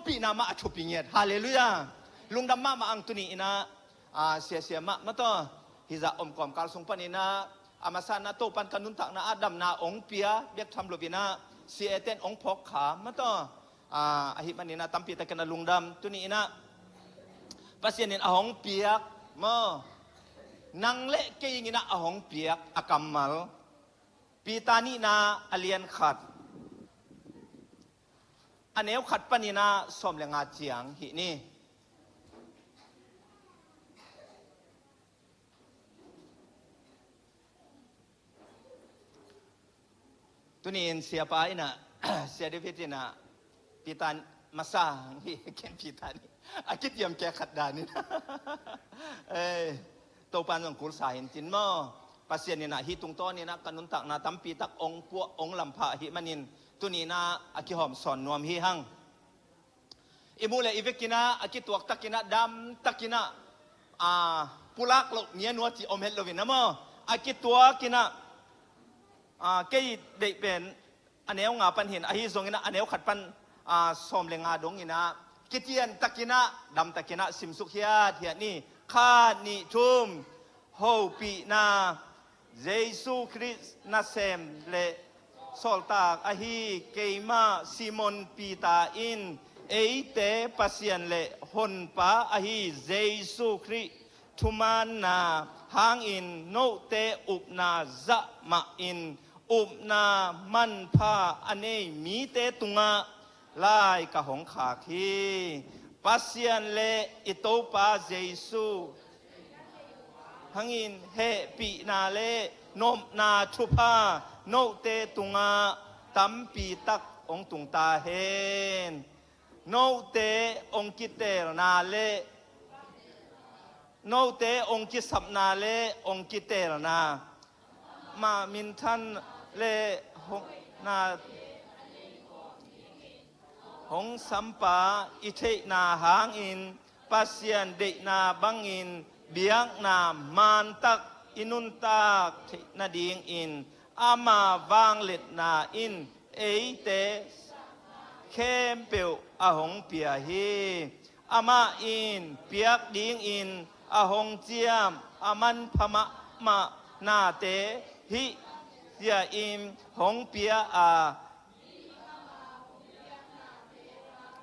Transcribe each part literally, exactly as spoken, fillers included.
pihna mah a thupi ngiat. Halleluiah. Lungdam mahmah ang. Tuni in ah, a, siasia mah mataw, hizah om kawmkal sung panin ah, a masa in ah Topan ka nuntakna ah damna ong pia bek tham lo in ah, siate in ong phawk kha mataw. A, ahih manin ah tampi takin ah lungdam. Tuni in ah Pasian in a hong piak maw, nang le kei in ah a hong piak a kammal, Peter nihna a lian khat, a neu khat panin ah sawm le nga ciang hih ni. Tuni in siapa in ah, Sia David in ah, Peter masa hi, ken Peter ni, a kitiam khe khat dan in ah, eh, Topan zong kulsa hin cin maw. Pasian in ah hih tungtawn in ah ka nuntakna tampi tak ong puah, ong lampha ahih manin, tuni in ah a kihawm sawn nuam hi hang. I muh le i vekin ah a kituak takin ah, dam takin ah, a, pulak loh ngianua ci om het lo in ah maw, a kituak in ah, a, kei deih pen a neu nga pan hin, ahi zongin ah a neu khat pan, a, sawm le nga dong in ah, kitian takin ah, dam takin ah simsuk hiathiat ni. Khat, nih, thum. Hopihna. Jesu Khrist nasem le sawltak ahi keimah Simon Peter in eite Pasian le Honpa ahi Jesu Khrist thumaanna hangin note upna zah mahin upna manpha a nei mite tungah lai ka hong khak hi. Pasian le i Topa Jesu hangin hehpihna le nopna thupha note tungah tampi tak hong tung ta hen. Note hong kiteelna le, note hong kisapna le hong kiteelna, ama minthan le hong na, hong sampa i theihna hangin Pasian deihna bangin biakna mantak i nuntak theih nadingin ama vangliatna in eite khempeuh a hong pia hi. Amah in piak dingin a hong ciam a manpha mahmah nate hih zia-in hong pia a,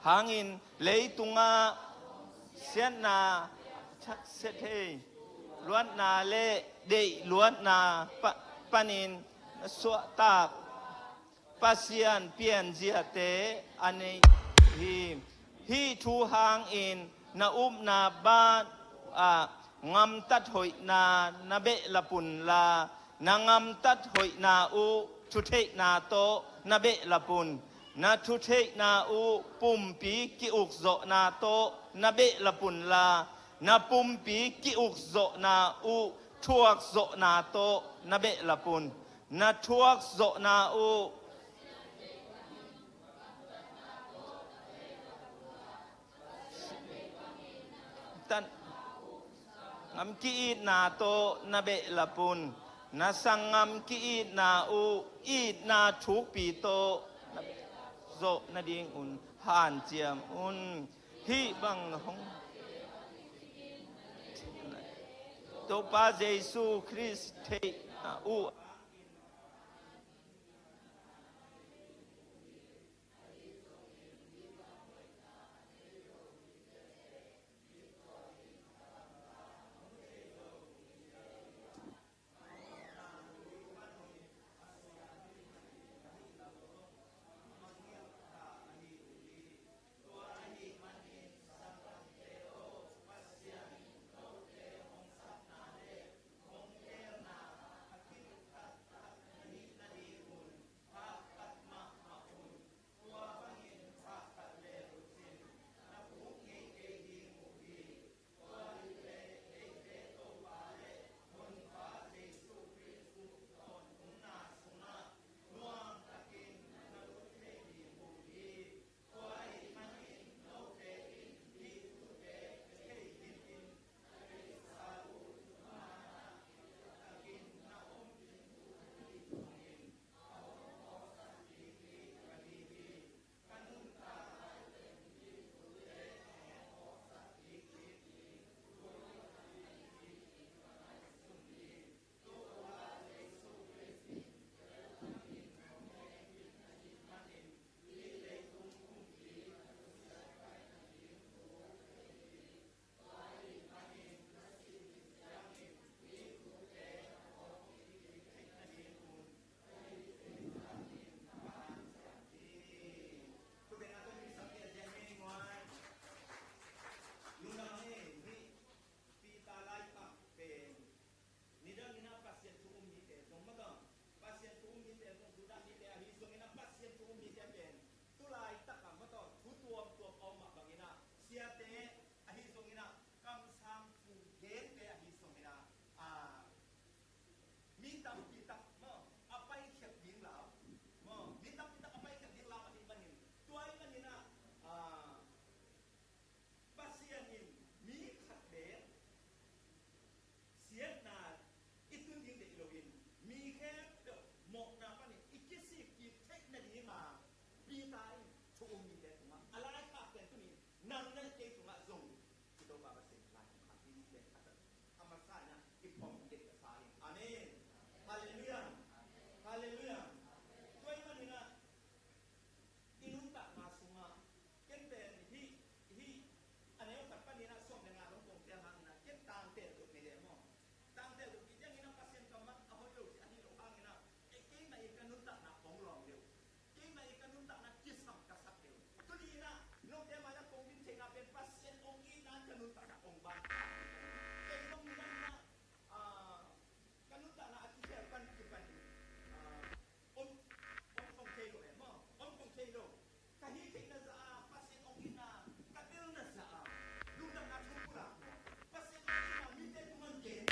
hangin leitungah siatna, siathei luatna le deih luatna pa-, panin suahtak Pasian pianziate a nei hi. Hih thu hangin na upna ban ah ngamtat hoihna na behlap unla, na ngamtat hoihna uh thutheihna tawh na behlap un. Na thutheihna uh pumpi ki-ukzawhna tawh na behlap unla, na pumpi ki-ukzawhna uh thuakzawhna tawh na behlap un. Na thuakzawhna uh tan ngam ki-itna tawh na behlap un. Na sanggam ki-itna uh itna thukpi tawh na zawh nadingun hanciam un. Hih bang hong Topa Jesu Khrist theihna uh Amen. Halleluiah. Halleluiah. Tua ahih manin ah i nuntakna sungah ken pen hih, hih a neu khat panin ah sawm le nga dong kong tel hangin ah ken tangtel duk ni leh maw. Tangtel duk kiciangin ah Pasian kammal a hoih lo ci a hi lo hangin ah, ei, keimah in ka nuntakna hong lawng deuh. Keimah in ka nuntakna kisam ka sak deuh. Tuni in ah note mai-ah kong din theihna pen Pasian hong itna ka nuntakna hong ban. Kei zong midang in ah, ah, ka nuntakna a kikhel pan kipan in, ah, om, om kong thei lo e maw, om kong thei lo. Ka hih theihna zah a Pasian hong itna ka telna zah a lungdamna thu pulak maw, Pasian hong itna mite tungah gen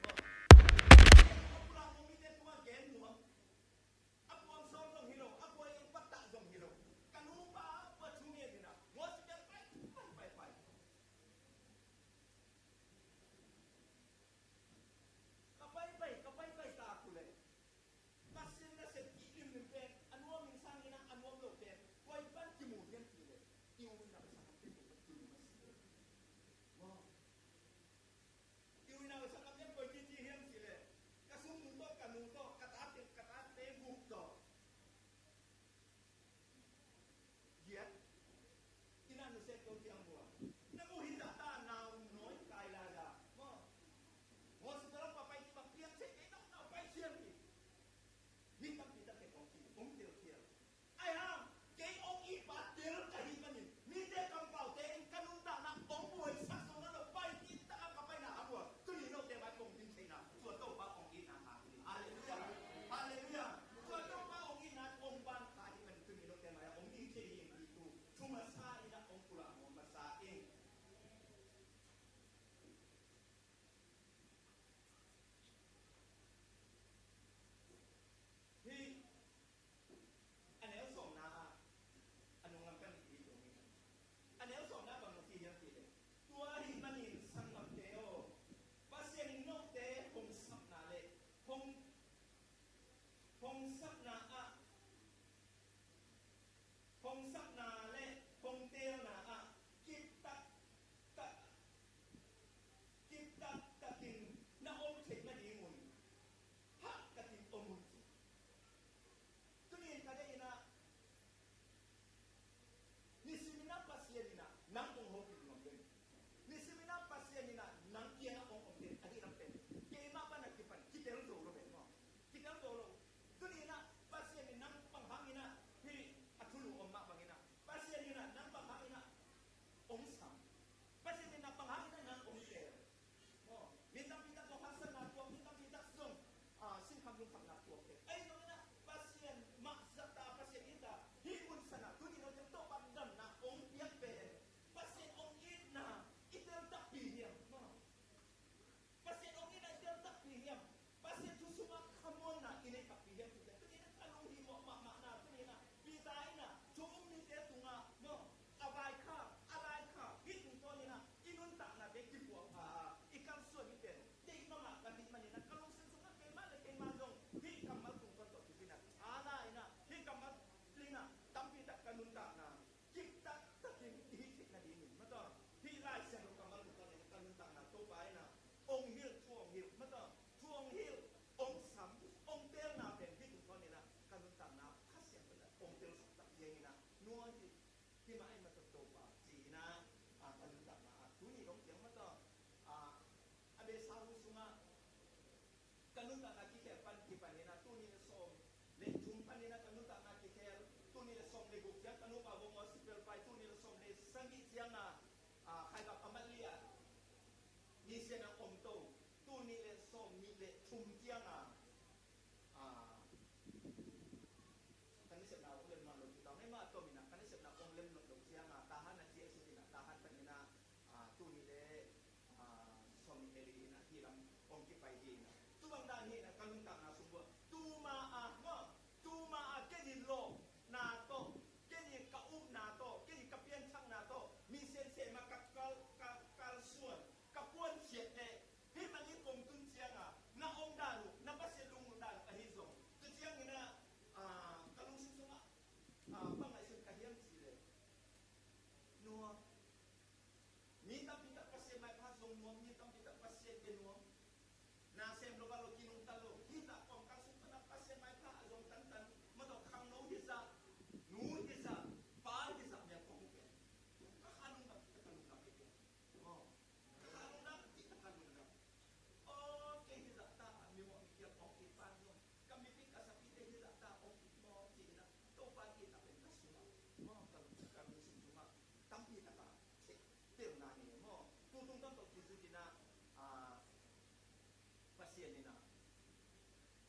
maw, Pasian hong pulak maw, mite tungah gen maw. A puang sawl zong hi lo, a puai eng pattah zong hi lo. Ka nupa a pua thu ngen in ah, gospel pai, pai, pai, pai. Ka pai, pai, ka pai, pai ta ku leh. Pasian nasep kik limlim pen, a nuam in sang in ah, a nuam lo pen, koi pan kimu hiam cih leh, i u in ah sang kimu, kimu mah si leh. Maw. I u in ah sang a pian koi kici hiam cih leh, ka sungnu tawh, ka nu tawh, ka tate, ka tate guk tawh. Giat. Inn ah nusia keu ciang bua. Na mu hi zah ta nau nawi kai lai a. Maw. Hospital ah pa pai ci bang piang se kei nau nau pai siam hi. Mi tampi tak kei kong ci, kong tel ciang. Ai hang, kei ong i pa tel ka hih manin, mite kampaute in ka nuntakna ong buaisak zong a lo pai, kei tak a ka paina a buai. Tuni note mai kong din theihna, tua Topa ong itna hang hi. Halleluiah. Halleluiah. Tua Topa ong itna ong ban ka hih manin tuni note mai ong din thei hi ing, hi tu. Thu masa in ah ong pulak maw masa ing. Hih a neu sawmna ah a nung lam kan i ding dong hi. A neu sawmna bang na ci hiam cih leh, tua ahih manin sanggamte aw, Pasian in note hong sapna le hong, hong sapna ah, hong sapna le hong teelna ah kiptak tak, kiptak takin na om theih nadingun hah takin om un ci. Tuni in ka deih in ah, nisim in ah Pasian in ah nang hong hopih nuam den. Nisim in ah Pasian in ah nang kiangah hong om den, ahi lam pen keimah pan a kipan kitel zo lo pen maw. Kitel zo lo. Tuni in ah Pasian in nang bang hangin ah hih a thulu om mah bangin ah, Pasian in ah nang bang hangin ah hong sam. Pasian in ah bang hangin ah nang hong tel. Maw, mi tampi tak zong haksatna tuak, mi tampi tak zong, ah, sinkham lungkhamna tuak te. Ahi zongin ah Pasian mah zahta, Pasian in ta hih mun san ah tuni in ah Topa damna hong piak pen Pasian hong itna i tel takpi hiam? Maw. Pasian hong itna i tel takpi hiam? Pasian thu sungah khamuanna i nei takpi hiam? Cih pen tuni in ah ka lunghimawh mahmahna tuni in ah Peter in ah thu um mite tungah maw, a vaikhak, a laikhak, hih tungtawn in ah i nuntaknate kipuak pha a, i kalsuan i pen deih mahmah ka hih manin ah ka lungsim sungah keimah le keimah zong hih kammal tungtawn tawh kizui in ah, a la in ah hih kammal in ah tampi tak ka nuntakna kiptak takin i hih theih nadingin, mataw, hih Lai Siangtho kammal tungtawn in ka nuntakna Topa in ah ong hilh, thu ong hilh, mataw, thu ong hilh, ong sam, ong teelna pen hih tungtawn in ah ka nuntakna Kha Siangtho in ah ong telsak tak ciangin ah, nuai hi, hih mah ahi mataw Topa ci in ah, ah, ka nuntakna ah tuni dong ciang, mataw, ah, a beisa hu sungah ka nuntakna kikhel pan kipan in ah, tuni le sawm le thum pan in ah ka nuntakna kikhel, tuni le sawm le guk ciang ka nupa bawng aw sipel pai, tuni le sawm le sagih ciang a, ah, khaikap a mat lian, nisian a om to, tuni le sawm nih le thum ciang a, ah, ka nasepna ong lem nawn lo ci tawh, ngeimah a tom in ah ka nasepna ong lem nawn lo ciang a, Tahan a ci a sut in ah, Tahan pan in ah, ah, tuni le, ah, sawm nih le li in ah hih lam ong kipai hi in ah. Tua bang dan hi in ah ka nuntakna sung uah, tuma a, maw, tuma a ken i lawpna tawh, ken i ka upna tawh, ken i ka pianthakna tawh mi senseh mah ka kal, ka kalsuan, ka puankhiat leh hih mah i kong tun ciang a na om dan uh, na Pasian lunglut dan uh ahi zong, tua ciangin ah, ah, ka lungsim sungah, ah, bang ngaihsun ka hiam cih leh, nuam. Mi tampi tak Pasian maipha zong nuam, mi tampi tak Pasian bia nuam.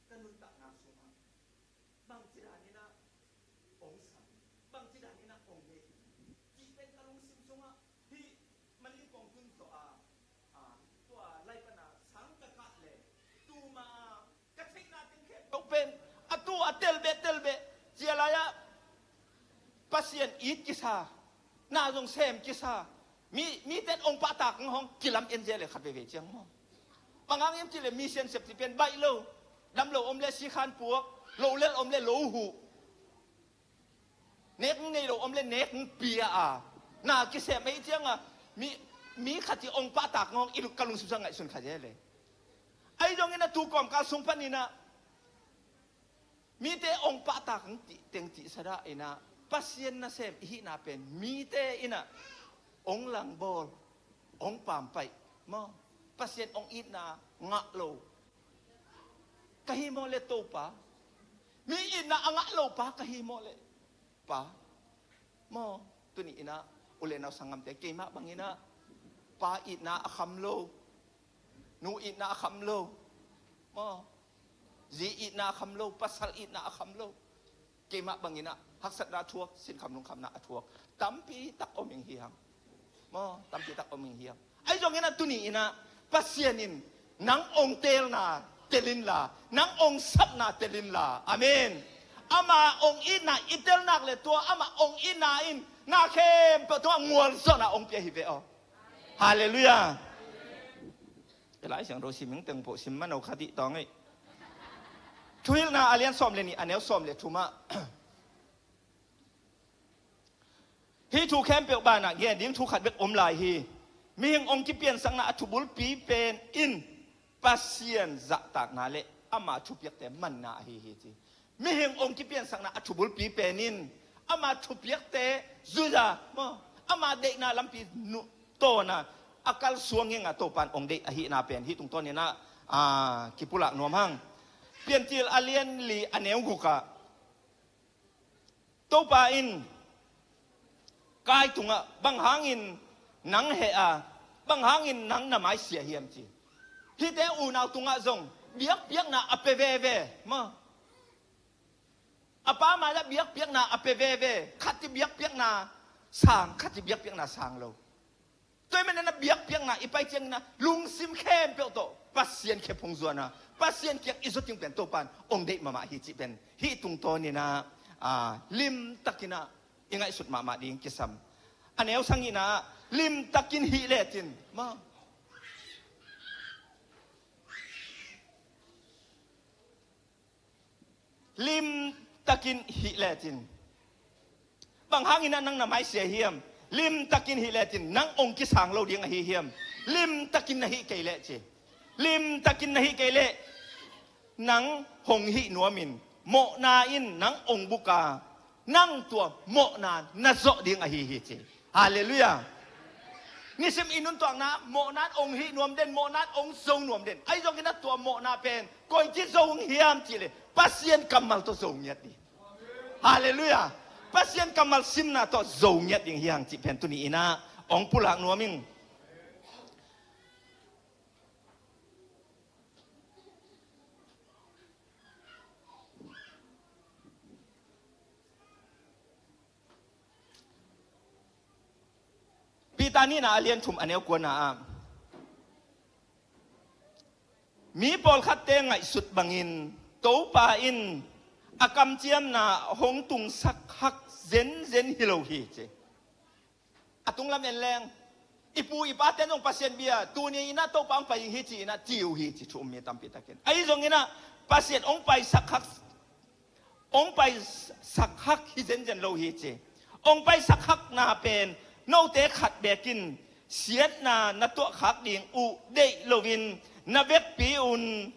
Ka nuntakna sungah bangci danin ah hong sam, bangci danin ah hong nei, cih pen ka lungsim sungah hih Manlin kong tun zawh a, a, tua lai pana sang ka kah le tuma ka theihna teng khempeuh pen a tu a telbeh telbeh cia lai-ah Pasian it kisa, na zong sem kisa, mi, mite hong pahtak hong kilam en zia le khat veivei ciang maw. Bang hang hiam cih le mi sian sep cih pen baih lo, dam lo om le sikhan puak, lo lel om le lo huh, nek nei lo om le nek pia a, na kisem ahih cianga mi, mi khat i hong pahtak hong i luk ka lungsim sungah ngaihsun kha zia le. Ahi zongin a tu kawmkal sung panin ah mite hong pahtak hong tih teng cih sadah in ah Pasian nasem i hihna pen mite in ah hong langbawl, hong pampaih maw. Pasian hong itna ngah lo ka hi maw le Topa, mi itna a ngah lo pa ka hi maw le Pa maw. Tuni in ah u le nau sanggamte, keimah bangin ah pa itna a kham lo, nu itna a kham lo maw, zi itna a kham lo, pasal itna a kham lo. Keimah bangin ah haksatna a thuak, sinkham lungkhamna a thuak tampi tak om ing hi hang maw, tampi tak om ing hi hang. Ahi zongin ah tuni in ah Pasian in nang hong teelna tel inla, nang hong sapna tel inla. Amen. Ama hong itna i tel nak le tua ama hong itna in na khempeuh tungah ngualzawhna hong pia hi ve aw. Halleluiah. I Lai Siangtho sim ing teng pawh sim mano kha dih tawng ei. Thuhilhna a lian sawm le nih, a neu sawm le thumah hih thu khempeuh banah gen ding thu khat bek om lai hi. Mihing hong kipiansakna a thubulpi pen in Pasian zahtakna le ama thupiakte manna ahi hi ci. Mihing hong kipiansakna a thubulpi pen in ama thupiakte zuiza maw, ama deihna lampi nu-, tawna a kalsuang ngenga Topan hong deih ahihna pen hih tungtawnin ah, a, kipulak nuam hang. Piancil a lian li a neu gukah Topa in Kain tungah bang hangin nang heh a, bang hangin nang na maisia hiam ci. Hihte unau tungah zong biakpiakna a pia veve maw. A pa mai-ah biakpiakna a pia veve, khat i biakpiakna sang, khat i biakpiakna sang lo. Tua ahih manin a biakpiakna i pai ciangin ah lungsim khempeuh tawh Pasian khe phungzuan a, Pasian kiang i zot ding pen Topan hong deih mahmah hi cih pen hih tungtawnin ah, a, limtakin ah i ngaihsut mahmah ding kisam. A neu sangin ah limtakin hih lecin maw, limtakin hih lecin bang hangin ah nang na maisia hiam? Limtakin hih lecin nang hong kisang lo ding ahi hiam? Limtakin na hih kei leh ci. Limtakin na hih kei leh nang hong hih nuamin mawhna in nang hong buka, nang tua mawhna na zawh ding ahi hi ci. Halleluiah. Nisim i nuntuakna mawhna in hong hih nuam den, mawhna in hong zo nuam den. Ahi zongin ah tua mawhna pen koici zo hiam cih leh Pasian kammal tawh zo ngiat ding. Halleluiah. Pasian kammal simna tawh zo ngiat ding hi hang cih pen tuni in ah hong pulak nuam ing. Peter nihna a lian thum a neu kuana ah mi pawlkhatte ngaihsut bangin Topa in a kamciamna hong tungsak hak zenzen hi lo hi ci. A tunglam en leng i pu i pate zong Pasian bia tuni in ah Topa hong pai hi ci in ah ci uh hi ci thu um mi tampi takin. Ahi zongin ah Pasian hong paisak hak, hong paisak hak hi zenzen lo hi ci. Hong paisak hakna pen note khat bekin siatna na tuahkhak ding uh deih loin na vekpi un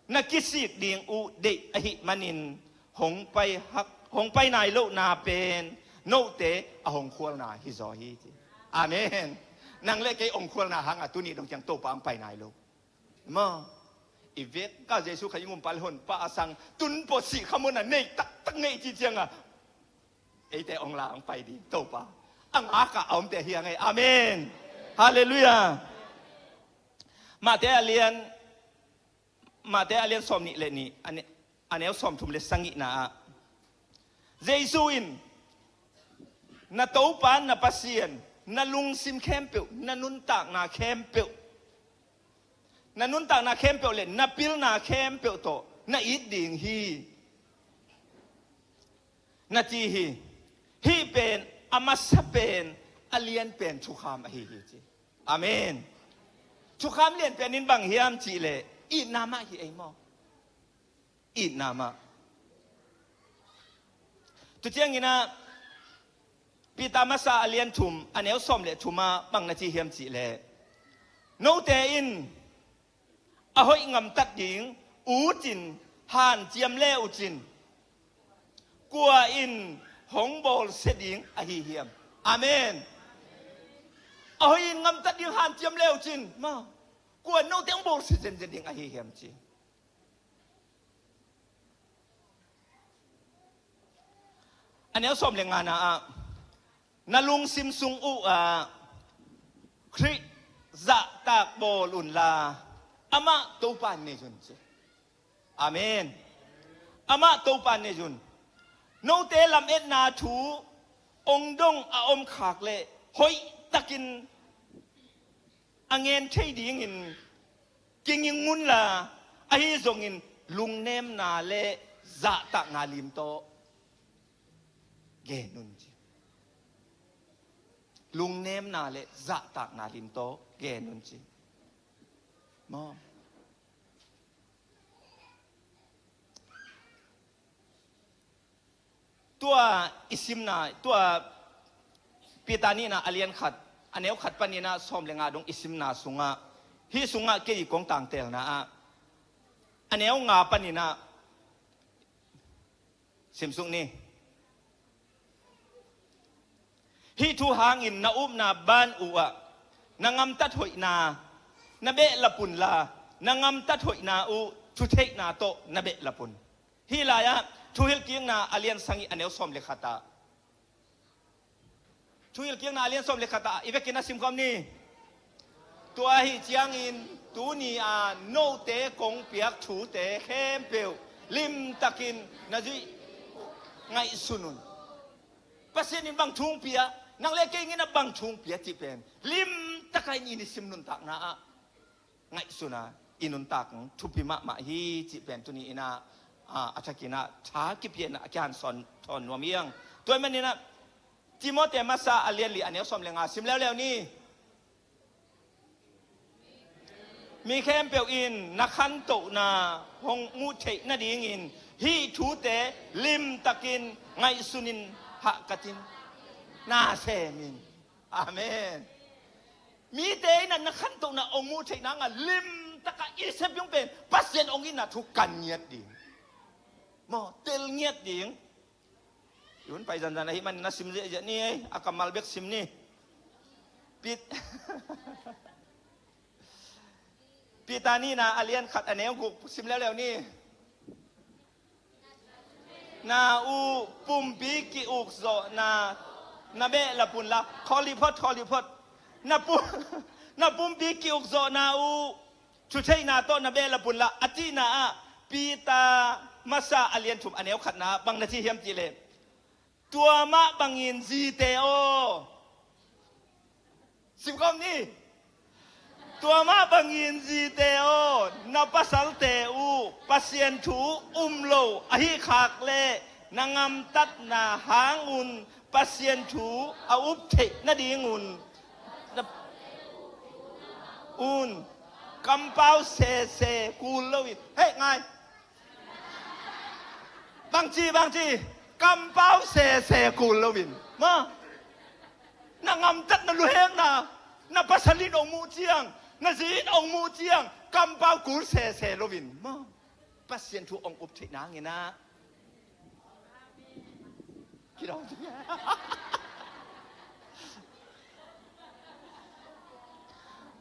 na kisik ding uh deih ahih manin hong pai hak, hong pai nai lohna pen note a hong khualna hi zaw hi ci. Amen. Nang le kei hong khualna hanga tuni dong ciang Topa hong pai nai lo. Maw, i vek ka Jesu kha i ngumpa le honpa a sang tun pawh sih kha mun a nei taktak ngei ci cianga eite hong la hong pai ding Topa a ngaka a omte hi a ngei. Amen. Halleluiah. Mate a lian Mate a lian sawm nih le nih, a ne-, a neu sawm thum le sagihna ah Jesu in, na Topa na Pasian, na lungsim khempeuh, na nuntakna khempeuh, na nuntakna khempeuh le na pilna khempeuh tawh na it ding hi. Na ci hi. Hih pen a masa pen, a lian pen thukham ahi hi ci. Amen. Thukham lian pen in bang hiam cih leh itna mah hi ei maw? Itna mah. Tu ciangin ah Peter masa a lian thum, a neu sawm le thum ah bang na ci hiam cih leh, note in a hoih ngamtat ding ut in hanciam le uh cin, kua in hong bawlsia ding ahi hiam? Amen. A hoih in ngamtat ding hanciam le uh cin, ma, kua in note hong bawlsia zenzen ding ahi hiam ci. A neu sawm le ngana ah, na lungsim sung uh ah Khrih zahtak bawl unla, amah Topa in nei un ci. Amen. Amah Topa in nei un. Note lametna thu ong dong a om khak leh hoihtakin a ngen thei dingin kinging unla, ahi zongin lungnemna le zahtakna lim tawh gen un ci. Lungnemna le zahtakna lim tawh gen un ci. Maw? Tua i simna, tua Peter nihna a lian khat, a neu khat panin ah sawm le nga dong i simna sungah, hih sungah kei kong tangtelna ah, a neu nga panin ah simsuk ni. Hih thu hangin na upna ban uh ah na ngamtat hoihna na behlap unla, na ngamtat hoihna uh thutheihna tawh na behlap un. Hih lai-ah Thuhilhkikna a lian sagih a neu sawm le khat ah, Thuhilhkikna a lian sawm le khat ah i vekin a simkhawm ni. Tua ahih ciangin tuni-a note kong piak thute khempeuh limtakin na zuih ngaihsun un. Pasian in bang thu ong pia, nang le kei in a bang thu ong pia cih pen limtaka in i nisim nuntakna ah ngaihsuna i nuntak thupi mahmah hi cih pen tuni in ah, a, a thakin ah tha kipiakna a kihansawn thawn nuam hi hang. Tua ahih manin ah Timoti masa a lian li a neu sawm le nga sim leuleu ni. Mi khempeuh in na khantohna hong muh theih nadingin hih thute limtakin ngaihsunin hahkatin na semin. Amen. Mite in na khantohna hong muh theih nanga limtaka i sep ding pen Pasian hong itna thu kan ngiat ding. Maw, tel ngiat ding. I hun pai zanzan ahih man na sim ziahziah ni ei, a kammal bek sim ni. Pit Peter nihna a lian khat a neu guk sim leuleu ni. Na uh pumpi ki-ukzawhna na behlap unla, khawl hi phot, khawl hi phot. Na pu-, na pumpi ki-ukzawhna uh thutheihna tawh na behlap unla a cihna ah Peter masa a lian thum a neu khatna ah bang na ci hiam cih leh, tua mah bangin zite aw. Simkhawm ni. Tua mah bangin zite aw, na pasalte uh Pasian thu um lo ahih khak leh na ngamtatna hangun Pasian thu a up theih nadingun na un kampau sese kul loin. Hei, ngai. Bangci, bangci, kampau sese kul loin. Ma, na ngamtatna luhekna, na pasal in hong muh ciang, na zi in hong muh ciang, kampau kul sese loin. Ma, Pasian thu hong up theih nangin ah. Kidong.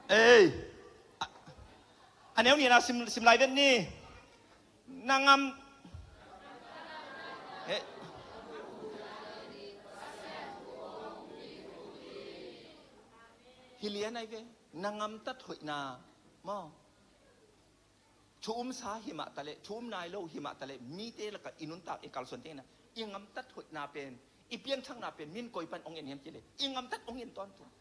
Ei. A, a neu nihna sim, sim lai vet ni. Na ngam. Eh. Hi lian ai ve. Na ngamtat hoihna. Maw. Thu umsa himah taleh, thu um nai lo himah taleh, mite lakah i nuntak i kalsuan tengin ah i gamtat hoihna pen, i pianthakna pen min koi pan hong en hiam cih leh, i gamtat hong en tawntung.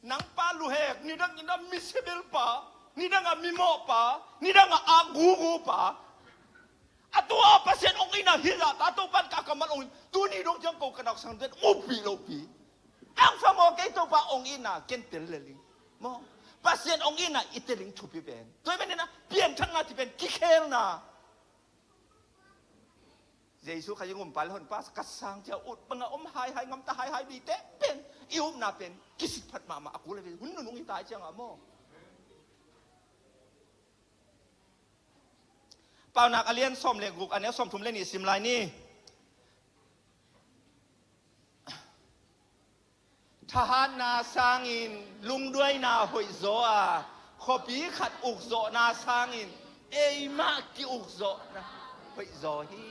Nang pa luhek, nidang in ah mi sibil pa, nidang ah mimawh pa, nidang ah akgugu pa, a tua Pasian hong itna hi zahta Topa in ka kammal hong in, tuni dong ciang ko ka nausang den upih lohpi. Ang fa maw, kei Topa hong itna ken tel lel ing maw. Pasian hong itna i tel ing thupi pen. Tua ahih manin ah pianthakna cih pen kikhelna. Jesu Khazih gumpa le honpa ka sang ciang ut banga om haihai, gamta haihai mite pen i upna pen kisit phat mahmah a kul a ve hun nunung hi ta ciang ah maw. Paunak a lian sawm le guk, a neu sawmthum le nih sim lai ni. Thahatna sangin lungduaina hoihzaw a, khuapi khat ukzawhna sangin eimah ki-ukzawhna hoihzaw hi.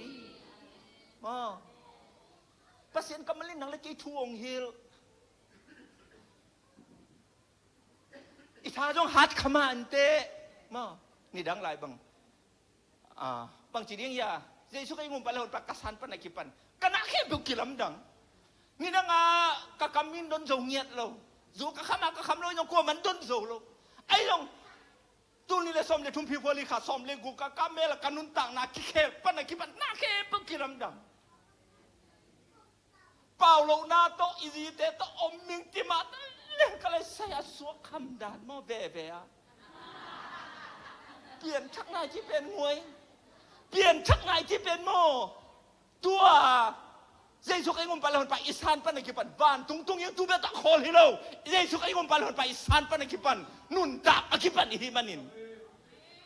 Maw. Pasian kammal in nang le kei thu hong hilh. I tha zong hat kha mah inteh. Maw, nidang lai bang. Ah, bangci ding hia, Jesu Khazih gumpa le honpa ka san pan a kipan ka na khempeuh kilamdang. Nidang ah ka kam in don zo ngiat lo. Zu ka kham a ka kham lo in zong kuaman don zo lo. Ahi zong tul nih le sawm le thum February kha sawm le guk ka kam mel a ka nuntakna kikhel pan a kipan na khempeuh kilamdang. Pau lohna tawh, i zite tawh om ming ti mah tawh leng ka lai sai a suak kham dan maw veve a. Pianthakna i ci pen nguai. Pianthakna i ci pen maw. Tua Jesu Khazih gumpa le honpa i san pan a kipan vantung tung in tu bek tawh khawl hi lo. Jesu Khazih gumpa le honpa i san pan a kipan nuntak a kipan i hih manin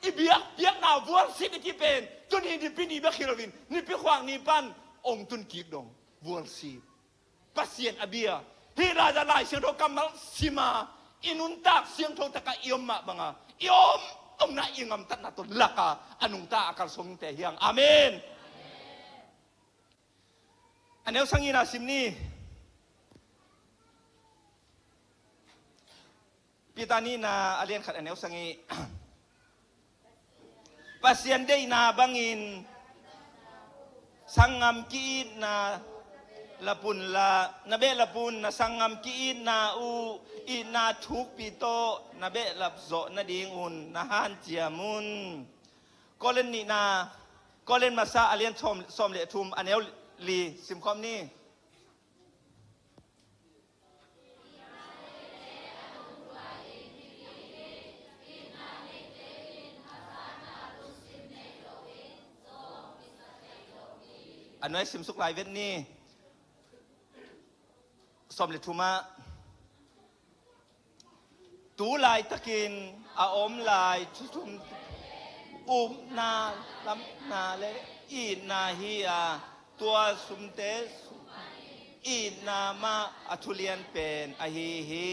i biak, biakna vualsim i ci pen tuni nipi ni bek hi loin nipi khuak ni pan hong tun kik dong. Vualsim. Pasian a bia. Hih laizat Lai Siangtho kammal sima i nuntak siangtho taka i om mah banga i om omna i gamtatna tawh laka a nungta a kalsuan te hiang. Amen. A neu sangina sim ni. Peter nihna a lian khat a neu sagih. Pasian deihna bangin sanggam ki-itna lap un la, na behlap un, na sanggam ki-itna uh itna thukpi tawh na behlap zawh nadingun na hanciam un. Korin nihna, Korin masa a lian sawm, sawm le thum a neu li simkhawm ni. A nuai simsuk lai vet ni. Sawm le thum ah, tu laitakin a om lai thu thum upna, lamna le itna hi a, tua thumte sung itna mah a thulian pen ahi hi.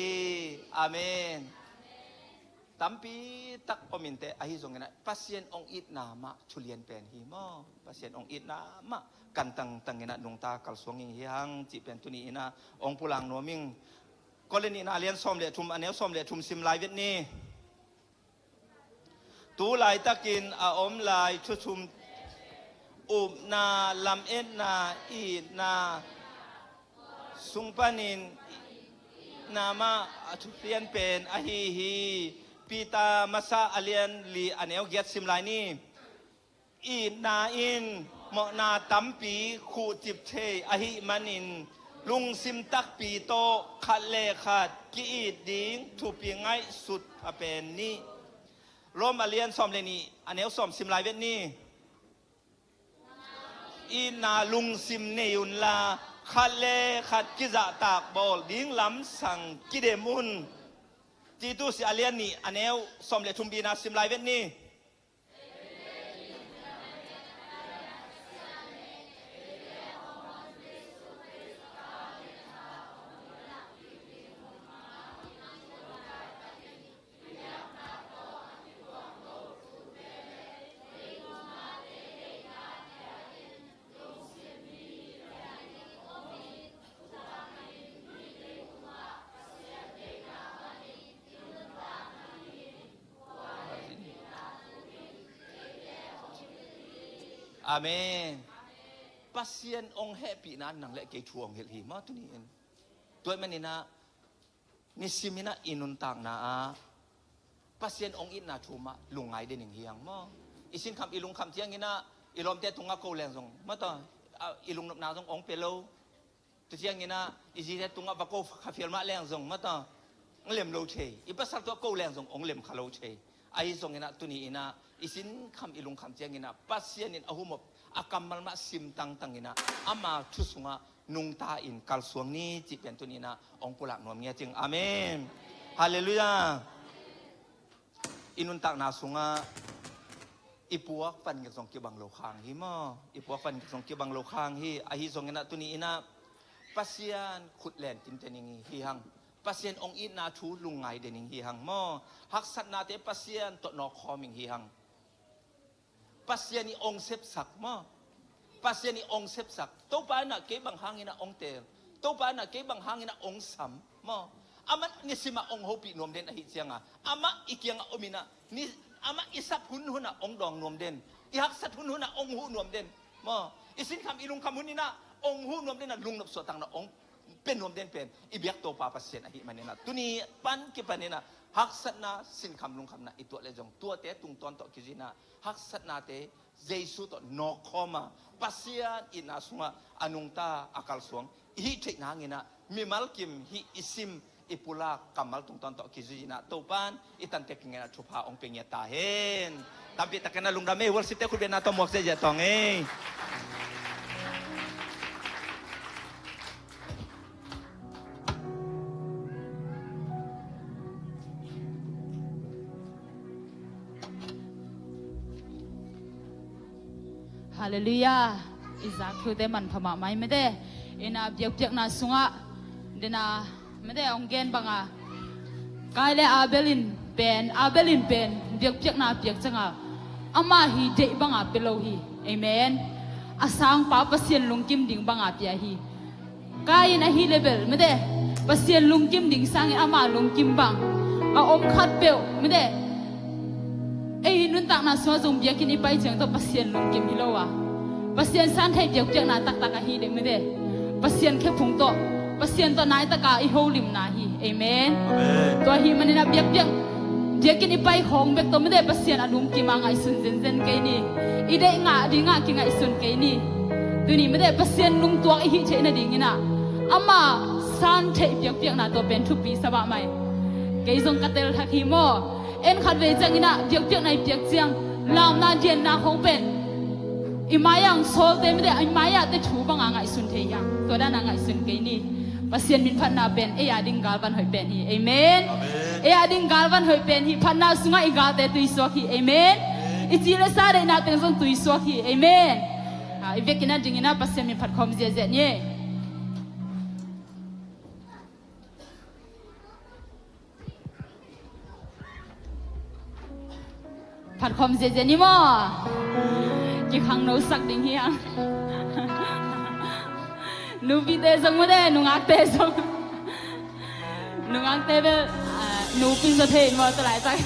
Amen. Tampi tak om inteh, ahi zongin ah Pasian hong itna mah thulian pen hi maw. Pasian hong itna mah kan tangtangin ah nungta kalsuan ing hi hang cih pen tuni in ah hong pulak nuam ing. Korin nihna a lian sawm le thum, a neu sawm le thum sim lai vet ni. Tu laitakin a om lai thu thum upna, lametna, itna sung panin itna mah a thulian pen ahi hi. Peter masa a lian li a neu giat sim lai ni. Itna in mawhna tampi khuhcip thei ahih manin lungsim takpi tawh khat le khat ki-it ding thupi ngaihsut a pen ni. Rom a lian sawm le nih a neu sawm sim lai vet ni. Itna lungsim nei unla khat le khat kizahtak bawl ding lamsang kidem un. Titus a lian nih a neu sawm le thum bina sim lai vet ni. Amen. Pasian ong hehpihna nang le kei thu ong hilh hi maw tuni-in. Tua ahih maninah nisiminah i nuntakna ah Pasian ong itna thu mah lungngai dening hi hang maw. I sinkham i lungkham cianginah i lawmte tungah ko leng zong maw taw, a, i lungnopna zong ong pia lo. Tua cianginah i zite tungah va ko kha fial mah leng zong maw taw, ong lem lo thei. I pasal tungah ko leng zong ong lem kha lo thei. Ahi zonginah tuni-inah i sinkham i lungkham cianginah Pasian in a humop a kammal mah sim tangtanginah ama thu sungah nungta in kalsuang ni cih pen tuni-inah ong pulak nuam ngiat ing. Amen. Halleluiah. I nuntakna sungah i puak van ngek zong kibang lo khang hi maw. I puak van ngek zong kibang lo khang hi. Ahi zonginah tuni-inah Pasian khut len kinte ning hi hang. Pasian ong itna thu lungngai dening hi hang maw. Haksatnate Pasian tawh nawkkhawming hi hang. Pasian i ong sepsak maw. Pasian i ong sepsak. Topa inah kei bang hanginah ong teel. Topa inah kei bang hanginah ong sam maw. Amah nisimah ong hopih nuam den ahih cianga amah i kiangah ominah ni, amah i sap hunhunah ong dawng nuam den. I haksat hunhunah ong huh nuam den maw. I sinkham i lungkham huninah ong huh nuam denah lungnop suahtakna ong pia nuam den pen i biak Topa Pasian ahih maninah tuni pan kipaninah haksatna sinkham lungkhamna i tuah le zong tuate tungtawn tawh kizinah haksatnate Jesu tawh nawkkhawma Pasian itna sungah a nungta a kalsuang i hih theih nanginah mimal kim hih i sim i pulak kammal tungtawn tawh kizinah Topan i tantek kingenah thupha ong pia ngiat ta hen. Tampi takin a lungdam ei. Worship te khutbetna tawh muak ziahziah tawng ei. Halleluiah. I zak thute manpha mahmah hi mete. Ina biakpiakna sungah dena mete ong gen banga Kain le Abel in pen, Abel in pen biakpiakna piak cianga ama hi deih banga pia lo hi. Amen. A sangpa Pasian lungkim ding banga pia hi. Kain ahi le bel mete Pasian lungkim ding sangin ama lungkim bang a om khatpeuh mete. Ei hi nuntakna sungah zong biakinn i pai ciang tawh Pasian lungkim hi lo a Pasian santheih biakpiakna taktak ahi le mete Pasian khephung tawh Pasian tawh naitaka i holimna hi. Amen. Amen. Tua hi maninah biakpiak biakinn i pai khawng bek tawh mete Pasian a lungkima ngaihsun zenzen kei ni. I deih ngah dingah kingaihsun kei ni. Tuni mete Pasian lungtuak i hih theih nadinginah ama santheih biakpiakna tawh pen thupi sa mahmah hi. Kei zong ka tel thak hi maw. En khat vei cianginah biakpiakna i piak ciang lamna dianna khawng pen i mai-ah ong sawlte mete i mai-ah te thu banga ngaihsun thei hiang. Tua dana ngaihsun kei ni. Pasian min phatna pen ei a ding galvan hoih pen hi. Amen. Amen. Ei a ding galvan hoih pen hi. Phatna sungah i galte tuisuak hi. Amen. Amen. I ci le sa deihna teng zong tuisuak hi. Amen. A, i vekin a dingina Pasian min phat khawm ziahziah ni. Phat khawm ziahziah ni maw. Kikhangno sak ding hi hang. Nupite zong mete nungakte zong. Nungakte bel, ah, nupin zaw thei maw tua laitak.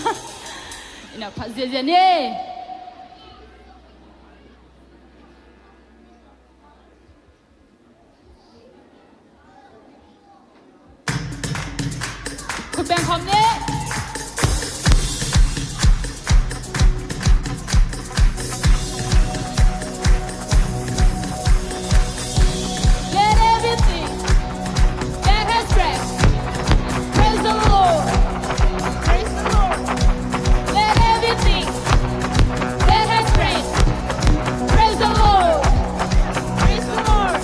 Ina phat ziahziah ni. Khut beng khawm ni. Let everything that has breath praise the Lord. Praise the Lord. Let everything that has breath praise the Lord. Praise the Lord.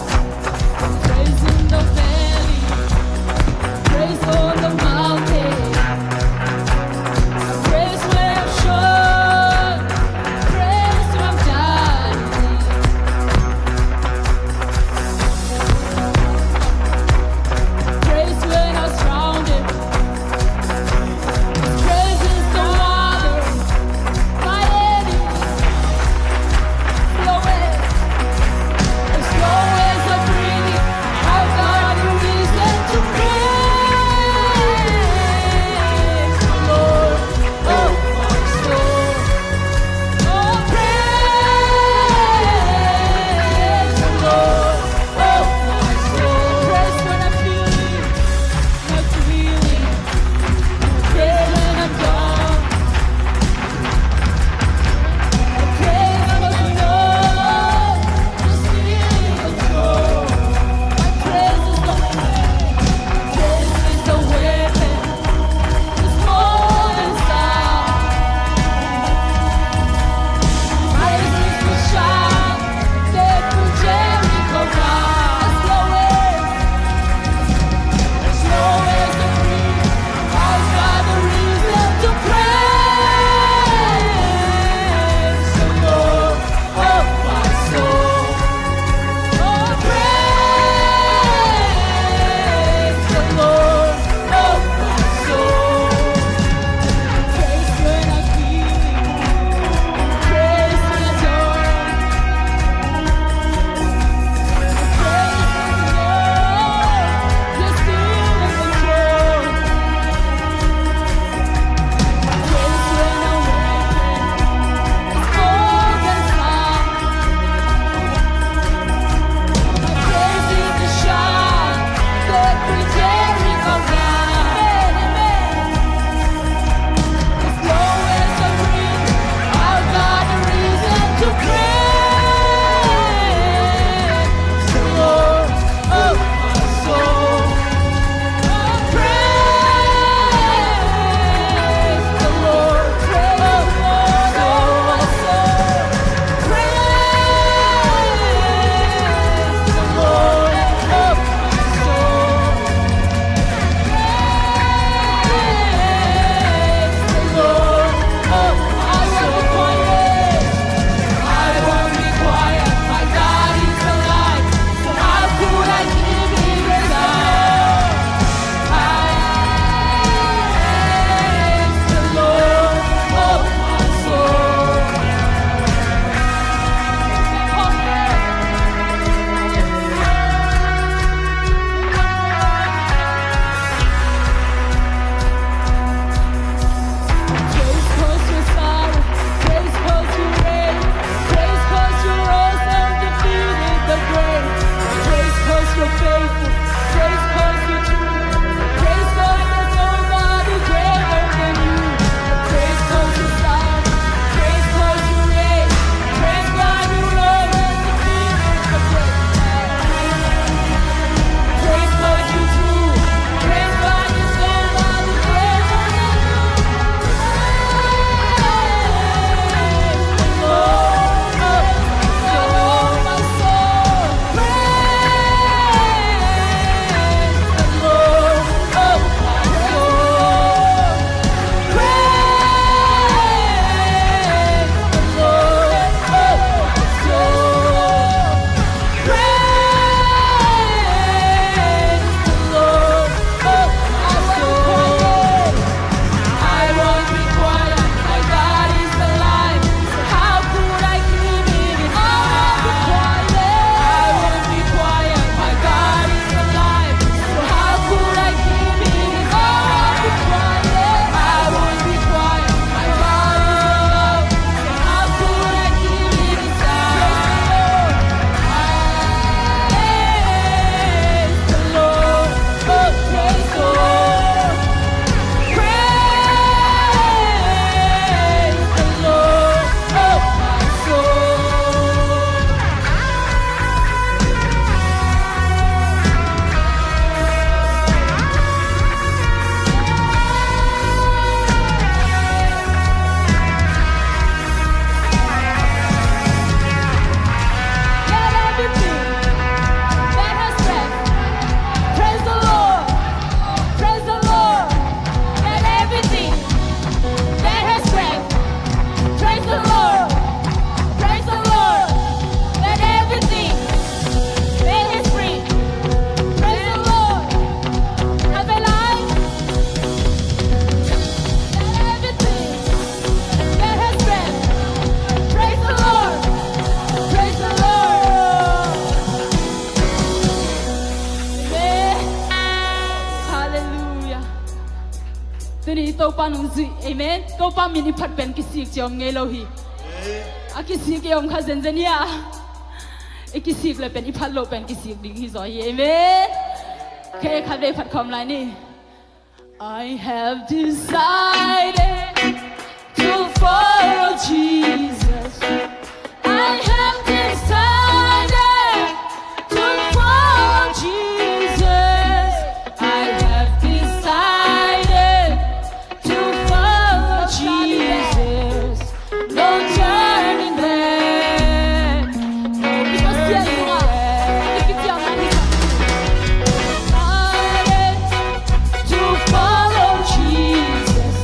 Praise in the valley. Praise on the mountain. Tuni Topa nung zui. Amen. Topa min i phat pen kisik ci om ngei lo hi. A kisik i om kha zenzen hi a. I kisik le pen i phat lo pen kisik ding hi zaw hi. Amen. Kei khat vei phat khawm lai ni. I have decided to follow Jesus. I have decided to follow Jesus. I have decided to follow Jesus. No turning back. To follow Jesus.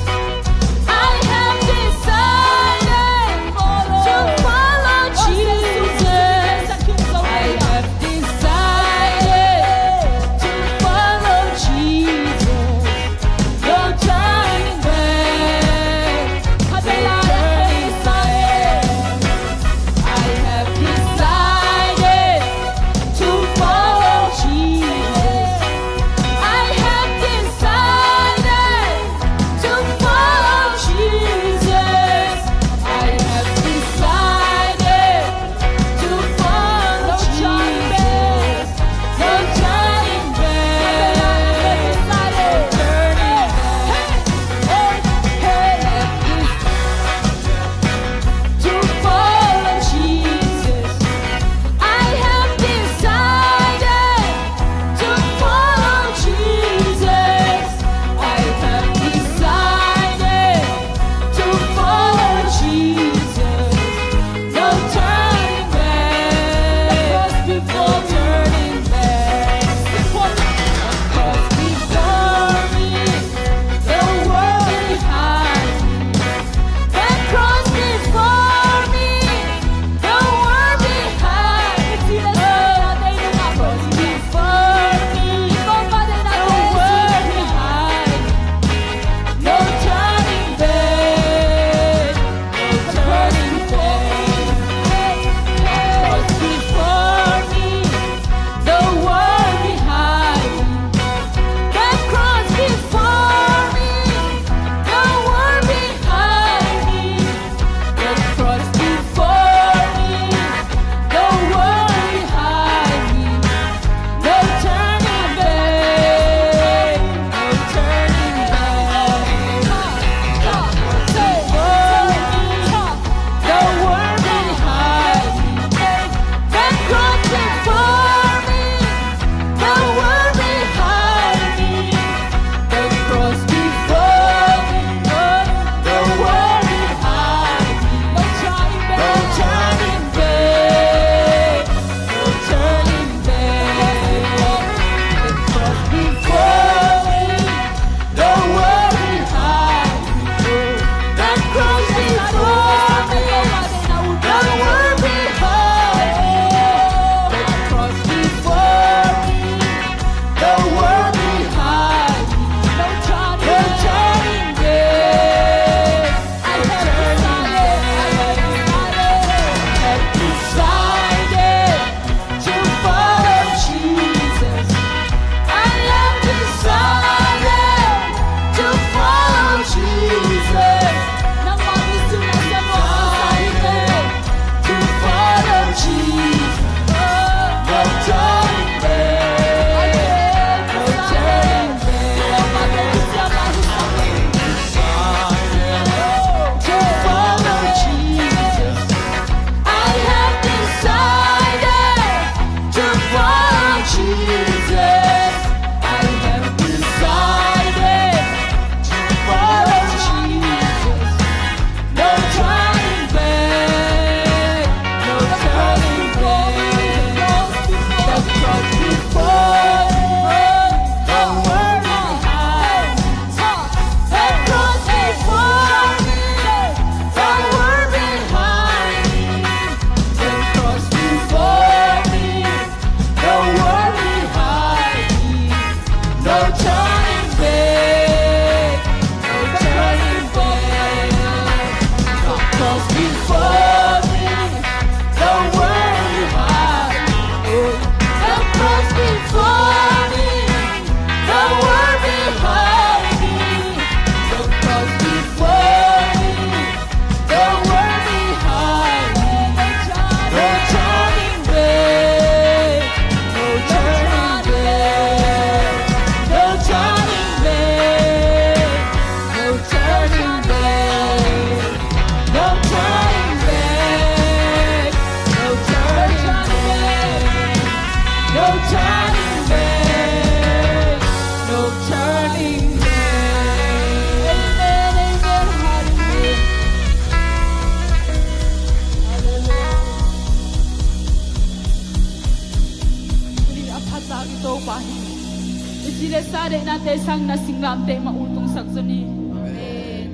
te sang na singlamteh mah ultungsak zaw ni. Amen.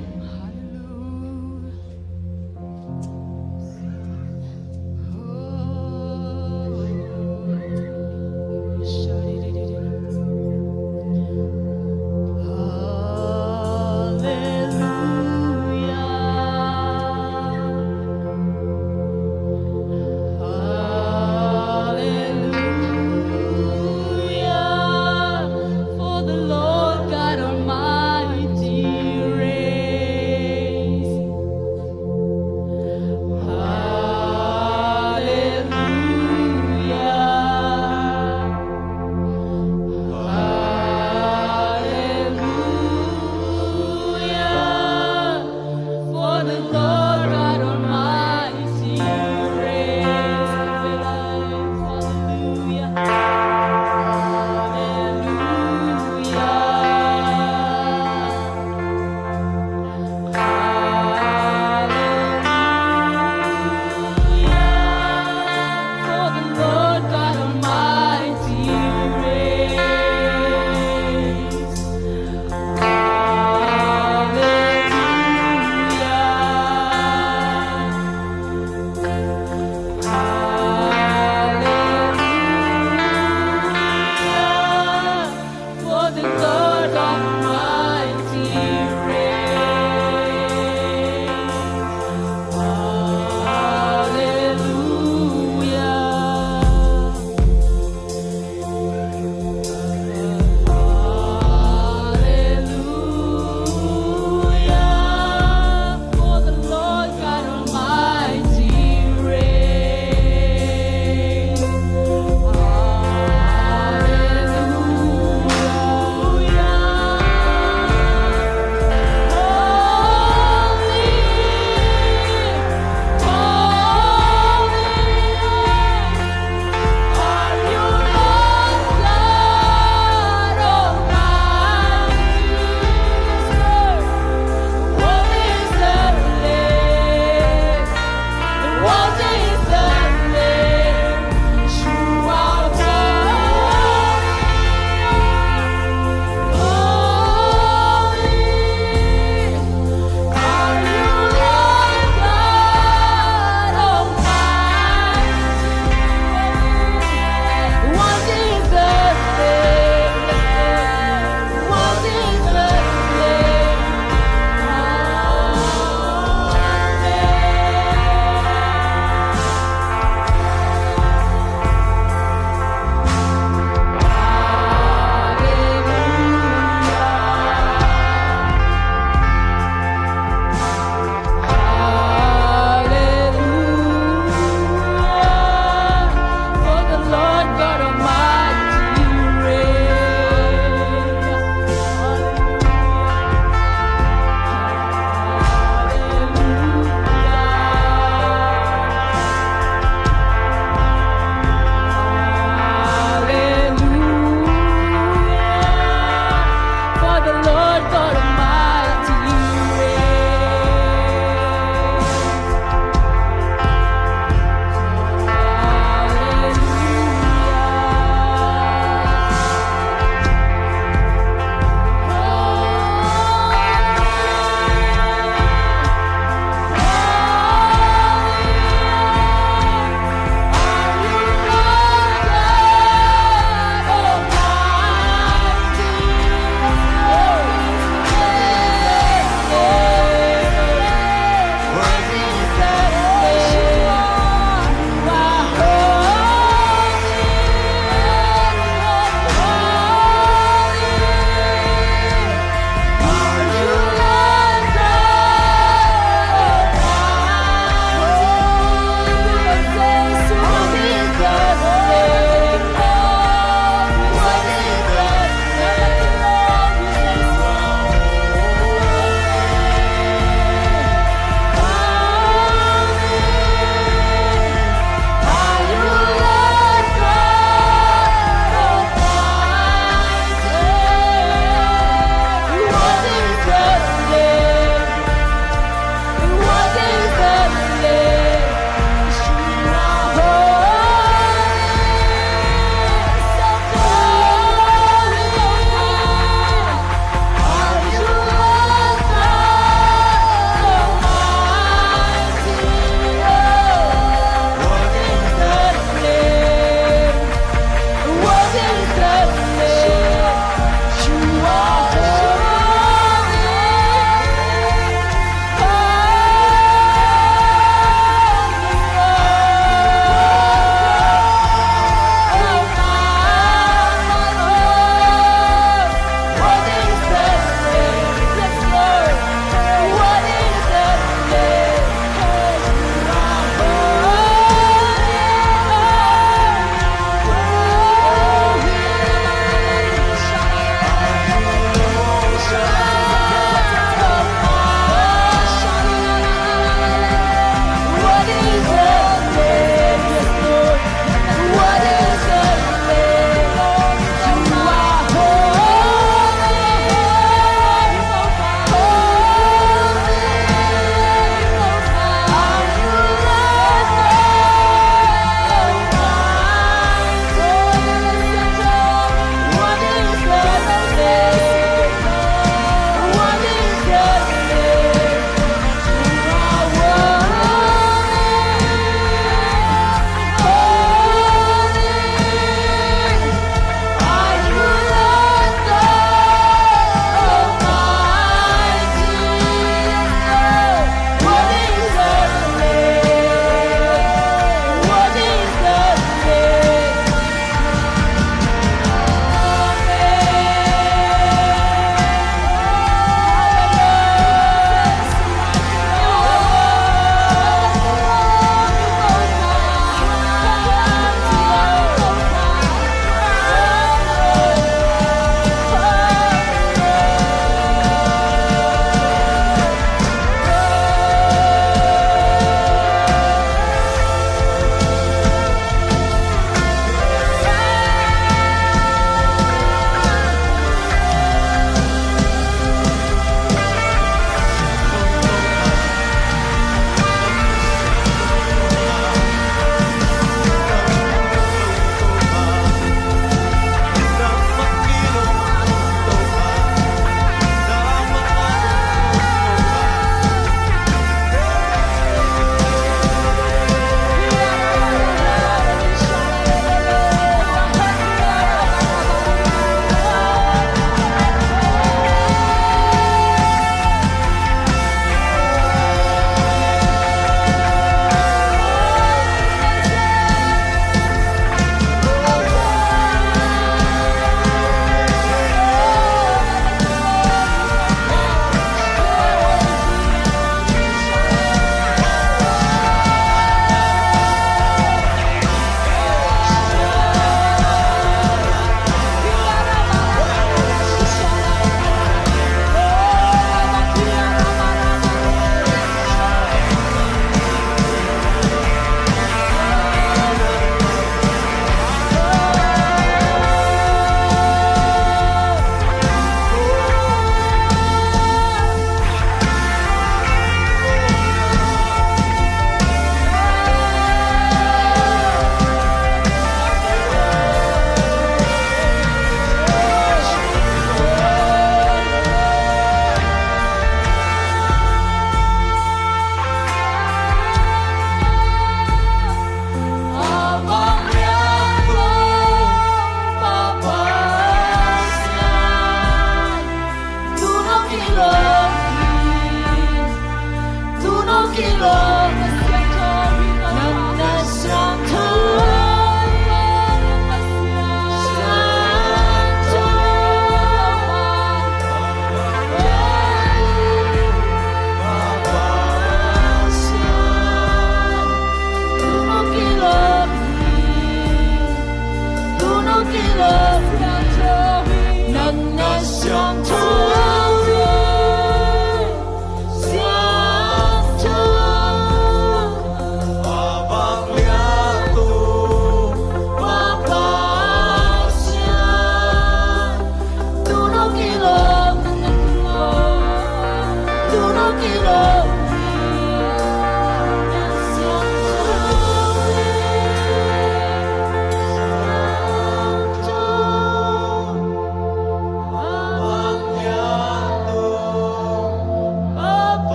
Hallelujah. Hallelujah. For the Lord God Almighty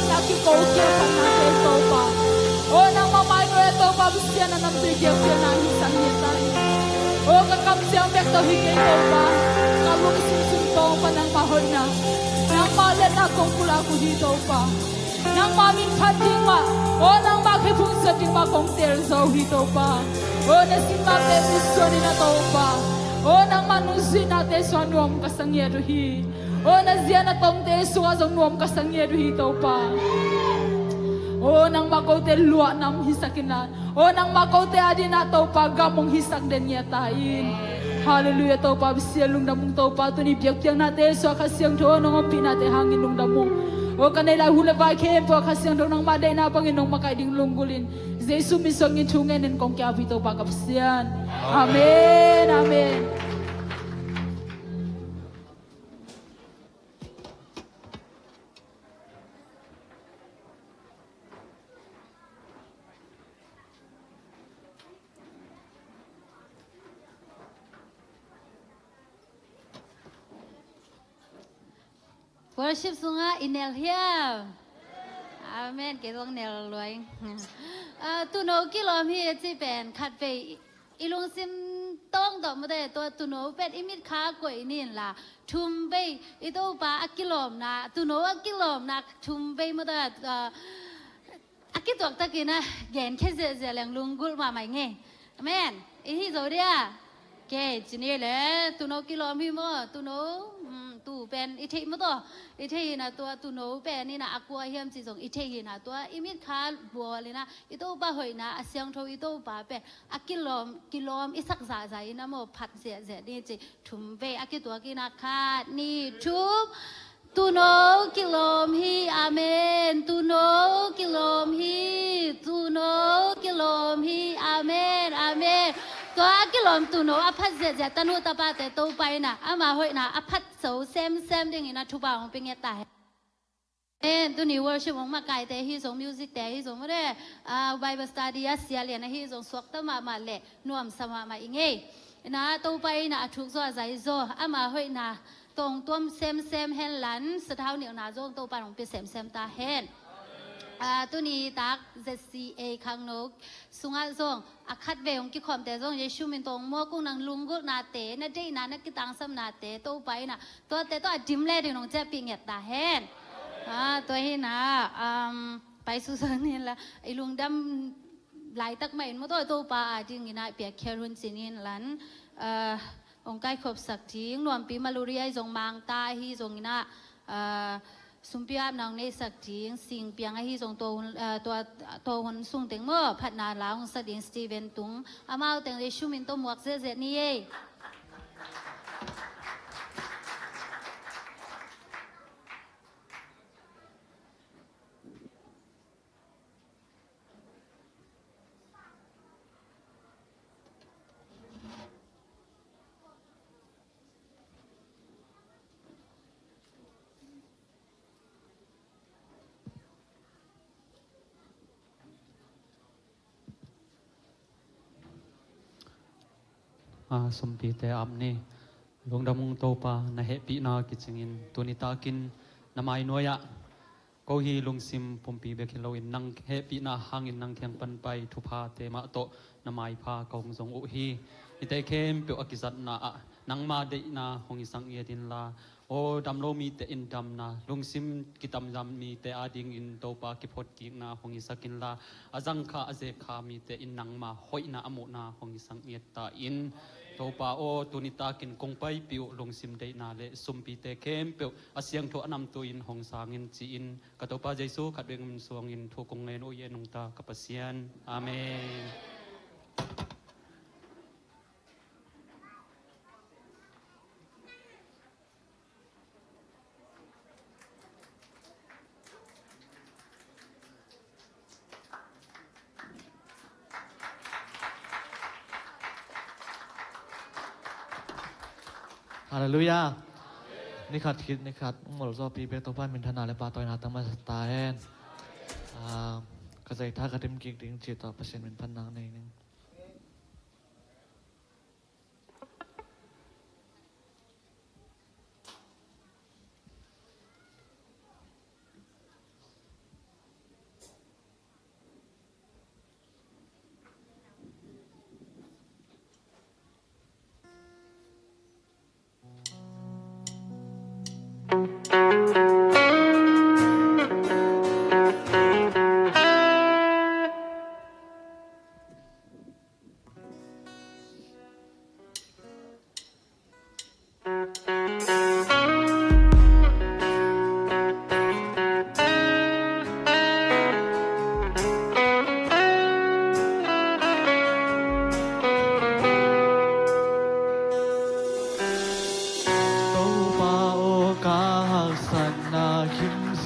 Na kiko kiang pan na te Topa. O nangmah mai nua Topa, Pasian a namtui kiang piang na hi sang hi ta hi. O ka kam siang bek tawh hi kei Topa. Ka lungsim sung tawng pan nangmah hoihna, nangmah liatna kong pulak uh hi Topa. Nangmah min phat ding mah, o nangmah khe phung zat ding mah kong tel zo hi Topa. O na sin mah te mi suan in a Topa. O nangmah nungzuihnate sua nuam ka sa ngiat uh hi. O na zian a tongte sungah zong nuam ka sa ngiat uh hi Topa. O nangmah kote luah nam hisak in la. O nangmah kote adingin a Topa gam hong hisak den ngiat ta in. Halleluiah Topa, Pasian lungdam ung Topa, tuni biakpiaknate sua Kha Siangtho nong ompihnate hangin lungdam ung. O ka nei lai hun le vai khempeuh ah Kha Siangtho nangmah deihna bangin nong makaih ding lunggulh in. Jesu min suangin thu ngen in kong kiap hi Topa ka Pasian. Amen. Amen. Worship sungah i nel hiam? Amen. Kei zong nel luai. Ah, tuuno kilawm hi a ci pen khatvei i lungsim tawng tawh mawte, tua tuuno pen i mitkha koih ni in la, thum vei i Topa a kilawmna, tuuno a kilawmna thum vei mawte, ah, a kituak takin a genkhia ziahziah leng lunggulh mahmah i ngei. Amen. I hi zo dia. Kei ci ni le, tuuno kilawm hi maw, tuuno, mm, tuu pen i theih maw taw, i theih hi na tua tuuno pen in a kua hiam ci zong i theih hi na tua i mitkha bawl in a i Topa hoihna a siangtho i Topa pen a kilawm, kilawm i sak zahzah in a maw phat ziahziah ni ci. Thum vei a kituak in a khat, nih, thum. Tuuno kilawm hi, amen. Tuuno kilawm hi, tuuno kilawm hi, amen, amen. Tua a kilawm tuuno a phat ziahziah tanu tapate Topa in a ama hoihna a phat zo semsem dingin a thupha hong pia ngiat ta hen. Amen. Tuni worship hong makaite hi zong, music te hi zong, mawte, ah, Bible study a sia lian ahi zong, suakta mahmah le nuamsa mahmah i ngei. Ina Topa in a thuk zaw a zai zaw ama hoihna tawng tuam semsem hen lan, sathau nilhna zong Topa in hong pia semsem ta hen. Ah, tuni tak Z C A khangno sungah zong a khatvei hong kikhawmte zong Jesu min tawh hong muak ung, nang lunggulhnate, na deihna, na kitangsamnate Topa in a tuate tawh a dim le ding hong ciahpih ngiat ta hen. Ah, tua hi na, um, pai susan hi la, i lungdam laitak mah in maw taw, Topa adingin a piakkhiat hun cin in lan, ah, hong kaikhopsak ding, nuampi maluri ahi zong mangta ahi zongin a, ah, sumpi apna hong neihsak ding, singpiang ahi zong tua hun, ah, tua, tua hun sung teng maw phatna la hong sak ding Steven Tung, amau teng Jesu min tawh muak ziahziah ni ei. A, sumpite ap ni. Lungdam ung Topa, na hehpihna kicingin tuni takin na mai nuai-ah ko hi lungsim pumpi bek hi loin nang hehpihna hangin nang kiang pan pai thuphate mah tawh na maipha ka hong zong uh hi. Hihte khempeuh a kizatna ah nangma deihna hong hisak ngiat inla, aw damlo mite in damna, lungsim kitamzam mite adingin Topa kiphot kikna hong hisak inla, a zangkha a zekkha mite in nangma hoihna a muhna hong hisak ngiat ta in. Topa aw, tuni takin kong paipih uh lungsim deihna le sumpite khempeuh a siangtho a namtui in hong sang in ci-in ka Topa Jesu khat bek min suangin thu kong ngen uh hi, a nungta ka Pasian. Amen. Halleluiah. Ni khat khit ni khat ngol zawpi bek Topa min thana le pahtawina tang masa ta hen. Ah, ka zaitha ka dim kik ding ci tawh Pasian min phatna nei ning.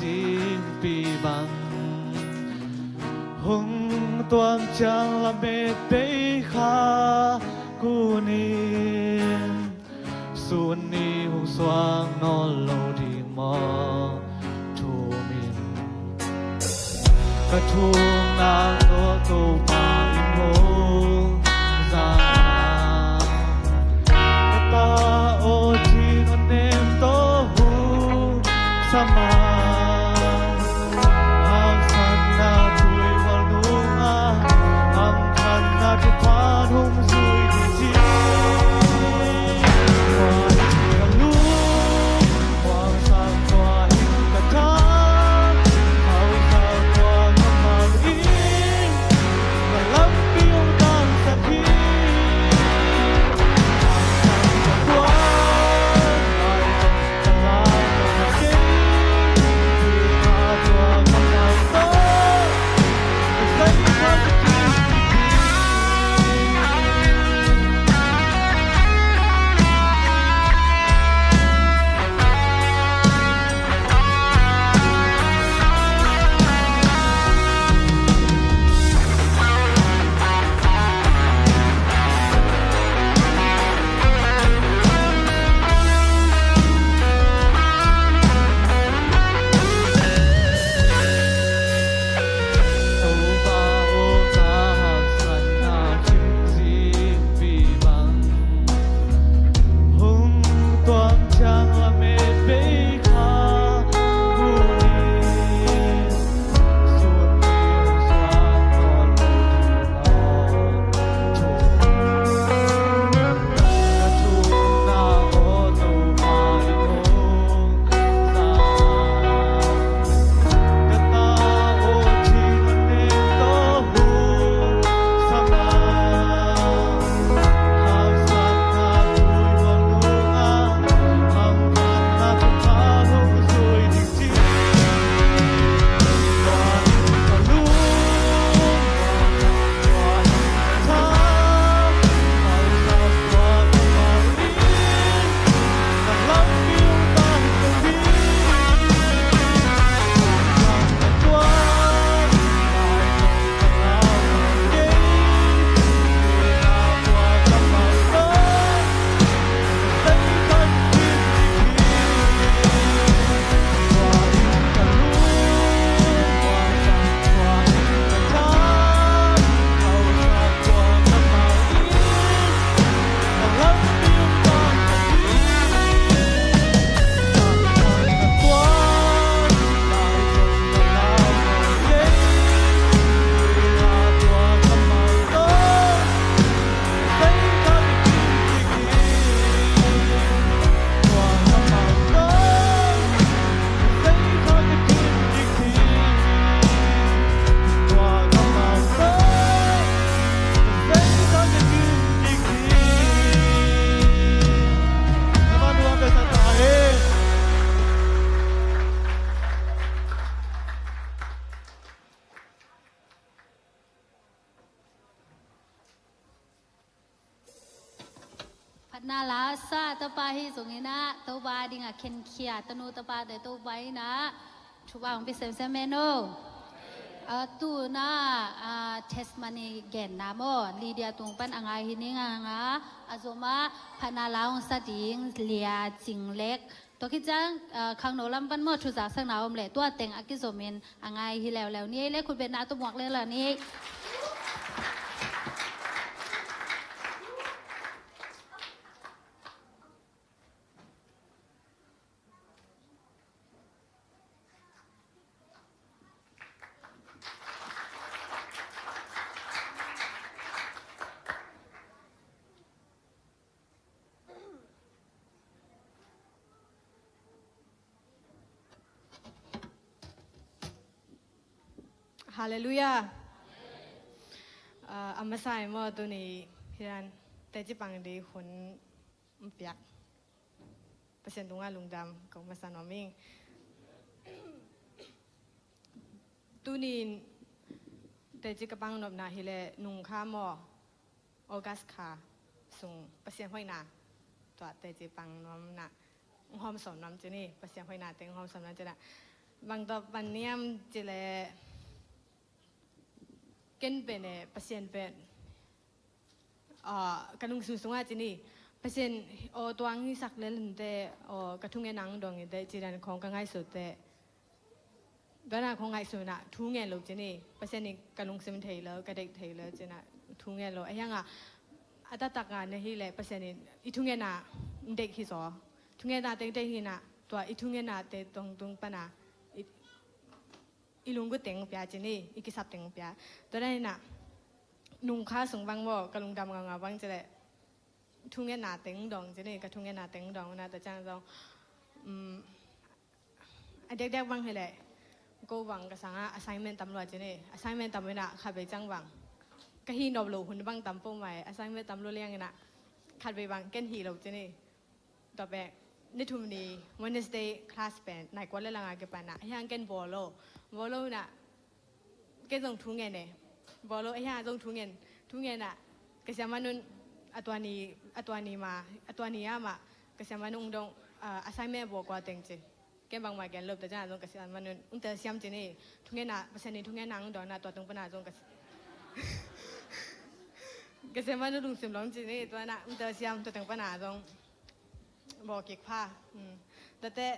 Singpi bang hong tuam ciang lamet bei kha kunin, sun ni hong suak nawn lo ding maw? Thum in. Ka thumna tawh Topa in hong zang a, ka ta aw, thing a nem tawh hong sam a, haksatna tuihual nungah, hamkhatna thupha hong zui ding ci. Tua in ka lung, huangsak tua in ka tha, hausak tua ka mal in, ka lampi hong tangsak hi. Haksatna tua, Phatna la sa tapa hi zongin ah, Topa dingah khenkhia tanu tapate Topa in ah thupha hong pia semsem hen aw. Ah, tu-in ah, ah, testimony genna maw, Lydia tung pan a ngai hi ning a, a zom ah phatna la hong sa ding Lia Cing Lek. Tua khit ciang, ah, khangno lam pan maw, thu zaksakna om leh tua teng a kizomin a ngai hi leuleu ni ei, le khutbetna tawh muak leuleu ni ei. Halleluiah. Ah, a masa in maw, tuni hi dan teci pang ding hun piak Pasian tungah lungdam ko masa nuam ing. Tuni in teci ka pang nopna hi leh nung kha maw, August kha sung Pasian hoihna, tua teci pang nuamna hong hawm sawm nuam ci ni, Pasian hoihna teng hong hawm sawm nuam ci na. Bang tawh pan niam cileh ken pen e Pasian pen, ah, ka lungsim sungah ci ni, Pasian aw tuang hisak lel hinte, aw ka thungen ang dong hinte ci dan khong ka ngaihsut te. Tuana khong ngaihsut na thu ngen lo ci ni, Pasian in ka lungsim thei lo, ka deih thei lo ci na thu ngen lo. A hianga a taktak nga na hi leh Pasian in i thungenna deih hi zaw. Thungenna tengteng hi na, tua i thungenna te tongtung pana i, i lunggu teng pia ci ni, i kisap teng pia. Tua dan ina nungkha sung bang maw, ka lungdam nganga bang cileh thungenna teng dong ci ni, ka thungenna teng dong na ta cang zong, um, a dekdek bang hileh ko bang ka sanga assignment tam lua ci ni, assignment tam ina khat vei cang bang ka hi nop lo hun bang tam po mai, assignment tam lua liang ina khat vei bang ken hi lo ci ni. Tua pen ni thum ni Wednesday class pen nai kua le langa kipan na a hiang ken bawl lo, bawl lo na ken zong thu ngen e, bawl lo a hiang zong thu ngen, thu ngen na ka siama nun a tua ni, a tua ni ma, a tua ni a ma ka siama nun ung dong, ah, assignment bawl kua teng ci. Ken bangma gen lop ta cana zong ka siama nun ung tel siam ci ni, thu ngen na Pasian ni thu ngen na ung dong na tua tung pana zong ka ka siama nun lungsim long ci ni, tua na ung tel siam tua tung pana zong bawl kik pha. Tate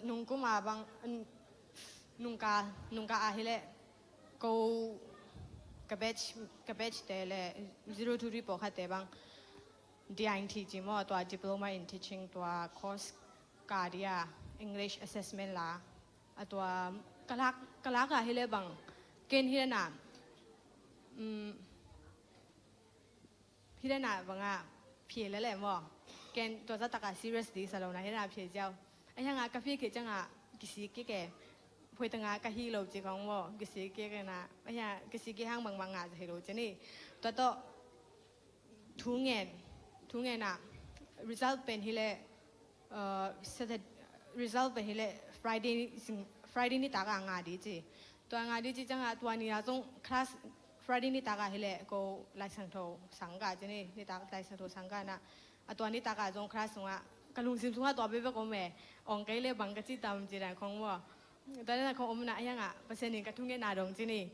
nungkuma bang nungka, nungka ahileh ko ka batch, ka batch te le zero two report khat te bang D I T ci maw, tua Diploma in Teaching tua course ka dia English assessment la a tua kalak, kalak ahileh bang ken hileh na Hi dana banga phia lele maw? Ken tua zataka serious di sa lo na hi dana phia ziau. A hianga ka phia khe cianga kisik kik e. Phuai tanga ka hi lo ci kong maw, kisik kik e na. A hianga kisik kik hang bangmah ngah zahi lo ci ni. Tua tawh thu ngen, thu ngen a result pen hileh, uh, Saturday, result pen hileh Friday, Friday nitak a ngah di ci. Tua ngah di ci cianga tua ni a zong class Friday nitak a hileh ko Laisangtho sangka ci ni, nitak Laisangtho sangka na. A tua nitak a zong class sungah ka lungsim sungah tua bekbek om e. Ong kei le bang ka ci tam ci dan khong maw. Tua dan khong om na a hianga Pasian in ka thungetna dong ci ni.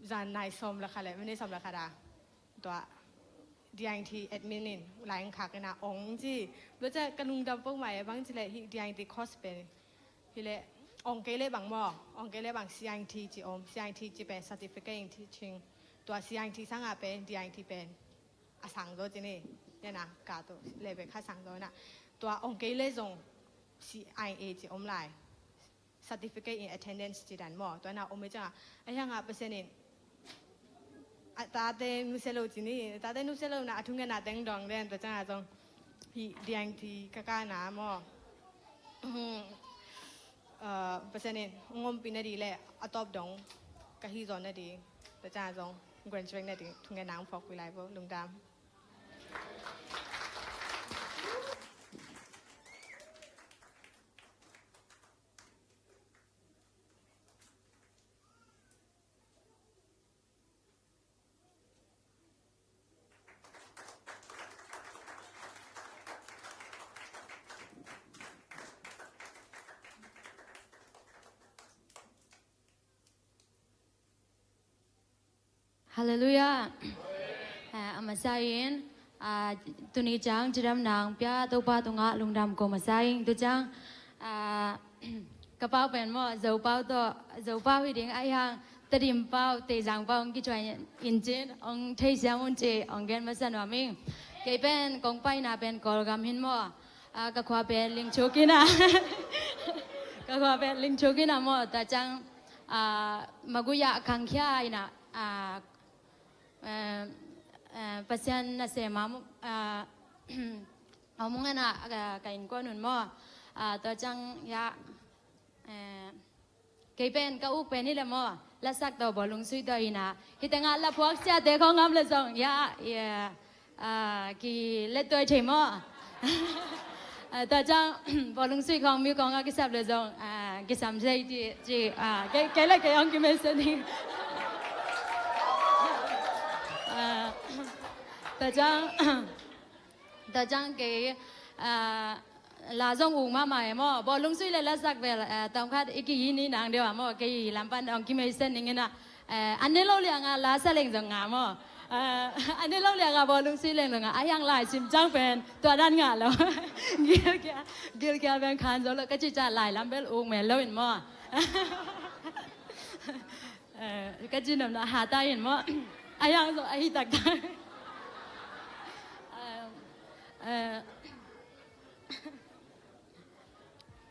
Zan nai sawm le khat le minute sawm le khat a tua D I T admin in lai ang khak ina ong ci. Tua ciang ka lungdam pok mai bang ci le hi D I T course pen hileh ong kei le bang maw, ong kei le bang C I T ci om, C I T ci pen certificate in teaching. Tua C I T sanga pen D I T pen a sang zo ci ni. Yana ka tu le be kha sang zo na. Tua ong kei le zong C I A ci om lai. Certificate in attendance ci dan maw, tua na om i cianga a hianga Pasian in a tate nusia lo ci ni, a tate nusia lo na a thungetna teng dong den tua cianga zong hi D I T ka ka na maw. Pasian in ong ompih na di le a tawp dong ka hi zaw na di tua cianga zong graduate na di thungetna ong phawkpih lai bo. Lungdam. Halleluiah. A masa in tuni ciang cidamna ong pia Topa tungah lungdam ko masa in, tu ciang ka pau pen maw, Zopau tawh, Zopau hi ding a hiang, Tedim pau, Teizang pau ong kicuai in cin ong theisiam un ci ong gen masa nuam ing. Kei pen kong paina pen Kawlgam hin maw, ka khua pen Lingchuk ina, ka khua pen Lingchuk ina maw, ta ciang maguya khangkhia ina Pasian nasem a mungana ka innkuan un maw, tua ciang ya kei pen ka uk pen hi le maw, lasak tawh bawlung sui tawh ina, hi tengah laphuak siate khong ngam le zong ya, ki lettuai thei maw. Tua ciang bawlung sui khong mi kong a kisap le zong kisam thei ci, kei le kei hong kimention hi. Tua ciang, tua ciang kei la zong uk mahmah e maw. Bawlung sui le lasak bel, eh, tawmkhat i kihi ni nang deuh a maw. Kei i lam pan ong kimei sen ning ina. Eh, an ne lo lianga la sa leng zong nga maw. Eh, an ne lo lianga bawlung sui leng zong nga. A hiang lai sim cang pen tua dan nga lo. Gilkial, gilkial pen khan zo lo. Ka ci ca lai lam bel uk mel lo in maw. Eh, ka ci namna ha ta in maw. A hiang zo a hi taktak. Eh, eh,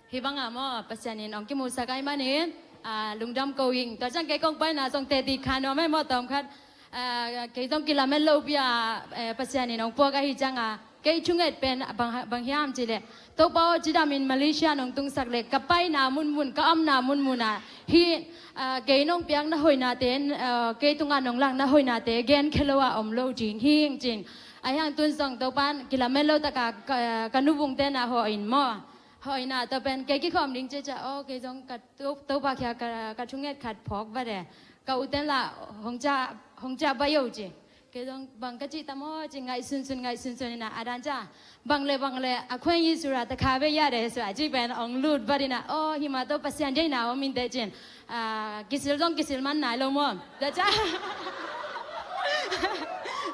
Hih bangah maw, Pasian in ong kimusak ahih manin, ah, lungdam ko ing. Tua ciang kei kong paina zong teti kha nuam e maw tawmkhat. Ah, kei zong kilamen lo pia, eh, Pasian in ong puak ahih cianga. Kei thunget pen bang, bang hiam cih leh, Topa aw, cidam in Malaysia nong tungsak leh, ka paina munmun, ka omna munmun ah hih, ah, kei nong piakna hoihnate, ah, kei tungah nong lakna hoihnate gen khia lo a om lo ding hing cin. A hiang tun zong Topa in kilamen lo taka ka, ka nuvungte na hawh in maw. Hawh ina tua pen kei kikhawm ding ciacia aw, kei zong ka to, Topa khia ka, ka thunget khat phawk vat e. Ka uten la hong ca, hong ca bai o ci. Kei zong bang ka cih tam aw ci ngaih sunsun, ngaih sunsun ina a dan ca. Bang le bang le a khueng i sura ta kha ve ya de sura ci pen ong lut vat ina aw, hima to Pasian deina om in te cin. Ah, kisil zong kisil man nai lo maw. Tua ca.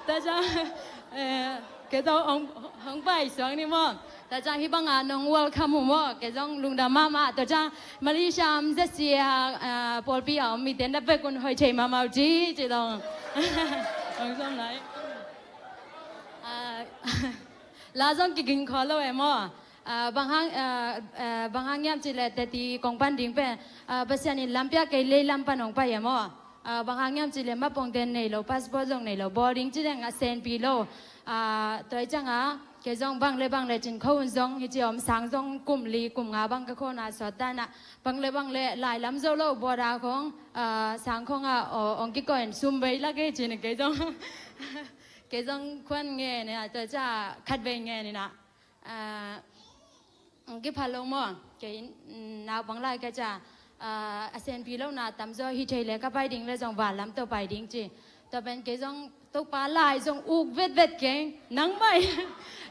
Tua ca. Eh, kei zong hong, hong pai suang ni maw. Tua ciang hih banga nong welcome uh maw, kei zong lungdam mahmah. Tua ciang Malaysia, M Z C a, ah, pawlpi a om mite na pek un hoih thei mahmah uh ci, ci zong. Hong zong lai. Ah, la zong kiging khaw lo e maw. Ah, bang hang, ah, ah, bang hang hiam cih leh teti kong pan ding pen, ah, Pasian in lampiak kei lei lam pan hong pai e maw. Ah, bang hang hiam cih leh mapongte nei lo, passport zong nei lo, boarding ci deng a senpi lo. Ah, tua hi cianga, kei zong bang le bang le cin kho hun zong, hi ci om sang zong kum li, kum nga bang ka khona sawt ta ina. Bang le bang le lai lam zo lo, border khong, ah, sang khong a, aw, ong kikoih in sum bei lak e cin kei zong. Kei zong khuan ngen ina, tua ca khat bei ngen ina. Ah, Ang kiphal lo maw? Kei, mm, naupang lai ka ca, ah, a senpi lo na tamzaw hi thei le ka pai ding le zong van lam tawh pai ding ci. Tua pen kei zong Topa lai zong uk vetvet kei. Nang mai.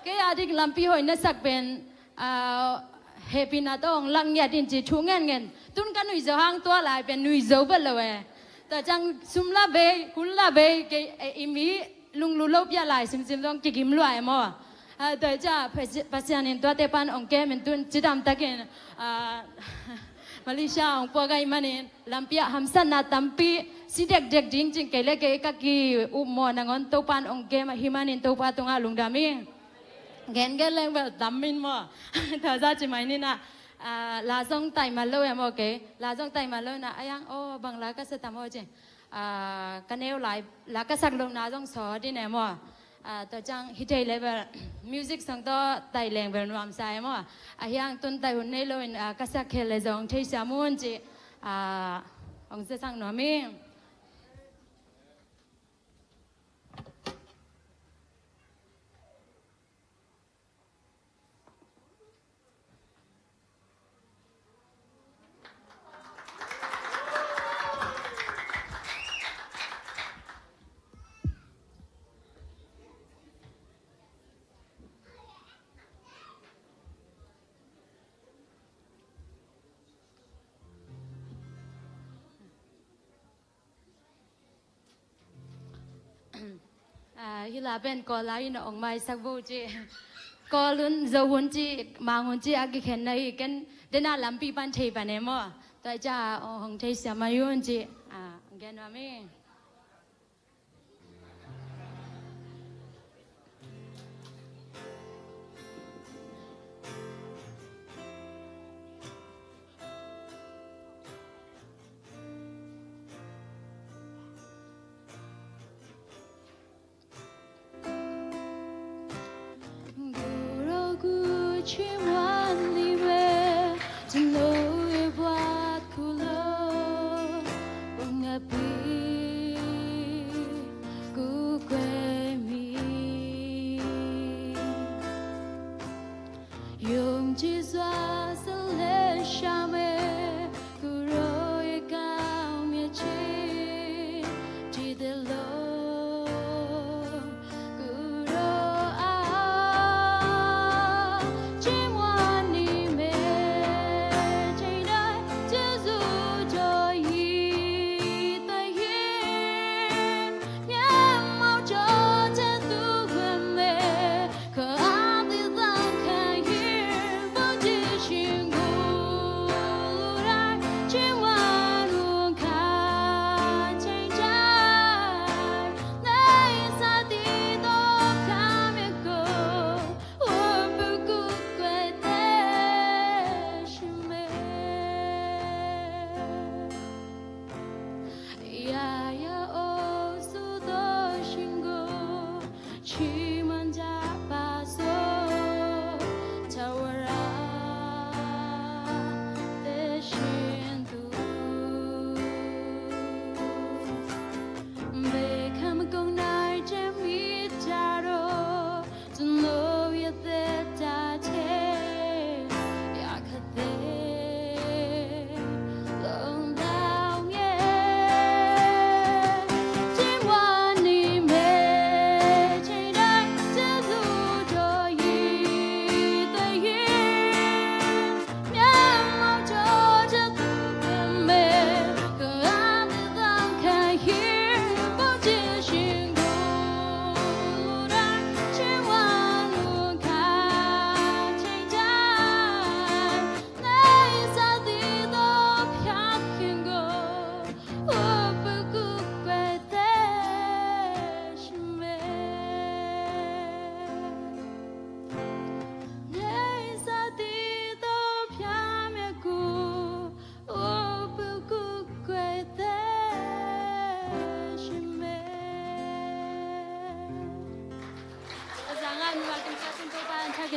Kei a dik lampi hoih na sak pen, ah, hehpihna tawh hong lak ngiat in ci thu ngenngen. Tun ka nuih zo hang tua lai pen nuih zo vet lo e. Tua ciang sum la bei, hun la bei, kei, eh, i mi lunglut lo pia lai simsim zong kigim lua e maw. Ah, tua hi cia Pasi-, Pasian in tuate pan ong kem in tun cidam takin, ah, Malaysia ong puak ahih manin lampi ah hamsatna tampi si dekdek ding cin kei le kei ka ki-up maw, nangawn Topa in ong kem ahih manin Topa tungah lungdam ing. Gengen leng bel dam in maw. Tua za ci mai ni na, ah, la zong tai man lo e maw kei. La zong tai man lo na, a yang, oh, bang la ka sa tam aw ci. Ah, ka neu lai, la ka sak lohna zong sawt in e maw. Ah, tua ciang hi thei le bel, music song tawh tai leng bel nuamsa e maw. A hiang tun tai hun nei loin, ah, ka sak khel le zong thei siam un ci, ah, ong za sang nuam ing. Ah, hi la pen Kawl lai in ong maisak vo ci. Kawl hun, Zo hun ci, Mang hun ci a kikhen na hi ken dena lampi pan thei pan e maw. Tua hi cia ong hong thei siam mai un ci. Ah, gen nuam ing.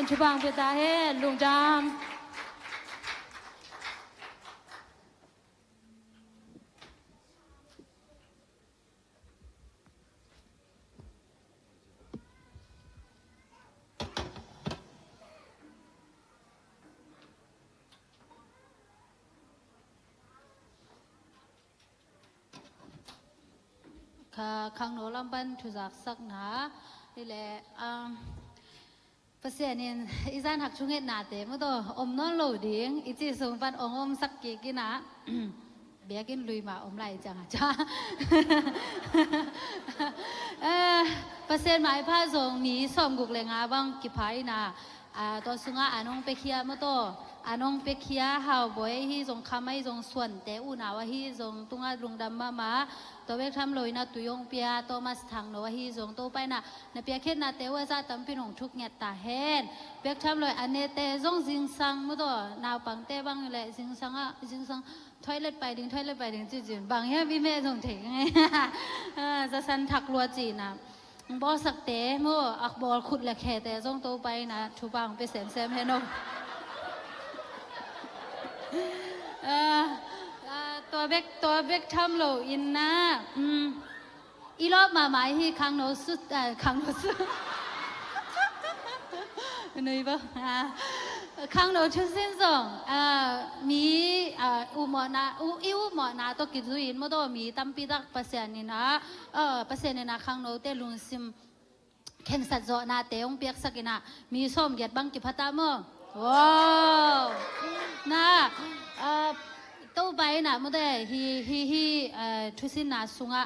Thupha hong pia ta hen, lungdam. Kha khangno lam pan thuzaksakna hi leh, um, Pasian in i zan hak thungetnate mawtaw om nawn lo ding i cih sung pan ong omsak kik in ah, biakinn lui mah om lai ciang a ca. Eh, Pasian maipha zong mi sawmguk le nga bang kipha in ah, ah, tua sungah a nong piakhia mawtaw, a nong piakhia Haubawi ahi zong, Kham ahi zong, Suante unau ahi zong tungah lungdam mahmah. Tua bek tham lo in ah tui hong pia Thomas Thangno ahi zong Topa in ah na piakkhiatnate uh a zah tampi in hong thuk ngiat ta hen. Bek tham lo in a nete zong zingsang mawtaw, naupangte bang le zingsang ah, zingsang toilet pai ding, toilet pai ding ci cin bang hiam i meh zong thei ngai. Ah, zasan thak lua ci in ah. Bawlsakte maw, a bawl khut le khete zong Topa in ah thupha hong pia semsem hen aw. Ah, ah, tua bek, tua bek tham lo in ah, um, i lawp mahmah hi khangno sut, ah, khangno sut. Nui bo. Ah, khangno thusin zong, ah, mi, ah, upmawhna, u-, i upmawhna tawh kizui in mawtaw mi tampi tak Pasian in ah, ah, Pasian in ah khangnote lungsim khensat zawhnate hong piaksak in ah mi sawmgiat bang kipha ta maw? Wow! Na, ah, Topa in ah mawtaw hi, hi, hi, ah, thusinna sungah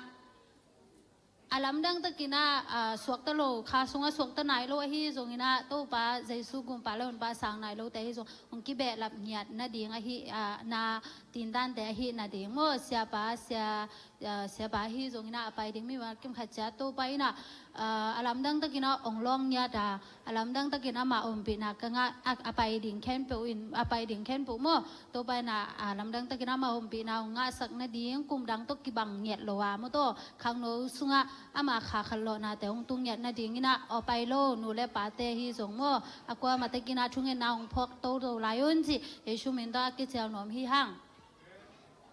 a lamdang takin ah, ah, suakta lo, kha sungah suakta nai lo ahi zongin ah Topa Jesu gumpa le honpa sang nai lote ahi zong hong kibehlap ngiat nading ahi, ah, na tindante ahi nading maw, siapa, sia, ah, siapa ahi zongin ah a pai ding mi mah kim khat ciat Topa in ah, ah, a lamdang takin ah hong lawng ngiat a, a lamdang takin ama ompihna ka ngah, a, a pai ding khempeuh in, a pai ding khempeuh maw, Topa in ah, a lamdang takin ama ompihna hong ngahsak nading, kum dang tawh kibang ngiat lo a mawtaw, khangno sungah ama kha khat lawhnate hong tung ngiat nadingin ah, aw pai lo nu le pate hi zong maw, a kuamah takin ah thungetna hong phawk toto lai un cih Jesu min tawh a kicial nuam hi hang.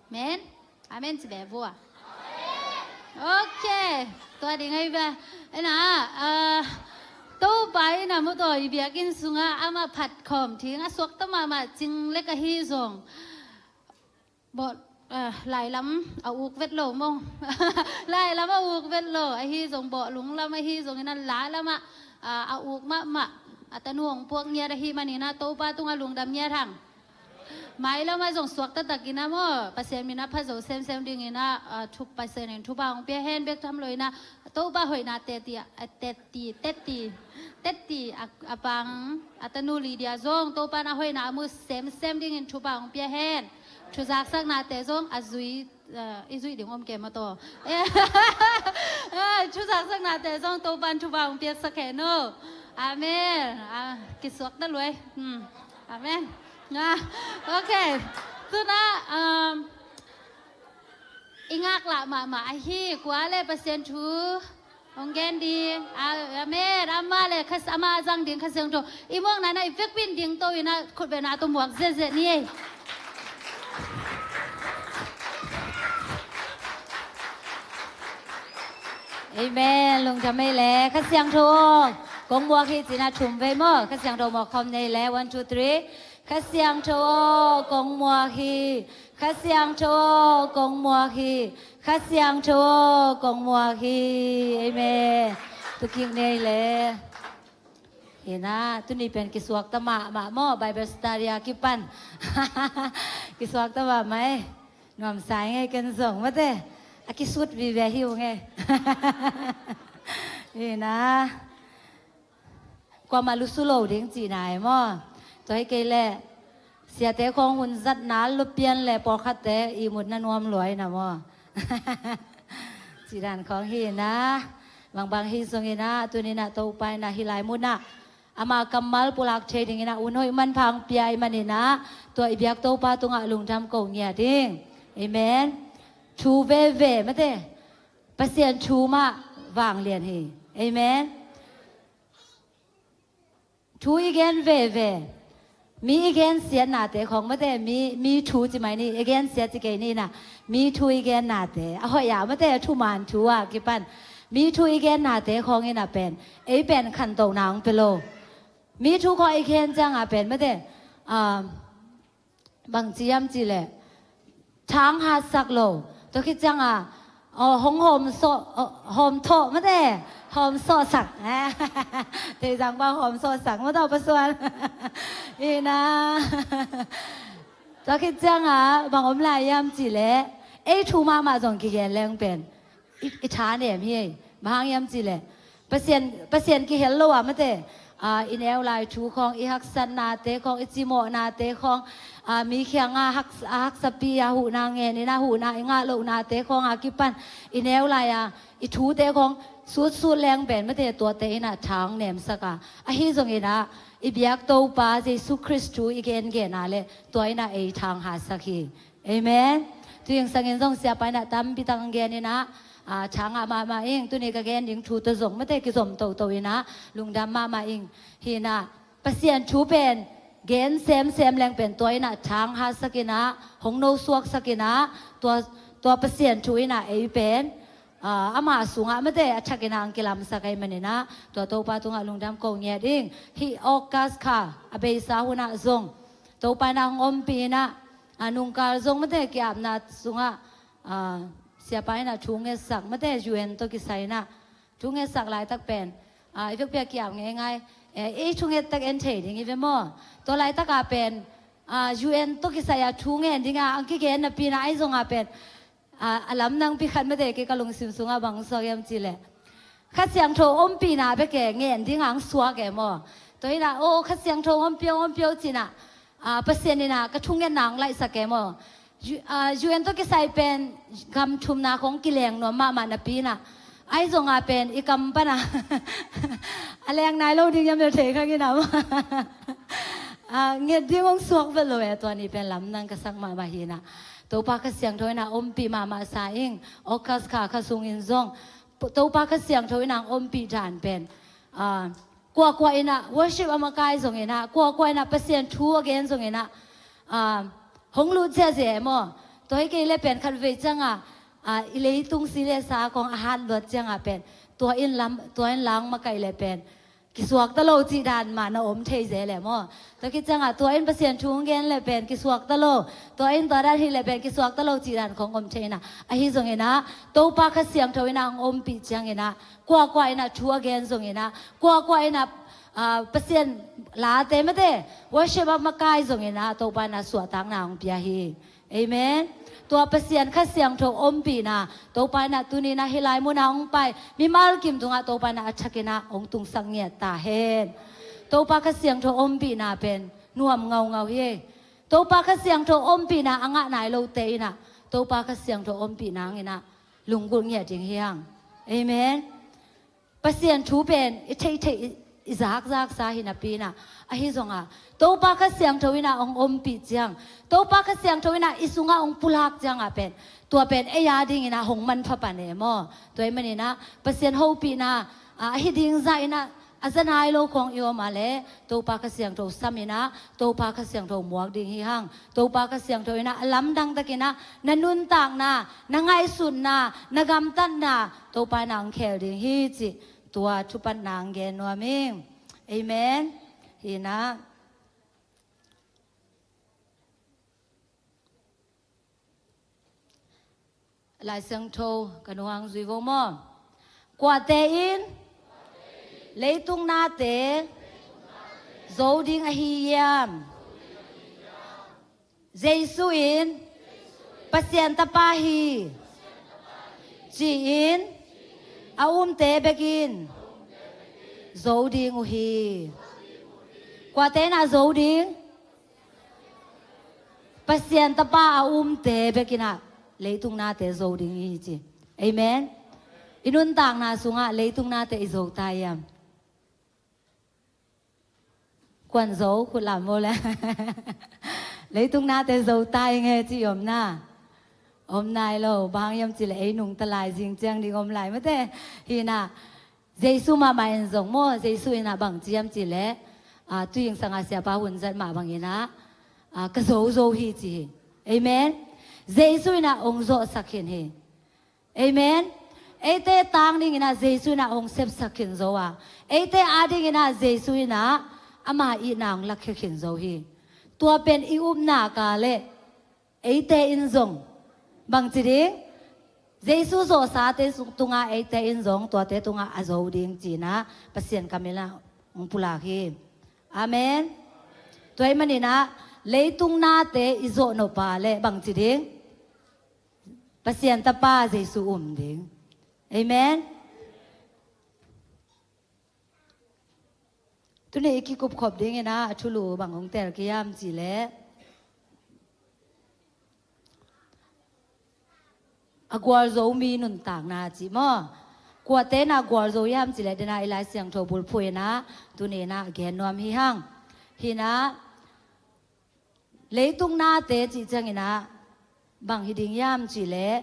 Amen. Amen ci beh vua. Ok. Tua ding ahi beh. Ena, ah, Topa in ah mawtaw i biakinn sungah amah phat khawm thing a suakta mahmah cing lek ahi zong, bawh, ah, lailam a uk vet lo maw. Lailam a uk vet lo ahi zong, bawh lunglam ahi zongin ah lailam ah, ah, a uk mahmah a tanu hong puak ngiat ahi manin ah Topa tungah lungdam ngiat hang. Mailam ah zong suakta takin ah maw, Pasian min ah pha zo semsem dingin ah, ah, thup Pasian in thupha hong pia hen. Bek tham lo in ah Topa hoihna teti, ah, teti, teti, teti a, a pang a tanu Lydia zong Topa in ah hoihna a mu semsem dingin thupha hong pia hen. Thuzaksaknate zong a zui, ah, i zuih ding om ke mawtaw. Eh, thuzaksaknate zong Topa in thupha hong piaksak hen aw. Amen. Ah, kisuakta luai. Hmm. Amen. Ah, ok. Tu in ah, um, i ngaklah mahmah ahi kua le Pasian thu hong gen ding. Ah, amen. Amah le Kha, amah a zang ding Kha Siangtho i muakna in ah i vekpi in dingto in ah khutbetna tawh muak ziahziah ni ei. Amen. Lungdam ei le. Kha Siangtho aw, kong muak hi ci in ah thum vei maw. Kha Siangtho mawk khawm ni ei le. One, two, three. Kha Siangtho aw, kong muak hi. Kha Siangtho aw, kong muak hi. Kha Siangtho aw, kong muak hi. Amen. Tu kik ni ei le. Hi in ah, tuni pen kisuakta mahmah maw, Bible study a kipan. Kisuakta mahmah ei. Nuamsa i ngei ken zong mate. A kisut vive hi ung ei. Hi in ah. Kuamah lusu lo ding cihna ei maw. Tua hi kei leh siate khawng hun zatna lupian le pawlkhatte ihmutna nuam lua in ah maw. Cihdan khawng hi in ah. Bangbang hi zongin ah, tuni in ah Topa in ah hih lai munah ama kammal pulak thei dingin ah hun hoih manpha hong pia ahih manin ah, tua i biak Topa tungah lungdam ko ngiat ding. Amen. Thu veve mate. Pasian thu mah vanglian hi. Amen. Thu i gen veve. Mi i gensiatnate khawng mate, mi, mi thu ci mai ni, i gensiat ci kei ni na. Mi thu i gennate a hoih a mate, a thuman thu a kipan mi thu i gennate khawng ina pen ei pen khantohna hong pia lo. Mi thu khawng i gen cianga pen mate, ah, bangci hiam cih leh thang hatsak lo. Tua khit cianga, aw, hong hawm sawh, aw, hawm thawh mate, hawm sawhsak. Teizang bang hawm sawhsak mate, pasuan. Ina. Tua khit cianga bang om lai hiam cih leh ei thu mahmah zong kigen leng pen i, i tha nem hi. Bang hang hiam cih leh Pasian, Pasian kihel lo a mate, ah, i neu lai thu khawng, i haksatnate khawng, i cimawhnate khawng, ah, mi kianga hak-, a haksapi a huhna ngen ina huhna i ngah lohnate khawng a kipan i neu lai a i thute khawng sutsut leng pen mate, tuate ina thang nemsak a. Ahi zong ina i biak Topa Jesu Khrist thu i gengen a leh tua ina ei thang hatsak hi. Amen. Tuing sangin zong siapa ina tampi tak ang gen ina, ah, thang ah mahmah ing, tuni ka gen ding thu tawh zong mate kizom toto ina, lungdam mahmah ing. Hi ina, Pasian thu pen gen semsem leng pen tua ina thang hatsak ina, hong no suaksak ina, tua, tua Pasian thu ina ei pen, ah, ama sungah mate a thak ina ang kilamsak ahi man ina, tua Topa tungah lungdam ko ngiat ing. Hi August kha a beisa hunah zong Topa ina hong ompih ina, a nungkal zong mate kiapna sungah, ah, siapa ina thu ngetsak mate, U N tawh kisai ina thu ngetsak laitak pen, ah, i vekpi a kiap ngeingai, eh, ei thu ngettak en thei ding i ve maw? Tua laitak a pen, ah, U N tawh kisai a thu ngen dinga ang kigen napi ina ahi zonga pen, ah, a lamdang pi khat mate, kei ka lungsim sungah bang suak hiam cih leh Kha Siangtho ompihna bek e ngen dinga ang suak e maw? Tua ina, aw, Kha Siangtho ompih o, ompih o ci ina, ah, Pasian ina ka thungetna ang laihsak e maw? U-, ah, U N tawh kisai pen gam thumna khawng kileng nuam mahmah napi ina ahi zonga pen i kam pana a leng nai lo ding hiam le thei kha ina maw? Ah, nget ding hong suak vet lo e, tua ni pen lamdang ka sak mahmah hi ina. Topa Kha Siangtho ina ompih mahmah sa ing. August kha, kha sungin zong Topa Kha Siangtho ina ang ompih dan pen, ah, kuakua ina worship a makai zong ina, kuakua ina Pasian thu a gen zong ina, ah, hong lut ziahziah e maw? Tua hi kei leh pen khatvei cianga, ah, i leitung si le sa khawng a hat luat cianga pen tua in lam, tua in lang makaih leh pen kisuakta lo cih dan mah na om thei zel e maw? Tua khit cianga tua in Pasian thu hong gen leh pen kisuakta lo, tua in tua dan hih leh pen kisuakta lo cih dan khawng om thei ina. Ahi zong ina, Topa Kha Siangtho ina hong ompih ciang ina, kuakua ina thu a gen zong ina, kuakua ina, ah, Pasian late mate worship a makai zong ina Topa ina suahtakna hong pia hi. Amen. Tua Pasian Kha Siangtho ompihna Topa ina tuni ina hih lai muna hong pai mimal kim tungah Topa ina a thak ina hong tungsak ngiat ta hen. Topa Kha Siangtho ompihna pen nuam ngaungau hi. Topa Kha Siangtho ompihna a ngah nai lote ina Topa Kha Siangtho ompihna ang ina lunggulh ngiat ding hi hang. Amen. Pasian thu pen i theihtheih i, i zakzaksa hi napi ina, ahi zonga Topa Kha Siangtho ina hong ompih ciang, Topa Kha Siangtho ina i sungah hong pulak cianga pen tua pen ei a ding ina hong manpha pan e maw? Tua hi man ina Pasian hopihna, ah, ahi ding zah ina a za nai lo khawng i om a leh Topa Kha Siangtho sam ina, Topa Kha Siangtho muak ding hi hang. Topa Kha Siangtho ina a lamdang tak ina na nuntakna, na ngaihsutna, na gamtatna Topa ina ang khel ding hi cih tua thupatna ang gen nuam ing. Amen. Hi ina. Lai Siangtho ka nuang zui vo maw? Kuate in leitung nate zo ding ahi hiam? Jesu in Pasian Tapa hi ci-in a umte bekin zo ding uh hi. Kuate in a zo ding? Pasian Tapa a umte bek ina leitung nate zo ding hi ci. Amen. I nuntakna sungah leitung nate i zo ta hiam? Kuan zo, khut lam vo le. Leitung nate zo ta ing e ci om na? Om nai lo, bang hang hiam cih leh ei nungta lai zing ciang ding om lai mate. Hi ina, Jesu mahmah in zong maw, Jesu ina bang ci hiam cih leh, a, tuing sanga siapa hun zat mah bangin ah, a, ka zo zo hi ci hi. Amen. Jesu in ah hong zawhsak khin hi. Amen. Eite tang dingin ah Jesu in ah hong sepsak khin zo a, eite adingin ah Jesu in ah ama itna hong lakkhia khin zo hi. Tua pen i upna ka le eite in zong bangci ding? Jesu zawhsate tunga eite in zong tuate tunga a zo ding ci-in ah Pasian kam in ah hong pulak hi. Amen. Tua ahih manin ah leitung nate i zawh nop a le bangci ding? Pasian Tapa Jesu um ding. Amen. Tuni i kikupkhop dingin ah a thulu bang hong tel kei hiam cih leh, a gualzo mi nuntakna cih maw? Kuate in ah gualzo hiam cih leh, den ah i Lai Siangtho bulphuh in ah tuni in ah gen nuam hi hang. Hi in ah, leitung nate cih ciangin ah bang hi ding hiam cih leh,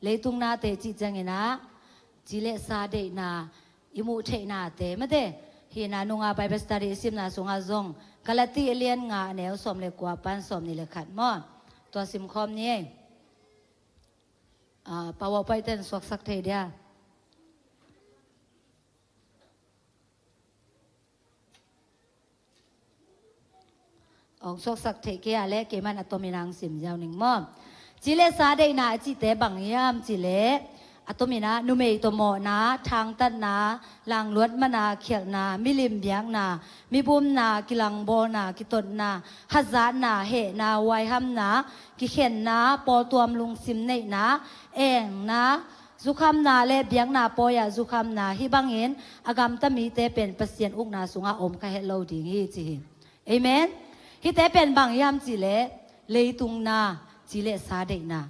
leitung nate cih ciangin ah ci le sa deihna i muh theihnate mate. Hi in ah nunga Bible study i simna sungah zong Galati a lian nga a neu sawm le kua pan sawm nih le khat maw? Tua simkhawm ni ei. Ah, PowerPoint ten suaksak thei dia. Hong suaksak theih kei a le keiman a tomin hong sim ziau ning maw? Ci le sa deihna a cihte bang hiam cih leh, a tomin ah numei tawh mawhna, thangtatna, langluat mana, khialhna, milim biakna, mibumna, kilangbawlna, kitotna, hazatna, hehna, huaihamna, kikhenna, pawltuam lungsim neihna, engna, zukhamna le biakna pawi-ah zukhamna, hih bangin a gamta mite pen Pasian ukna sungah om kha het lo ding hi ci hi. Amen. Hihte pen bang hiam cih leh, leitung na, ci le sa deihna.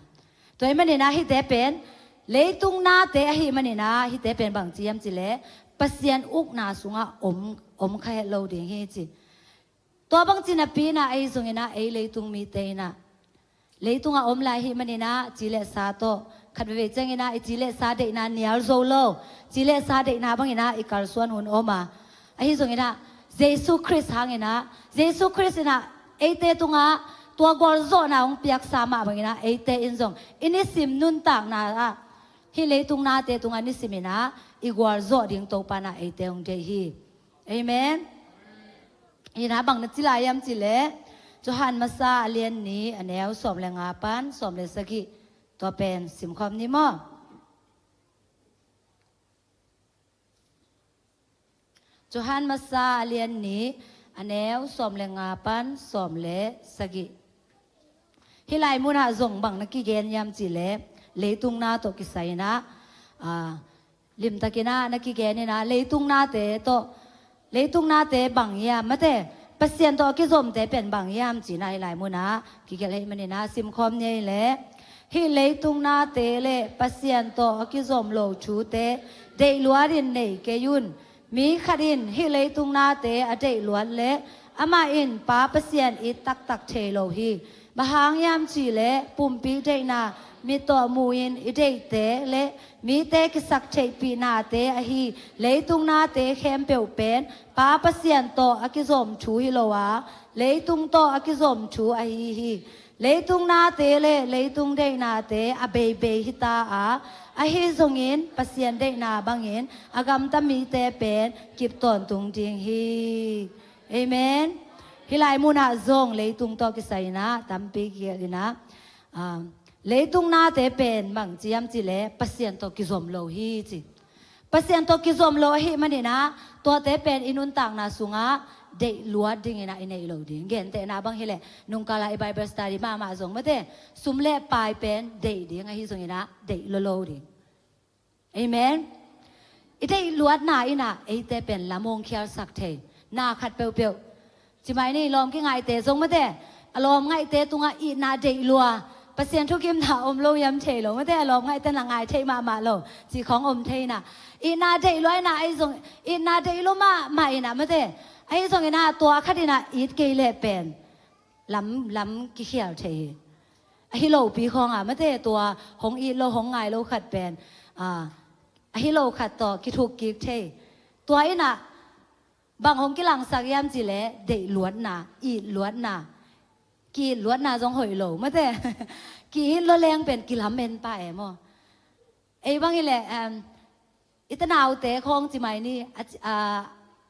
Tua ahih manin ah hihte pen leitung nate ahih manin ah hihte pen bangci hiam cih leh, Pasian ukna sungah om, om kha het lo ding hi ci. Tua bangci napi in ah ahi zongin ah ei leitung mite in ah leitungah om lai ahih manin ah ci le sa tawh khat veivei ciangin ah i ci le sa deihna nial zo lo. Ci le sa deihna bangin ah i kalsuan hun om a, ahi zongin ah Jesu Khrist hangin ah, Jesu Khrist in ah eite tungah tua gualzawhna hong piaksa mah bangin ah eite in zong i nisim nuntakna ah hih leitung nate tungah nisimin ah i gualzawh ding Topa in ah eite hong deih hi. Amen. Hi in ah bang na ci lai hiam cih leh, Johan Masa a lian nih a neu sawm le nga pan sawm le sagih, tua pen simkhawm ni maw? Johan Masa a lian nih a neu sawm le nga pan sawm le sagih. Hih lai munah zong bang na kigen hiam cih leh, leitung na tawh kisai in ah, ah, limtakin ah na kigen in ah, leitung nate tawh, leitung nate bang hiam mate, Pasian tawh a kizomte pen bang hiam ci-in ah hih lai munah kigelh ahih manin ah simkhawm ni ei leh, hih leitung nate le Pasian tawh a kizom lo thute deihluat in nei kei un. Mi khat in hih leitung nate a deihluat leh amah in Pa Pasian it taktak thei lo hi. Bang hang hiam cih leh pumpi deihna, mit tawh mu-in i deihte le mite kisak theihpihnate ahi leitung nate khempeuh pen Pa Pasian tawh a kizom thu hi lo a, leitung tawh a kizom thu ahi hi. Leitung nate le leitung deihnate a beibei hi ta a, ahi zongin Pasian deihna bangin a gamta mite pen kip tawntung ding hi. Amen. Hih lai munah zong leitung tawh kisai in ah tampi kigelh in ah, ah, leitung nate pen bangci hiam cih leh Pasian tawh kizom lo hi ci. Pasian tawh kizom lo ahih manin ah tuate pen i nuntakna sungah deihluat dingin ah i neih lo ding. Gentehna bang hi leh, nungkala i Bible study mahmah zong mate, sum le pai pen deih ding ahi zongin ah deih lolo ding. Amen. I deihluatna in ah eite pen lam hong khialsak thei. Na khat peuhpeuh, ci mai ni, lawm kingaihte zong mate, a lawm ngaihte tungah itna deih lua, Pasian thukimna om lo hiam thei lo mate, a lawm ngaihte na ngai thei mahmah lo cih khawng om thei in ah, itna deih lua in ah, ahi zong, itna deih lua mahmah in ah mate, ahi zongin ah tua khat in ah it kei leh pen lam, lam kikhial thei hi. Ahi lopi khawngah mate, tua hong it lo, hong ngai lo khat pen, ah, ahi lo khat tawh kithuk kik thei. Tua in ah Bang hong kilangsak hiam cih leh deih luatna, it luatna. Ki-it luatna zong hoih lo mate. Ki-it lua leng pen kilamen pah e maw. Ei bang hi leh, em, i tanaute khawng ci mai ni, a, a,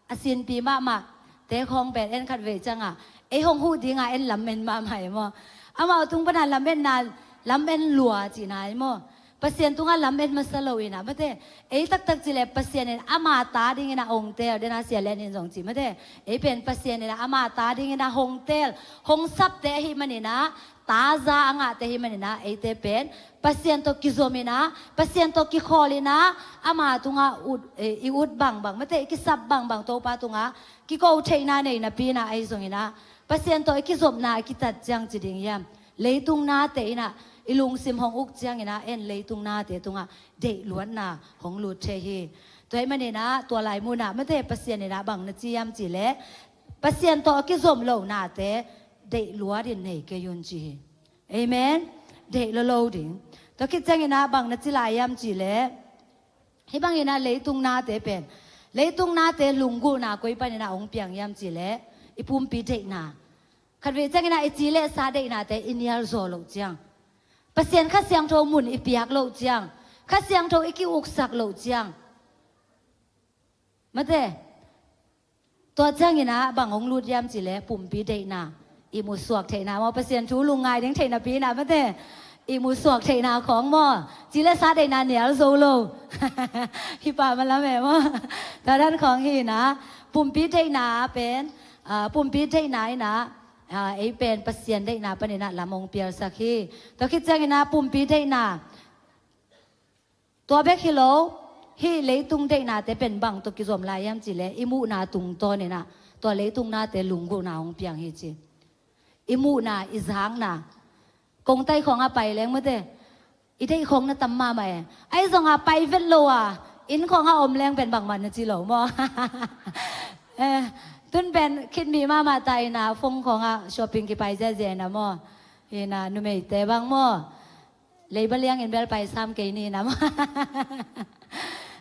a sinpi mahmah te khawng pen en khat vei ciangah ei hong huh dingah en lamen mahmah e maw. Amau tung pana lamenna, lamen lua cihna e maw. Pasian tungah lamen masa lo inah mate. Ei taktak cih leh Pasian in ama ta dingin a hong teel, dena Sia Lian in zong ci mate. Ei pen Pasian in ama ta dingin a hong teel, hong sapte ahih maninah, taza a ngahte ahih maninah, eite pen Pasian tawh kizom inah, Pasian tawh kikhawl inah, ama tungah ut, eh, i ut bangbang mate, i kisap bangbang Topa tungah kiko theihna nei napi inah, ahi zong inah Pasian tawh i kizopna a kitat ciang ci ding hiam. Leitung nate inah i lungsim hong uk ciang inah en leitung nate tungah deih luatna hong lut thei hi. Tua ahih maninah tua lai munah mate Pasian inah bang na ci hiam cih leh Pasian tawh a kizom lo nate deih luat in nei kei un ci hi. Amen. Deih lua lo ding. Tua khit ciang inah bang na ci lai hiam cih leh, hih bang inah leitung nate pen, leitung nate lunggulhna koi pan inah hong piang hiam cih leh i pumpi deihna. Khat vei ciang inah i ci le sa deihnate i nial zaw loh ciang, Pasian Kha Siangtho mun i piak loh ciang, Kha Siangtho i ki-uksak loh ciang mate. Tua ciang inah bang hong lut hiam cih leh pumpi deihna, ihmu suak theihna maw, Pasian thu lungngai ding theihna pi inah mate. Ihmu suak theihna khawng maw, ci le sa deihna nial zo lo. Hi pah malam e maw. Tua dan khawng hi inah pumpi deihna pen, ah, pumpi deihna inah, ah, ei pen Pasian deihna pan inah lam hong pialsak hi. Tua khit ciang inah pumpi deihna, tua bek hi lo, hih leitung deihnate pen bang tawh kizom lai hiam cih leh i muhna tungtawn inah tua leitung nate lunggulhna hong piang hi ci. I muhna, i zakna. Kongtai khawngah pai leng mate, i deih khawng na tam mahmah e. Ahi zongah pai vet lo a inn khawngah om leng pen bangmah na ci lo maw. Eh, tun pen khitmi mahmah ta inah phone khawngah shopping kipai ziahziah inah maw. Inah numeite bang maw, leiba liangin bel pai sam kei ni inah maw.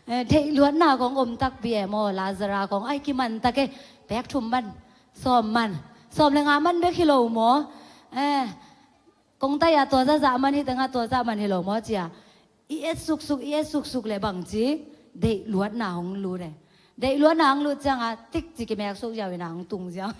Eh, deih luatna khawng om takpi e maw. Lazarus khawng ai kiman tak e. Pek thum man, sawm man, sawm le nga man bek hi lo maw. Eh, kongtai a tua zahzah man, hi tengah tua zah man hi lo maw cia. I et suksuk, i et suksuk le bang ci, deih luatna hong lut e. Deih luatna hong lut ciangah tik ci kimek suk ziau inah hong tung ziau.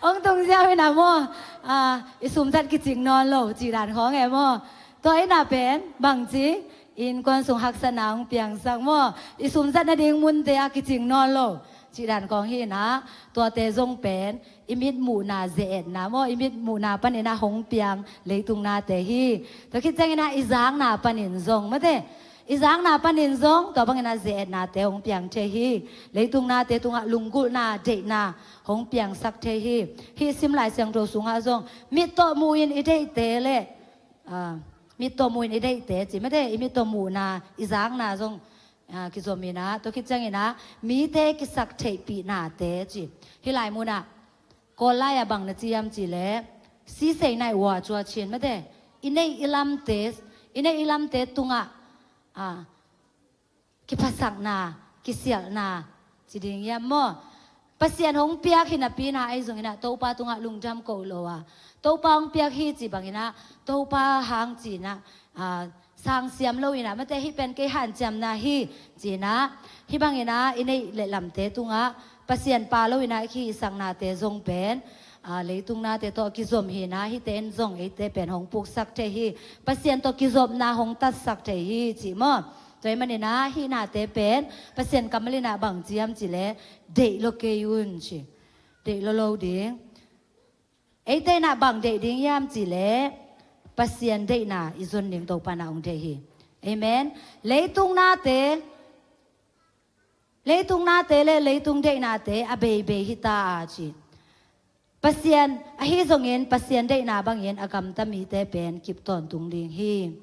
Hong tung ziau inah maw. Ah, i sumzat kicing nawn lo cih dan khawng e maw. Tua inah pen bang ci, innkuan sung haksatna hong piangsak maw. I sumzat nading munte ah kicing nawn lo cih dan khawng hi inah, tuate zong pen i mitmuhna ze-etna maw, i mitmuhna pan inah hong piang leitung nate hi. Tua khit ciang inah i zakna panin zong mate, i zakna panin zong tua bang inah ze-etnate hong piang thei hi. Leitung nate tungah lunggulhna, deihna hong piangsak thei hi. Hih sim Lai Siangtho sungah zong mit tawh muhin i deihte le, ah, mit tawh muhin i deihte ci mate, i mit tawh muhna, i zakna zong, ah, kizom inah, tua khit ciang inah mite kisaktheihpihnate ci. Hih lai munah Kawl lai-ah bang na ci hiam cih leh, ศีรษะในหัว cua cin mate, i neih i lamte, i neih i lamte tungah, ah, kiphasakna, kisialhna ci ding hiam maw. Pasian hong piak hi napi inah ahi zong inah Topa tungah lungdam ko lo a, Topa hong piak hi ci bang inah, Topa hang ci inah, ah, sangsiam lo inah mate, hih pen kei hanciamna hi ci inah, hih bang inah i neih le lamte tungah Pasian pa lo inah i kihisaknate zong pen, ah, leitung nate tawh kizom hi inah, hihte in zong eite pen hong puksak thei hi. Pasian tawh kizopna hong tatsak thei hi ci maw. Tua ahih manin ah hih nate pen Pasian kammal in ah bang ci hiam cih leh, deih lua kei un ci. Deih lua lo ding. Eite in ah bang deih ding hiam cih leh, Pasian deihna i zon ding Topa in ah hong deih hi. Amen. Leitung nate, leitung nate le leitung deihnate a beibei hi ta a ci. Pasian, ahi zongin Pasian deihna bangin a gamta mite pen kip tawntung ding hi.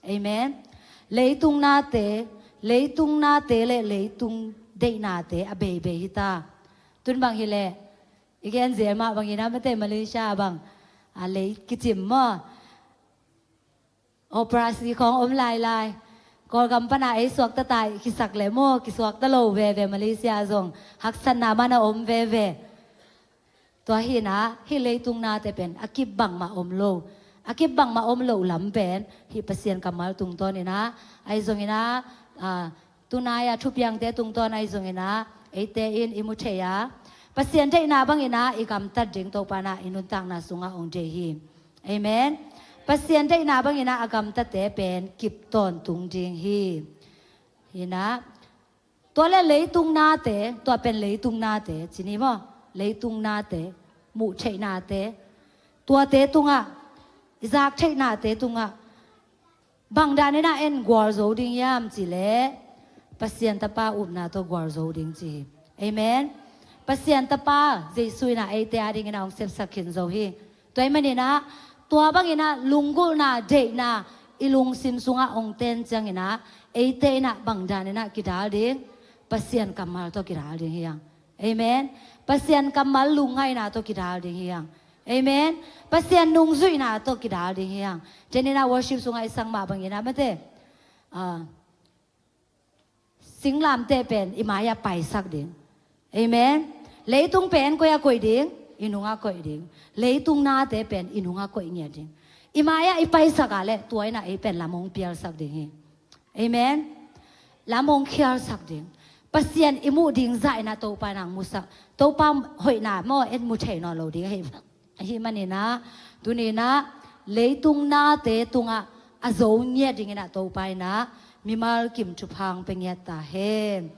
Amen. Leitung nate, leitung nate le leitung deihnate a beibei hi ta. Tun bang hi leh, i gen zel mah bangin ah mate Malaysia bang, a lei kicim maw. Operasi khawng om lailai. Kawlgam pana ei suakta ta i kisak le maw, kisuakta lo veve, Malaysia zong haksatna man a om veve. Tua hi-in ah hih leitung nate pen a kip bangmah om lo. A kip bangmah om loh lam pen hih Pasian kammal tungtawnin ah, ahi zongin ah, ah, tunai-a thupiangte tungtawn ahi zongin ah, eite in i mu thei a, Pasian deihna bangin ah i gamtat ding, Topa in ah i nuntakna sungah hong deih hi. Amen. Pasian deihna bangin ah a gamtate pen kip tawntung ding hi. Hi-in ah, tua le leitung nate, tua pen leitung nate ci ni maw, leitung nate, muh theih nate, tuate tungah, i zak theih nate tungah bang danin ah en gualzo ding hiam cih leh, Pasian Tapa upna tawh gualzo ding ci hi. Amen. Pasian Tapa Jesu in ah eite adingin ah hong sepsak khin zo hi. Tua ahih manin ah, tua bangin ah lunggulhna, deihna i lungsim sungah hong ten ciangin ah, eite in ah bang danin ah kidal ding? Pasian kammal tawh kidal ding hi hang. Amen. Pasian kammal lungngaihna tawh kidal ding hi hang. Amen. Pasian nungzuihna tawh kidal ding hi hang. Tua ahih manin ah worship sungah i sang mah bangin ah, mate, ah, singlamteh pen i mai-ah paisak ding. Amen. Leitung pen koi-ah koih ding? I nungah koih ding. Leitung nate pen i nungah koih ngiat ding. I mai-ah i paisak a leh tua in ah ei pen lam hong pialsak ding hi. Amen. Lam hong khialsak ding. Pasian i muh ding zah in ah Topa in ah hong musak. Topa hoihna maw, en mu thei nawn lo ding ahi. Ahih manin ah, tuni-in ah leitung nate tungah a zo ngiat dingin ah Topa in ah mimal kim thupha hong pia ngiat ta hen.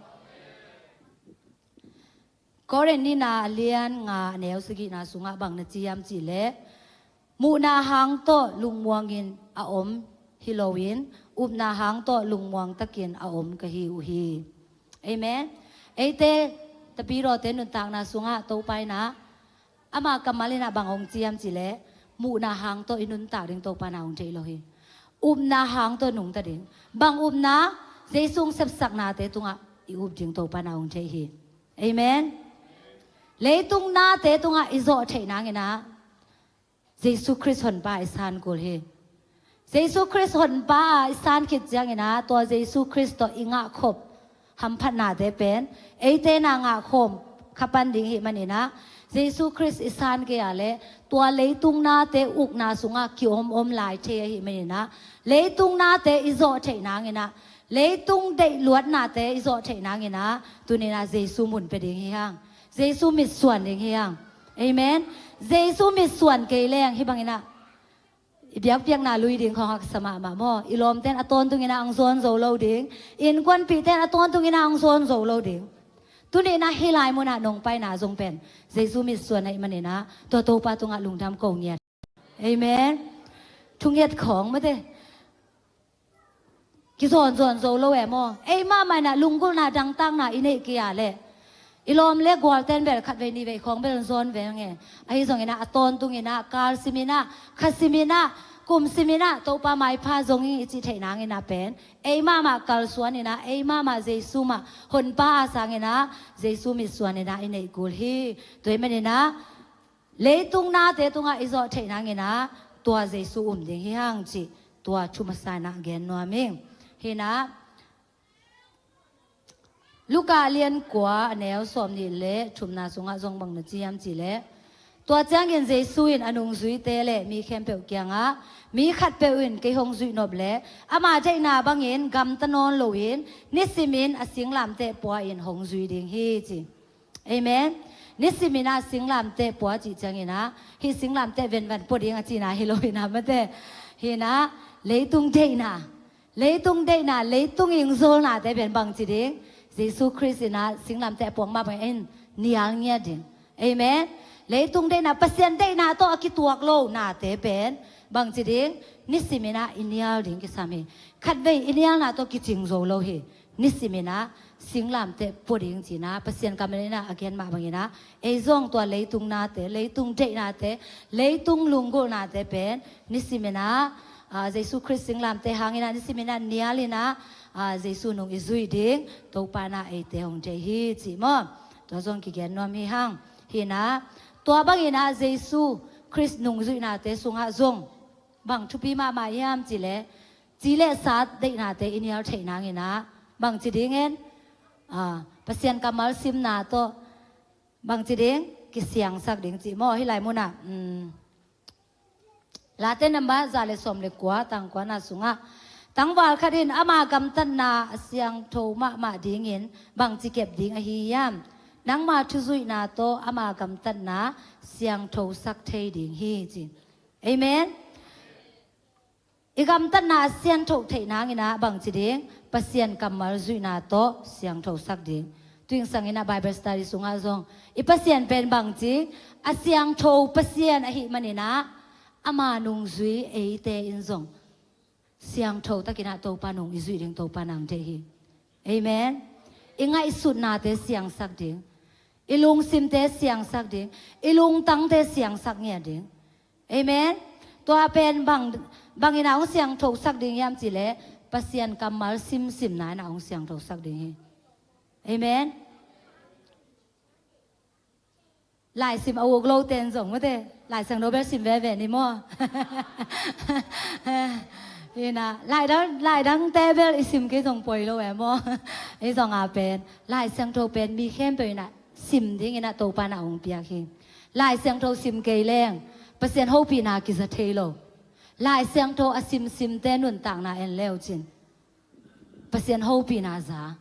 Korin nihna a lian nga a neu sagihna sungah bang na ci hiam cih leh, muhna hang tawh lungmuangin a om hi loin, upna hang tawh lungmuang takin a om ka hi uh hi. Amen. Eite, tapidawte nuntakna sungah Topa in ah, ama kammal in ah bang hong ci hiam cih leh, muhna hang tawh i nuntak ding Topa in ah hong thei lo hi. Upna hang tawh nungta ding. Bang upna? Jesu hong sepsaknate tungah i up ding Topa in ah hong thei hi. Amen. Leitung nate tungah i zawh theih nangin ah, Jesu Khrist Honpa i san kul hi. Jesu Khrist Honpa i san khit ciangin ah, tua Jesu Khrist tawh i ngahkhop hamphatnate pen eite in ah ngahkhawm kha pan ding ahih manin ah, Jesu Khrist i san kei a leh tua leitung nate ukna sungah ki-om om lai thei ahih manin ah, leitung nate i zawh theih nangin ah, leitung deih luatnate i zawh theih nangin ah, tuni-in ah Jesu mun pia ding hi hang. Jesu mitsuan ding hi hang. Amen. Jesu mitsuan kei leng hih bangin ah i biakpiakna lui ding khawng haksa mahmah maw. I lawmte'n a tawntungin ah hong zawn zo lo ding. Innkuanpihte'n a tawntungin ah hong zawn zo lo ding. Tuni-in ah hih lai munah nong paina zong pen Jesu mitsuan ahih manin ah, tua Topa tungah lungdam ko ngiat. Amen. Thunget khawng mate. Kizawnzawn zo lo e maw. Ei mahmah in ah lunggulhna dangtakna i neih kei a leh, i lawm le gualte'n bel khatvei nihvei khawng bel zawn veng e. Ahi zongin ah a tawntungin ah, kal simin ah, kha simin ah, kum simin ah, Topa maipha zong ing i cih theih nangin ah pen, ei mahmah kalsuanin ah, ei mahmah Jesu mah Honpa a sangin ah, Jesu mitsuanin ah i neih kul hi. Tua ahih manin ah, leitung nate tungah i zawh theih nangin ah, tua Jesu um ding hi hang cih, tua thu masa in ah gen nuam ing. Hi-in ah, Luka lian kua a neu sawmnih le thumna sungah zong bang na ci hiam cih leh, tua ciangin Jesu in a nungzuite le mi khempeuh kiangah, mi khatpeuh in kei hong zuih nop leh, ama deihna bangin gamta nawn loin, nisimin a singlamteh pua in hong zui ding hi ci. Amen. Nisimin ah singlamteh pua cih ciangin ah, hih singlamteh venvan pua ding a cihna hi lo hi-in ah mate. Hi-in ah, leitung deihna, leitung deihna, leitung i hong zolnate pen bangci ding? Jesu Khrist in ah singlamteh a puak mah bangin nial ngiat ding. Amen. Leitung deihna, Pasian deihna tawh a kituak lo nate pen bangci ding? Nisimin ah i nial ding kisam hi. Khatvei i nialna tawh kicing zo lo hi. Nisimin ah singlamteh pua ding ci-in ah, Pasian kammal in ah a gen mah bangin ah, ei zong tua leitung nate, leitung deihnate, leitung lunggulhnate pen nisimin ah, ah, Jesu Khrist singlamteh hangin ah nisimin ah nialin ah, ah, Jesu nung i zuih ding Topa in ah eite hong deih hi ci maw. Tua zong kigen nuam hi hang. Hi-in ah, tua bangin ah Jesu Khrist nungzuihnate sungah zong bang thupi mahmah hiam cih leh, ci le sa deihnate i nial theih nangin ah, bangci dingin, ah, Pasian kammal simna tawh bangci ding kisiangsak ding cih maw, hih lai munah, um, Late number za le sawm le kua, tang kuana sungah, tangval khat in ama gamtatna a siangtho mahmah dingin bangci kep ding ahi hiam? Nangma thuzuihna tawh ama gamtatna siangthosak thei ding hi, ci. Amen. I gamtatna a siangtho theih nangin ah bangci ding, Pasian kammal zuihna tawh siangthosak ding. Tuingsang in ah Bible study sungah zong i Pasian pen bangci, a siangtho Pasian ahih manin ah ama nungzui eite in zong siangtho takin ah Topa nung i zuih ding Topa nang thei hi. Amen. I ngaihsutnate siangsak ding, i lungsimte siangsak ding, i lungtangte siangsak ngiat ding. Amen. Tua pen bang, bangin a hong siangthosak ding hiam cih leh, Pasian kammal simsimna in a hong siangthosak ding hi. Amen. Laisim a uk lo ten zong mate, Lai Siangtho bel sim veve ni maw? Hi na, laidang, laidangte bel i sim kei zong poi lo e maw? I zong a pen Lai Siangtho pen mi khempeuh in ah sim dingin ah Topa in ah hong piak hi. Lai Siangtho sim kei leng Pasian hopihna kiza thei lo. Lai Siangtho a simsimte nuntakna en leu cin Pasian hopihna za.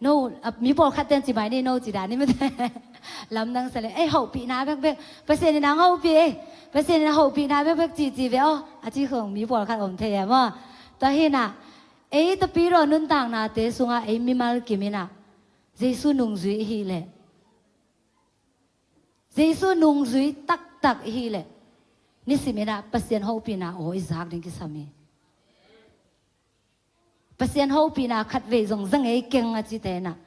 No, a, mi pawlkhat ten ci mai ni, no ci dan ni mate. Lamdang sa le, ei, hopihna bekbek, Pasian in a hong hopih, ei, Pasian in a hopihna bekbek ci ci ve aw, a ci khong mi pawlkhat om thei e maw? Tua hi na, ei Tapidaw nuntaknate sungah ei mimal kim in ah Jesu nungzui i hih leh, Jesu nungzui taktak i hih leh, nisim in ah Pasian hopihna aw i zak ding kisam hi. Pasian hopihna khatvei zong za ngei keng a cite in ah,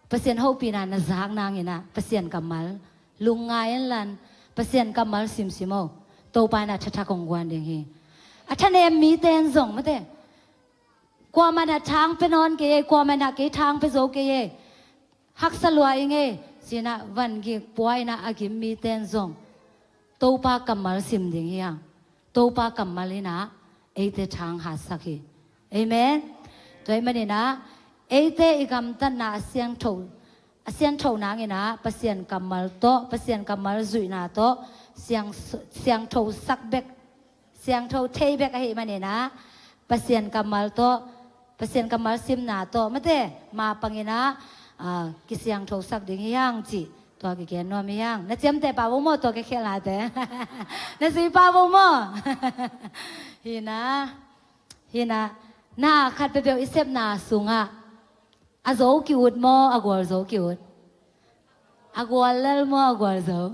Pasian hopihna na zak nangin ah Pasian kammal lungngai in lan, Pasian kammal simsim aw, Topa in ah thathak hong guan ding hi. A thanem mite in zong mate, kuamah in ah thang pia nawn kei ei, kuamah in ah kei thang pia zo kei ei, haksa lua ing ei, ci-in ah van gik pua in ah a gim mite in zong Topa kammal sim ding hi hang. Topa kammal in ah eite thang hatsak hi. Amen. Tua ahih manin ah eite i gamtatna a siangtho, a siangtho nangin ah Pasian kammal tawh, Pasian kammal zuihna tawh siang, siangthosak bek, siangtho thei bek ahih manin ah Pasian kammal tawh, Pasian kammal simna tawh mate, mapang in ah, ah, kisiangthosak ding hi hang cih tua kigen nuam hi hang. Na ciamteh pah vo maw, tua kikhelhnate? Na zui pah vo maw? Hi na, hi na, na khat peuhpeuh i sepna sungah a zo ki-ut maw, a gualzo ki-ut? A guallel maw, a gualzo?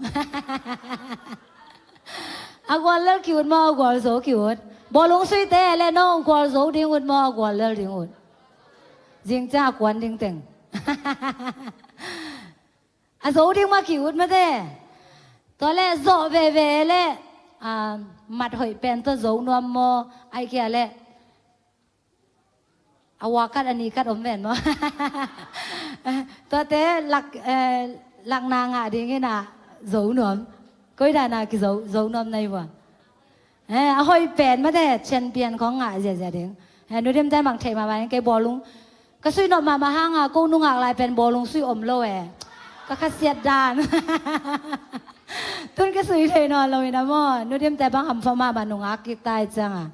A guallel ki-ut maw, a gualzo ki-ut? Bawlung suite le no, gualzo ding ut maw, a guallel ding ut? Zing ciang a kuan ding teng. A zo ding mah ki-ut mate. Tua le zawh veve le, ah, mat hoih pen tawh zo nuam maw, ai kia le a ua kat, a ni kat om ven maw? Tuate lak, eh, lakna ngah dingin ah zo nuam. Koi dan a kizo, zo nuam na hi ua? Eh, a hoih pen mate, champion khong ngah ziazia ding. Eh, Nu Dimte bang theih mahmah in kei bawlung, ka suih nop mahmah hang a, ko nungak lai pen bawlung suih om lo e. Ka khasiat dan. Tun ka sui thei nawn lo in a maw, Nu Dimte bang hampha mahmah, nungak kik ta hi ciang a.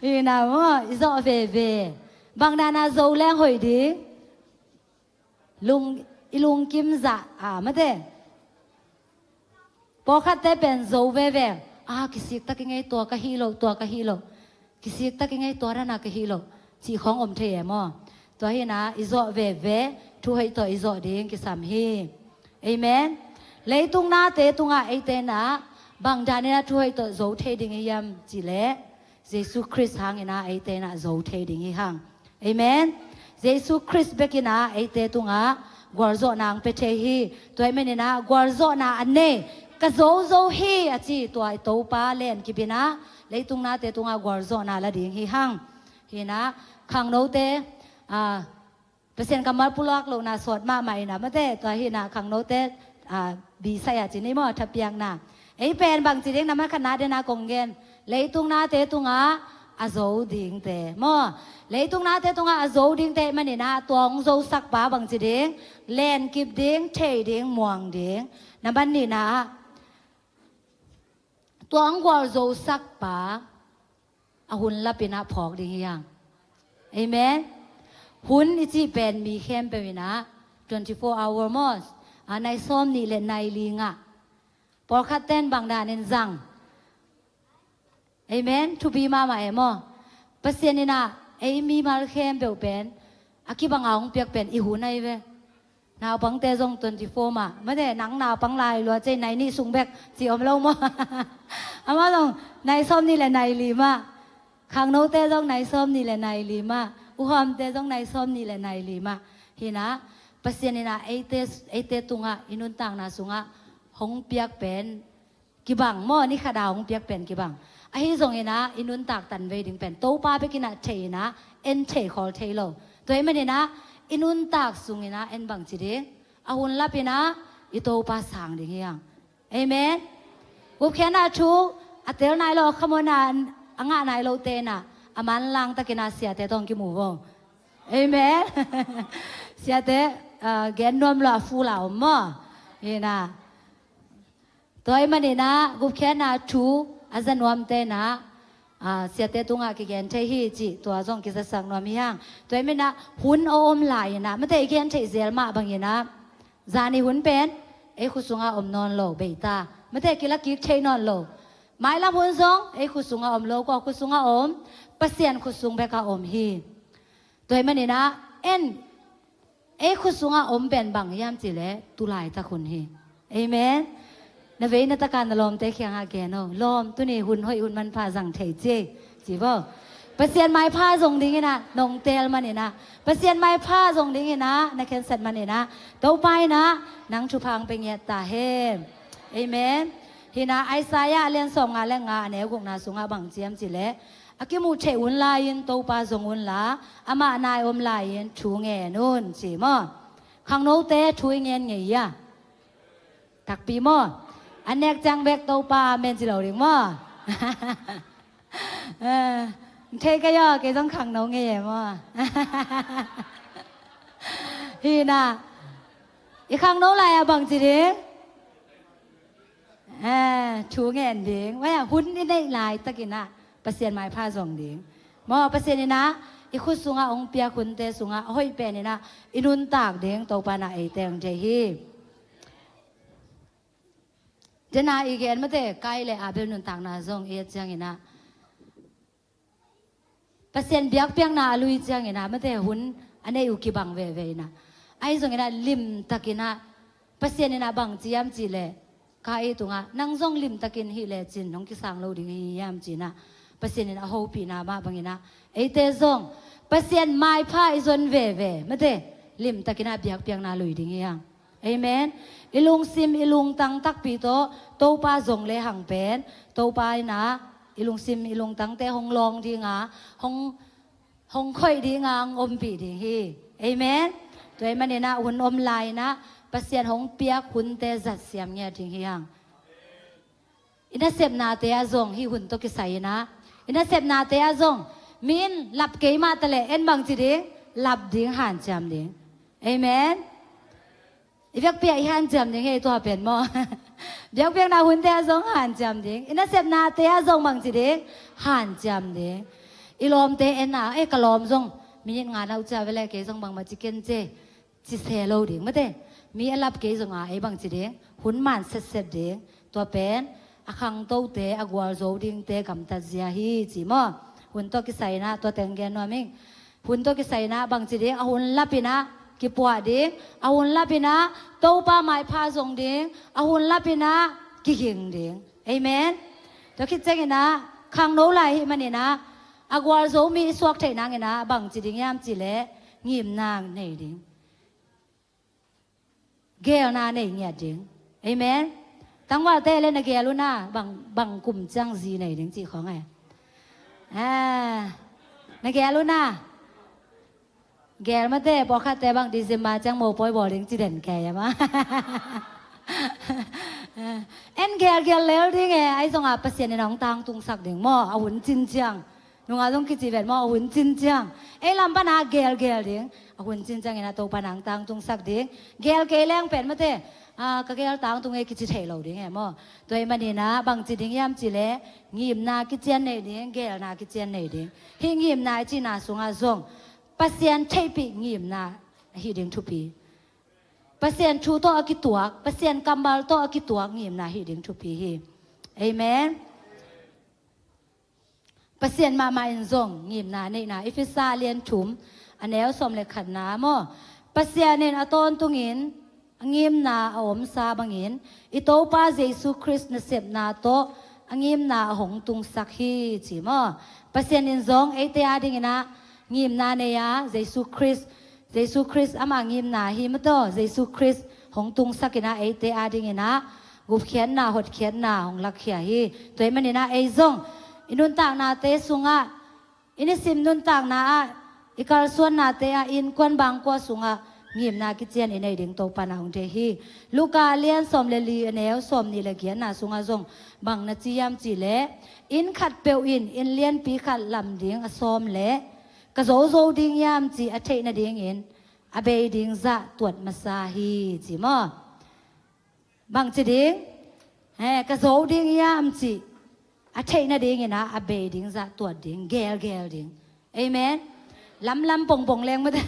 Hi na maw, i zawh veve. Bang dan a zo leng hoih ding? Lung, i lungkim zah a mate. Pawlkhatte pen zo veve. A, kisik tak ing ei, tua ka hih loh, tua ka hih loh. Kisik tak ing ei, tua dan a ka hih loh, cih khong om thei e maw? Tua hi na, i zawh veve, thu hoih tawh i zawh ding kisam hi. Amen. Leitung nate tungah eite in ah bang dan in ah thu hoih tawh zo thei ding hi hiam cih leh, Jesu Khrist hangin ah eite in ah zo thei ding hi hang. Amen. Jesu Khrist bek in ah eite tungah gualzawhna hong pia thei hi. Tua ahih manin ah gualzawhna a nei, ka zo zo hi a ci, tua i Topa len kip in ah leitung nate tungah gualzawhna la ding hi hang. Hi na, khangnote, ah, Pasian kammal pulak lohna sawt mahmah in ah mate, tua hi na khangnote, ah, bisai a ci ni maw, thapiakna. Ei pen bangci ding, na man khatna dena kong gen, leitung nate tungah a zo dingte maw? Leitung nate tungah a zo dingte ahih maninah tua hong zosakpa bangci ding, lenkip ding, thei ding, muang ding. Na man nihnah tua hong gualzosakpa a hun lapinah phawk ding hi hang. Amen. Hun i cih pen mi khempeuh inah twenty-four hour maw, a nai sawm nih le nai li ngah. Pawlkhat ten bang danin zang. Amen. Thupi mahmah e maw? Pasian inah ei mimal khempeuh pen a kibanga hong piak pen i hun ahi ve. Naupangte zong twenty-four mah. Mate, nang naupang lai lua cei nai nih sung bek ci om lo maw? Amau zong nai sawm nih le nai li mah. Khangnote zong nai sawm nih le nai li mah. Uhawmte zong nai sawm nih le nai li mah. Hinah Pasian inah eite, eite tungah i nuntakna sungah hong piak pen kibang maw, ni khata hong piak pen kibang. Ahi zonginah i nuntak tanvei ding pen Topa bekinah thei inah en thei khawl thei lo. Tua ahih maninah i nuntak sunginah en bangci ding, a hun lapinah i Topa sang ding hi hang. Amen. Gupkhiatna thu a tel nai lo, a khamona a ngah nai lote inah a manlang takinah siate tawh hong kimu vo. Amen. Siate, ah, gen nuam lo a fu la om maw? Hinah Tua ahih maninah gupkhiatna thu a za nuamte inah, ah, siate tungah kigen thei hi cih tua zong kizasak nuam hi hang. Tua ahih maninah hun a om lai inah mate i gen theih zel mah banginah zani hun pen ei khut sungah om nawn lo beita. Mate kila kik thei nawn lo. Mailam hun zong ei khut sungah om lo, kua khut sungah om? Pasian khut sung bekah om hi. Tua ahih maninah en ei khut sungah om pen bang hiam cihleh tulaitak hun hi. Amen. Na vei na takah na lawmte kiangah gen o, lawm, tuni hun hoih hun manpha zang thei ci, ci bo. Pasian maipha zong dinginah nong teel maninah, Pasian maipha zong dinginah na khensat maninah Topa inah nang thupha hong pia ngiat ta hen. Amen. Hinah Isaiah a lian sawmnga le nga a neu gukna sungah bang ciam cihleh, a kimuh theih un lai-in Topa zong unla, amah nai om lai-in thu ngen un ci maw? Khangnote thu i ngen ngei a? Takpi maw? A nek ciang bek Topa amen ci lo ding maw? Eh, thei ka yaw, kei zong khangno ngei e maw? Hinah i khangno lai-ah bangci ding? Eh, thu ngen ding. Waya, hun i neih laitakinah Pasian maipha zong ding. Maw, Pasian inah i khut sungah hong piak hunte sungah a hoih peninah i nuntak ding Topa inah eite hong thei hi. Dena i gen mate, Kain le Abel nuntakna zong i et cianginah Pasian biakpiakna a lui cianginah mate hun a neih uh kibang veve inah. Ahi zonginah limtakinah Pasian inah bang ciam cihleh Kain tungah nang zong limtakin hih lecin hong kisang lo ding hi hiam cinah Pasian inah a hopihna mah banginah eite zong Pasian maipha i zon veve mate limtakinah biakpiakna lui ding hi hang. Amen. I lungsim i lungtang takpi tawh Topa zong lehang pen Topa inah i lungsim i lungtangte hong lawng dinga, hong, hong khoih dinga hong ompih ding hi. Amen. Tua ahih maninah hun om lai-inah Pasian hong piak hunte zatsiam ngiat ding hi hang. I nasepnate ah zong hih hun tawh kisai inah i nasepnate ah zong mi in lap kei mah taleh en bangci ding, lap ding, hanciam ding. Amen. I biakpiak i hanciam ding hi tua pen maw? Biakpiakna hunte ah zong hanciam ding, i nasepnate ah zong bangci ding, hanciam ding. I lawmte en a, eh, ka lawm zong minit nga na uh cia vele, kei zong bangmah ci ken ce, ci se lo ding mate. Mi a lap kei zonga ei bangci ding, hun man setset ding. Tua pen a khangtote a gualzo dingte gamtat zia hi ci maw? Hun tawh kisai inah tua teng gen nuam ing. Hun tawh kisai inah bangci ding, a hun lapinah kipuah ding, a hun lapinah Topa maipha zong ding, a hun lapinah kiging ding. Amen. Tua khit cianginah khangno lai hih maninah a gualzo mi i suak theih nanginah bangci ding hiam cihleh ngimna nei ding. Geelna nei ngiat ding. Amen. Tangvalte le na geel una, bang, bang kum ciang zi nei ding cih khawng e. Ah, na geel una. Geel mate, pawlkhatte bang December ciang mopawi bawl ding ci den kei a maw? Eh, en gelgel lel ding e, ahi zongah Pasian in a hong tangtungsak ding maw, a hun cin ciang. Nungah zong kici vet maw, a hun cin ciang. Ei lam pana gelgel ding, a hun cin ciang inah Topa in a hong tangtungsak ding. Gel kei leng pen mate, ah, ka gel tangtung e kici thei lo ding e maw. Tua ahih maninah bangci ding hiam cihleh, ngimna kician nei ding, gelna kician nei ding. Hih ngimna i cihna sungah zong Pasian theihpih ngimna ahi ding thupi. Pasian thu tawh a kituak, Pasian kammal tawh a kituak ngimna hi ding thupi hi. Amen. Pasian mahmah in zong ngimna neihna, Efesa lian thum, a neu sawm le khatna maw. Pasian in a tawntungin a ngimna a omsa bangin i Topa Jesu Khrist nasepna tawh a ngimna a hong tungsak hi ci maw. Pasian in zong eite adinginah ngimna nei a, Jesu Khrist Jesu Khrist ama ngimna hi mataw, Jesu Khrist hong tungsak inah eite adinginah gupkhiatna, hotkhiatna hong lakkhia hi. Tua ahih maninah ei zong i nuntaknate sungah, i nisim nuntakna ah, i kalsuannate ah, i innkuan bangkua sungah ngimna kician i nei ding Topa in a hong deih hi. Luka lian sawm le li, a neu sawm nih le giatna sungah zong bang na ci hiam cihleh, inn khatpeuh in inn lianpi khat lam ding a sawm leh, ka zozo ding hiam cih a theih nadingin a bei ding zah tuat masa hi ci maw. Bangci ding? He, ka zo ding hiam cih a theih nadinginah a bei ding zah tuat ding, gelgel ding. Amen. Lamlam pongpong leng mate.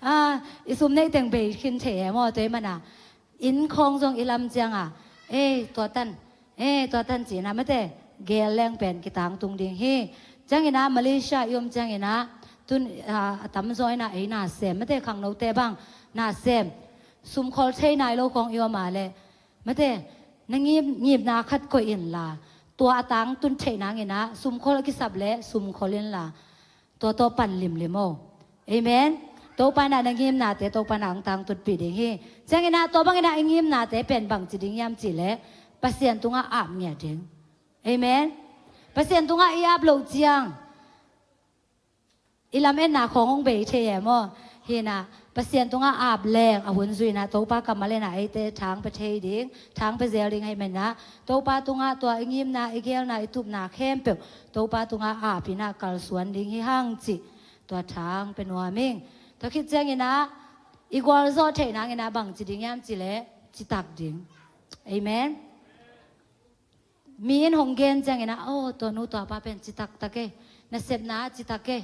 Ah, i sum neih teng bei khin thei e maw, tua ahih mana. Inn khawng zong i lam cianga, ei, tua tan, ei, tua tan cina mate, gel leng pen kitangtung ding hi. Ciangina Malaysia i om ciangina, tun, ah, a tamzaw ina ei nasem mate, khangnote bang nasem, sumkhol thei nai lo khawng i om a leh mate, na ngim, ngimna khat koih inla, tua a tangtun theih nangina sumkhol a kisap leh sumkhol inla, tua tawh pan limlim o. Amen. Topa in a na ngimnate Topa in a hong tangtunpih ding hi. Ciangin a tua bangin a i ngimnate pen bangci ding hiam cihleh Pasian tungah ap ngiat ding. Amen. Pasian tungah i ap loh ciang i lametna khawng hong bei thei e maw? Hi na, Pasian tungah ap leng a hun zui na Topa kammal in a eite thang pia thei ding, thang pia zel ding ahih manin a, Topa tungah tua i ngimna, i gelna, i tupna khempeuh Topa tungah ap in a kalsuan ding hi hang cih tua thang pia nuam ing. Tua khit ciangin a i gualzawh theih nangin a bangci ding hiam cihleh citak ding. Amen. Mi in hong gen ciangin a, oh, tua nu tua pa pen citak tak e, nasepna citak e,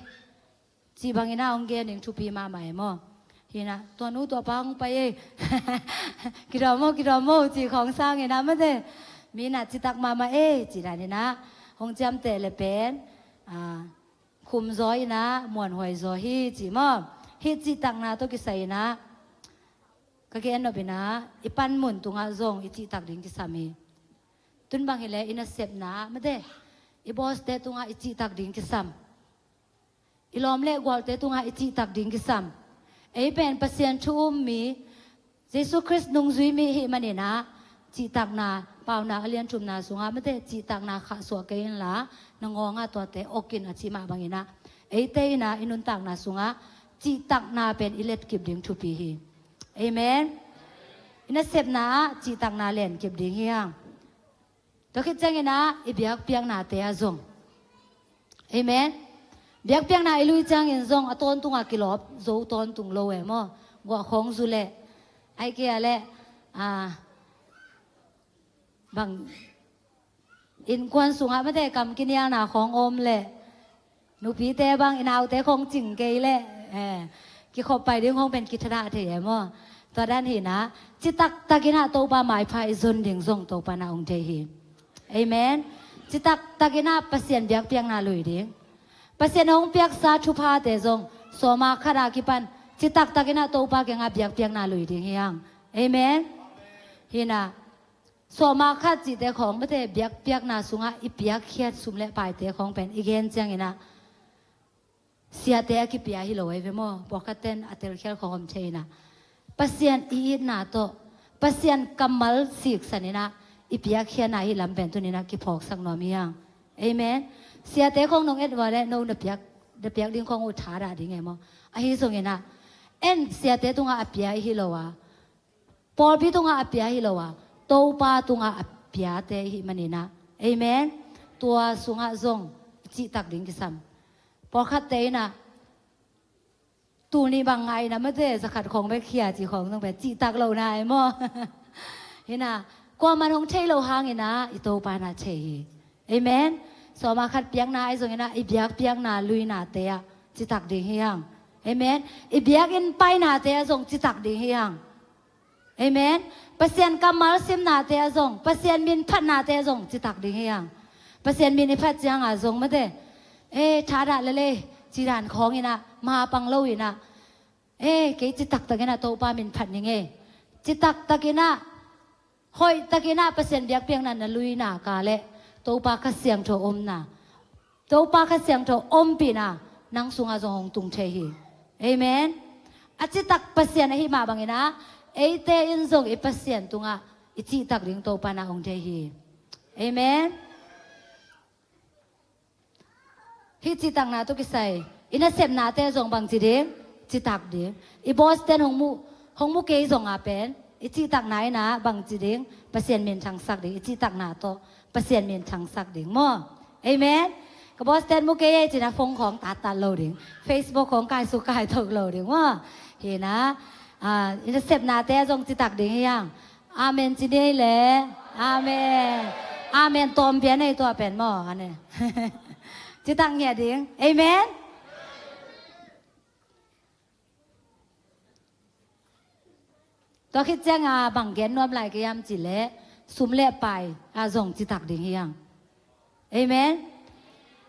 cih bangin a hong gen ding thupi mahmah e maw? Hi na, tua nu tua pa hong pai e, kidawm o, kidawm o, cih khawng sangin a mate, mi in a citak mahmah e, cih danin a hong ciamteh leh pen, ah, khum zaw in a muanhuai zaw hi cih maw? Hih cihtakna tawh kisai in a ka gen nop in a, i panmun tungah zong i cihtak ding kisam hi. Tun bang hileh i nasepna mate, i bawste tungah i cihtak ding kisam. I lawm le gualte tungah i cihtak ding kisam. Ei pen Pasian thu um mi, Jesu Khrist nungzui mi i hih manin a, cihtakna, Paunak a lian thumna sungah mate, cihtakna khahsuah kei inla, na ngawngah tuate ok in a cih mah bangin a, eite in a i nuntakna sungah cihtakna pen i letkip ding thupi hi. Amen. I nasepna ah cihtakna lenkip ding hi hang. Tua khit ciangin a i biakpiaknate ah zong. Amen. Biakpiakna i lui ciangin zong a tawntung a kilawp zo tawntung lo e maw? Guah khawng zu leh, ahih kei leh, ah, bang, innkuan sungah mate kam kinialna khawng om leh, nupite bang i naute khawng cing kei leh, eh, kikhop pai ding khawng pen kithadah thei e maw? Tua dan hi na, citak takin a Topa maipha i zon ding zong Topa in a hong thei hi. Amen. Citak takin a Pasian biakpiakna lui ding. Pasian hong piaksa thuphate zong sawma khat a kipan citak takin a Topa kiangah biakpiakna lui ding hi hang. Amen. Hi na, sawma khat cihte khawng mate biakpiakna sungah i piakkhiat sum le paite khawng pen i gen ciangin a, siate a kipia hi lo ahi ve maw? Pawlkhatten a telkhial khawng om thei in a, Pasian i itna tawh, Pasian kammal siksan in a i piakkhiatna hih lam pen tuni in a kiphawksak nuam hi hang. Amen. Siate khawng nong et uh a leh no na piak, na piak ding khawng uh thadah ding e maw? Ahi zongin a, en siate tungah a pia i hi lo a, pawlpi tungah a pia hi lo a, Topa tungah a piate i hih maninah. Amen. Tua sungah zong i cihtak ding kisam. Pawlkhatte inah tul nih bang ngaina mate, zakhat khawng bek khia ci khawng zong pen cihtak lohna e maw? Hinah, kuaman hong thei lo hanginah i Topa inah thei hi. Amen. Sawma khat piakna ahi zonginah i biakpiakna luinate ah citak ding hi hang. Amen. I biakinn painate ah zong citak ding hi hang. Amen. Pasian kammal simnate ah zong, Pasian min phatnate ah zong citak ding hi hang. Pasian min i phat cianga zong mate, e, thadah lele, cidan khawnginah, mapang loinah, e, kei citaktakinah Topa min phat ning e. Citaktakinah, hoihtakinah Pasian biakpiakna na luina ka le Topa Kha Siangtho omna, Topa Kha Siangtho ompihna nang sungah zong hong tung thei hi. Amen. A citak Pasian ahi mah banginah eite in zong i Pasian tungah i cihtak ding Topa na hong thei hi. Amen. Hih citakna tawh kisai i nasepnate zong bangci ding, citak ding. I bawsten hong mu, hong mu kei zonga pen i cihtakna inah bangci ding, Pasian min thangsak ding. I cihtakna tawh Pasian min thangsak ding maw? Amen. Ka bawsten mu kei ei cinah phone khawng tattat lo ding, Facebook khawng kaisuk kaitok lo ding maw? Hinah, ah, i nasepnate ah zong citak ding hi hang. Amen ci ni ei le. Amen. Amen tawmpi a nei tua pen maw? Ane. Citak ngiat ding. Amen. Tua khit cianga bang gen nuam lai ka hiam cih leh sum le pai ah zong citak ding hi hang. Amen.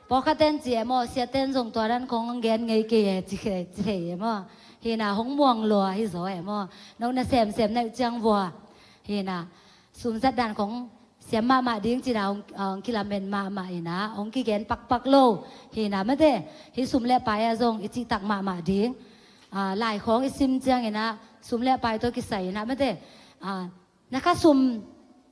Pawlkhatten ci e maw, siaten zong tua dan khong hong gen ngei kei e ci thei e maw? Hinah hong muang lua hi zaw e maw? No na semsem na uh ciang vua. Hinah sum zat dan khong siam mahmah ding cina hong, ah, hong kilamen mahmah inah hong kigen pakpak lo. Hinah mate, hih sum le pai ah zong i cihtak mahmah ding. Ah, lai khawng i sim cianginah sum le pai tawh kisai inah mate, ah, na kha sum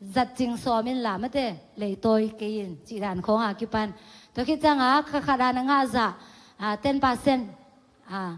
zat cing sawm inla mate, leitawi kei in cih dan khawng a kipan. Tua khit cianga kha khat a na ngah zah, ah, ten percent, ah,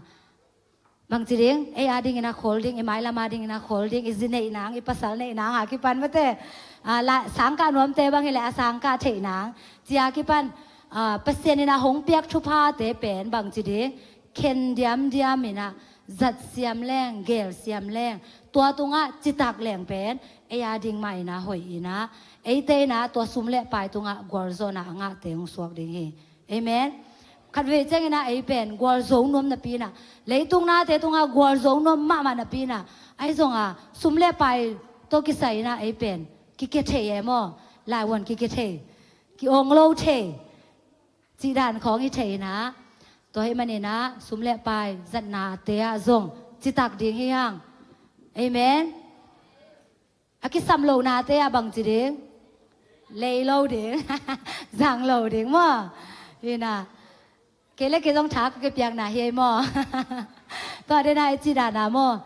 bangci ding, ei a dingin a khol ding, i mailam a dingin a khol ding, i zi neih nang, i pasal neih nang a kipan mate, ah, la, sangkah nuamte bang hileh a sangkah theih nang ci a kipan, ah, Pasian inah hong piak thuphate pen bangci ding, khen diamdiam inah zat siam leng, gel siam leng, tua tungah citak leng pen ei a ding mah inah hoih inah, eite inah tua sum le pai tungah gualzawhna a ngahte hong suak ding hi. Amen. Khatvei cianginah ei pen gualzo nuam napi inah, leitung nate tungah gualzo nuam mahmah napi inah, ahi zonga sum le pai tawh kisai inah ei pen kikia thei e maw? Laivuan kikia thei, ki-awng lo thei, cih dan khawng hi thei inah, tua hih maninah sum le pai zatnate ah zong citak ding hi hang. Amen. A kisam lonate ah bangci ding, lei lo ding, zang lo ding maw? Hinah, kei le kei zong tha ka kipiakna hi ei maw? Tua dena i cih dana maw?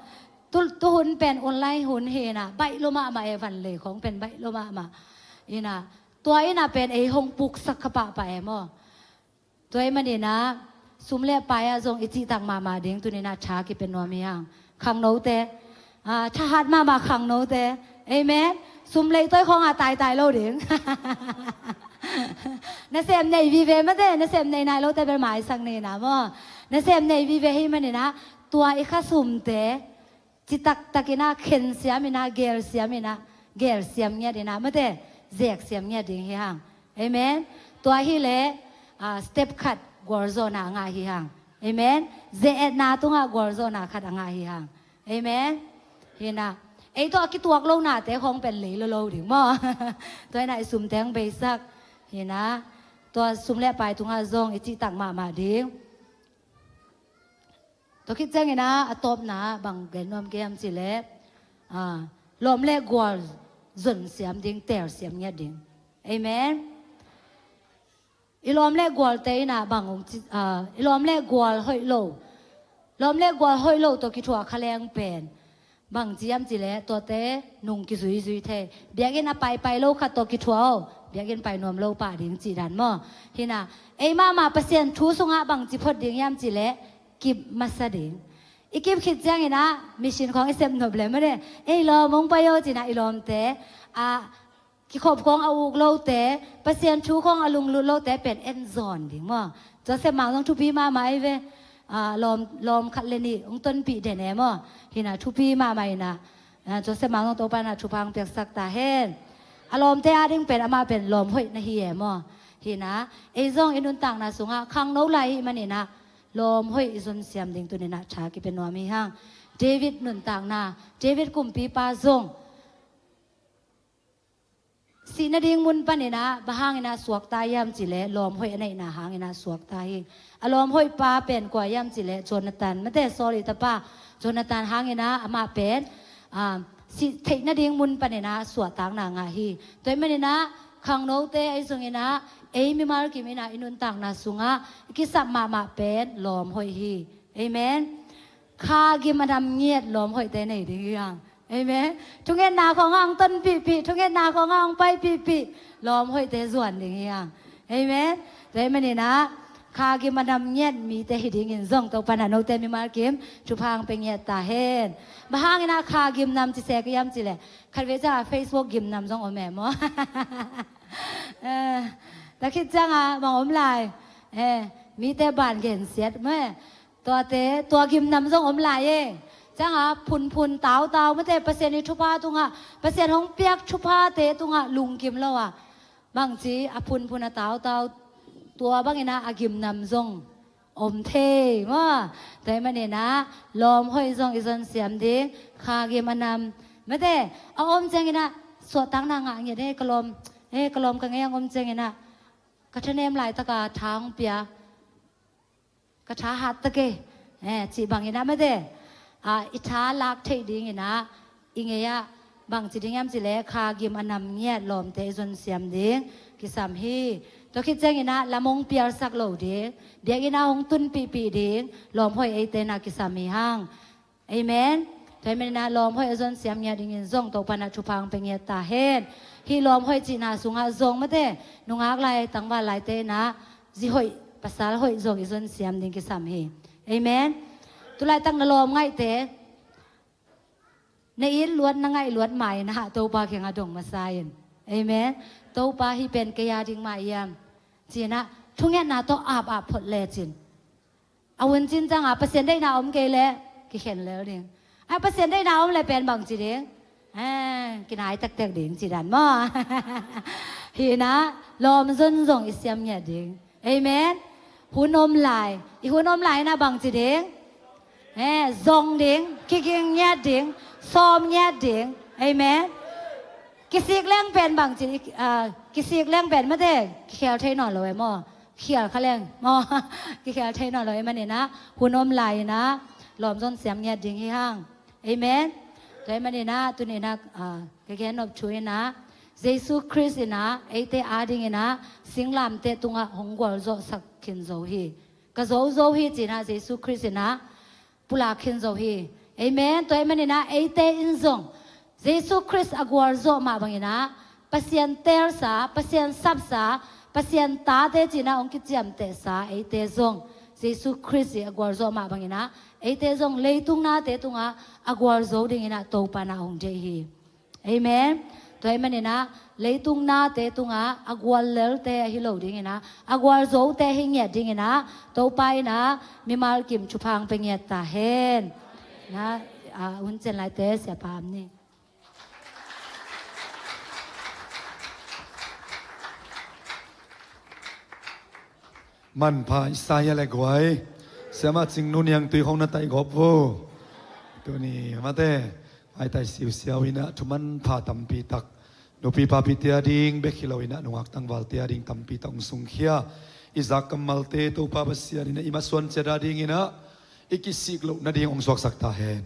Tu, tu hun pen online hun hinah, baih lo mahmah e, van lei khawng pen baih lo mahmah. Hinah, tua inah pen ei hong puksak kha pahpah e maw? Tua hih maninah sum le pai ah zong i cihtak mahmah ding, tuninah tha kipia nuam hi hang. Khangnote, ah, thahat mahmah khangnote. Amen. Sum leitawi khawngah taitai lo ding. Nasem nei vive mate, nasem nei nai lote bel maisak ni inah maw? Nasem nei vive hih maninah tua i kha sumte citaktakinah khensiam inah, gelsiam inah, gelsiam ngiat inah mate, zeksiam ngiat ding hi hang. Amen. Tua hileh, ah, step khat gualzawhna a ngah hi hang. Amen. Ze-etna tungah gualzawhna khat a ngah hi hang. Amen. Hinah, ei tawh a kituak lonate khawng pen lei lo lo ding maw? Tua inah i sumte hong beisak. Hinah, tua sum le pai tungah zong i cihtak mahmah ding. Tua khit cianginah a tawpna bang gen nuam ka hiam cih leh, ah, lawm le gual zonsiam ding, telsiam ngiat ding. Amen. I lawm le gualte inah bang hong ci, ah, i lawm le gual hoih lo, lawm le gual hoih lo tawh kithuah kha leng pen bangci hiam cih leh tuate nung kizuizui thei. Biakinn a paipai lo khat tawh kithuah aw, biakinn pai nuam lo pah ding cih dan maw? Hinah, ei mahmah Pasian thu sungah bangci phot ding hiam cih leh kip masa ding. I kip khit cianginah mission khawng i sep nop le mate, ei lawm hong pai aw cinah i lawmte a kikhop khawng a uk lote, Pasian thu khawng a lunglut lote pen en zawn ding maw. Joseph Mang zong thupi mahmah ei ve. A, lawm, lawm khat le nih hong tonpih den e maw. Hi na thupi mahmah hi na. A, Joseph Mang zong Topa na thupha hong piaksak ta hen. A lawmte ading pen amah pen lawm hoih na hi e maw. Hi na, ei zong i nuntakna sungah khangno lai i hih manin ah lawm hoih i zon siam ding tuni-in ah tha kipia nuam hi hang. David nuntakna, David kumpipa zong sih nading mun panin ah bang hangin ah suakta hiam cih leh lawm hoih a neihna hangin ah suakta hi. A lawm hoih pa pen kua hiam cih leh Jonathan, mate, Saul i tapa Jonathan hangin ah amah pen, ah, sih theih nading mun panin ah suahtakna ngah hi. Tua hih manin ah khangnote ei zongin ah ei mimal kim in ah i nuntakna sungah i kisap mahmah pen lawm hoih hi. Amen. Kha gim a nam ngiat lawm hoihte nei ding hi hang. Amen. Thungetna khawngah hong tonpihpih, thungetna khawngah hong paipihpih lawm hoihte zuan ding hi hang. Amen. Tua hih manin ah kha gim a nam ngiat mite hi dingin zong Topa in ah note mimal kim thupha hong pia ngiat ta hen. Bang hangin ah kha gim nam ci sek hiam cih leh khatvei ciangah Facebook gim nam zong om e maw. Eh, tua khit ciangah bang om lai. Eh, mite ban gensiat maw. Tuate, tua gim nam zong om lai e. Ciangah phunphun tautau, mate, Pasian i thupha tungah, Pasian hong piak thuphate tungah lungkim lo a, bangci a phunphun a tautau, tua bangin ah a gim nam zong om thei maw. Tua hih manin ah lawm hoih zong i zon siam ding. Kha gim a nam, mate, a om ciangin ah suahtakna ngah ngiat e, ka lawm, e, ka lawm ka ngei a om ciangin ah ka thanem laitaka tha hong pia, ka tha hat ta kei, eh, cih bangin ah mate, ah, i tha lak theih dingin ah i ngei ah bangci ding hiam cih leh kha gim a nam ngiat lawmte i zon siam ding kisam hi. Tua khit ciangin ah lam hong pialsak lo ding, biakinn ah hong tunpihpih ding lawm hoih eite in ah kisam hi hang. Amen. Tua hih manin ah lawm hoih a zon siam ngiat dingin zong Topa in ah thupha hong pia ngiat ta hen. Hih lawm hoih cihna sungah zong mate, nungak lai tangval laite in ah zi hoih, pasal hoih zong i zon siam ding kisam hi. Amen. Tulaitak na lawm ngaihte, na it luat, na ngaih luat ma-in ah Topa kiangah dong masa in. Amen. Topa, hih pen kei a ding mah hiam, ci-in ah thungetna tawh apap phot lecin, a hun cin ciangah Pasian deihna om kei leh kikhen lel ding. A, Pasian deihna om leh pen bangci ding, eh, kinai tektek ding ci dan maw. Hi-in ah lawm zon zong i siam ngiat ding. Amen. Hun om lai, i hun om lai-in ah bangci ding, eh, zong ding, kiging ngiat ding, sawm ngiat ding. Amen. Kisik leng pen bangci, ah, kisik leng pen mate, kikhel thei nawn lo e maw. Khial kha leng maw, kikhel thei nawn lo e. Hih manin ah hun om lai-in ah lawm zon siam ngiat ding hi hang. Amen. Tua hih manin ah tuni-in ah, ah, ka gen nop thu in ah Jesu Khrist in ah eite a dingin ah singlamteh tungah hong gualzawhsak khin zo hi. Ka zo zo hi ci-in ah Jesu Khrist in ah pulak khin zo hi. Amen. Tua hih manin ah eite in zong Jesu Khrist a gualzawh mah bangin ah Pasian teelsa, Pasian sapsa, Pasian tate ci-in ah hong kiciamtehsa eite zong Jesu Khrist i a gualzawh mah bangin ah eite zong leitung nate tungah a gualzo dingin ah Topa in ah hong deih hi. Amen. Tua hih manin ah leitung nate tungah a gual lelte ahi lo dingin ah a gualzote hi ngiat dingin ah Topa in ah mimal kim thupha hong pia ngiat ta hen. Na, ah, hun cian laite siapa am ni. Manpha Isaiah le guai. Siamah Cing Nu Niang Tui khong na taih gawp vo. Tuni mate, ai tai siusiau in ah thu manpha tampi tak, nupi papite a ding bek hi lo in ah nungak tangvalte a ding tampi tak hong sungkhia. I zak kammalte Topa Pasian in ah i masuan ciat a dingin ah i kisik loh nading hong suaksak ta hen.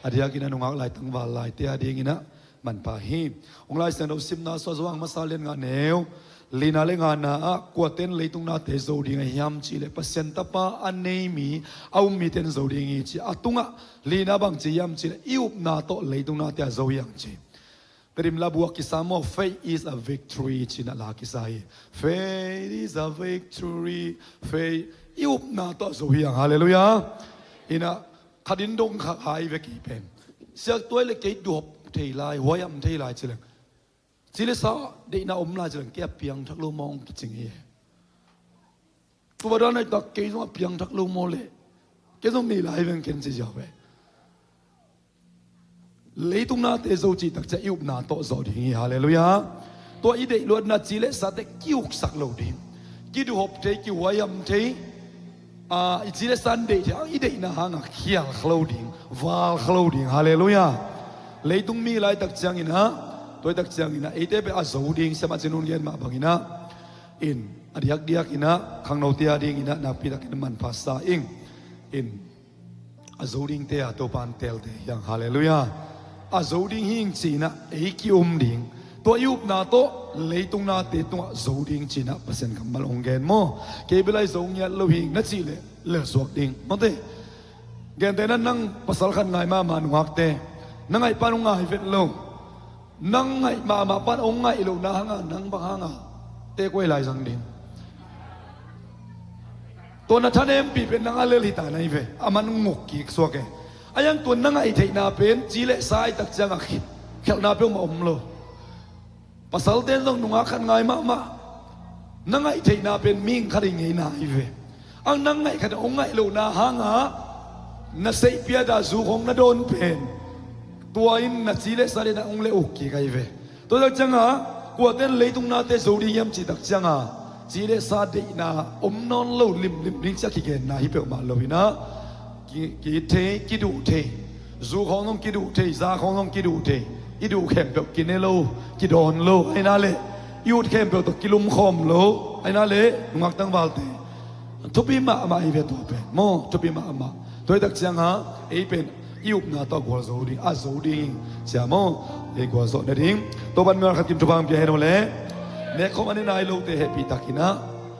A diakin ah nungak lai tangval laite a dingin ah manpha hi. Hong Lai Siangtho simna sua Johan masa lian nga neu lina le ngana ah kuaten leitung nate zo ding a hiam cih leh Pasian Tapa a nei mi, a um miten zo ding hi ci. A tungah lina bangci hiam cih leh i upna tawh leitung nate a zo hi hang ci. Tedim labu ah kisa maw, faith is a victory ci-in ah la kisa hi. Faith is a victory. Faith, i upna tawh zo hi hang. Halleluiah. Hi-in ah khat in dong kha hai ve kei pen. Siak tuai le kei duap thei lai, huaiam thei lai ci leng Ci le sa deihna om lai ciang kei a piangthak lo maw hong kicing hi. Tua dan a i tak kei zong a piangthak lo maw le. Kei zong nei lai veng ken ci ziau ve. Leitung nate zo cih tak ciang i upna tawh zawh ding hi. Halleluiah. Tua i deih luatna ci le sate kiuksak lo ding. Kiduhop thei, kihuaiam thei. A, i ci le sa deih thei, i deihna hangah khial kha lo ding, val kha lo ding. Halleluiah. Leitung mi laitak ciangin ah, tuaitak ciangin ah, eite pen a zo ding, siamah cin hun gen mah bangin ah, in, a diakdiak in ah, khangnote a dingin ah, nakpi takin manpha sa ing. In, a zo dingte a Topan teelte hi hang. Halleluiah. A zo ding hi ing ci-in ah, ei ki-um ding. Tua i upna tawh, leitung nate tungah zo ding ci-in ah, Pasian kammal hong gen maw. Kei bel a i zo ngiat lo hi ing na cih leh, lelsuak ding. Mawte. Gentehna nang pasal khat ngai mahmah nungakte. Na ngaih pan hong ngai vet lo. Nang ngaih mahmah pan hong ngaih lohna hanga, nang bang hanga. Te kuai lai zang ding. Tua na thanempih pen nang a lel hi ta na hi ve. A man nguk kik suak e. A yang tua na ngaih theihna pen, ci le sa i tak ciangah khit. Khialhna peuhmah om lo. Pasalte in zong nungak khat ngai mahmah. Na ngaih theihna pen mihing khat i ngeina hi ve. Ang nang ngaih khat hong ngaih lohna hangah na seihpiat a zu khawng na dawn pen. Tua in na ci le sa le na ung le uk kik ahi ve. Tua tak ciangah kuate in leitung nate zo ding hiam cih tak ciangah ci le sa deihna om nawn lo limlim ding ciah kigenna hi peuhmah lo in ah. Ki, ki thei, kiduh thei. Zu khawng zong kiduh thei, za khawng zong kiduh thei. I duh khempeuh kine lo, kidawn lo, aina le. I ut khempeuh tawh kilumkhawm lo, aina le. Nungak tangvalte. Thupi mahmah hi ve tua pen. Maw, thupi mahmah. Tuaitak ciangah, ei pen, i upna tawh gualzo ding, a zo ding. Cia maw, ei gualzo na ding. Tua ban mial khat kim thupha pia hen aw le. Nekkhawm a ne nai lote hehpih takin ah.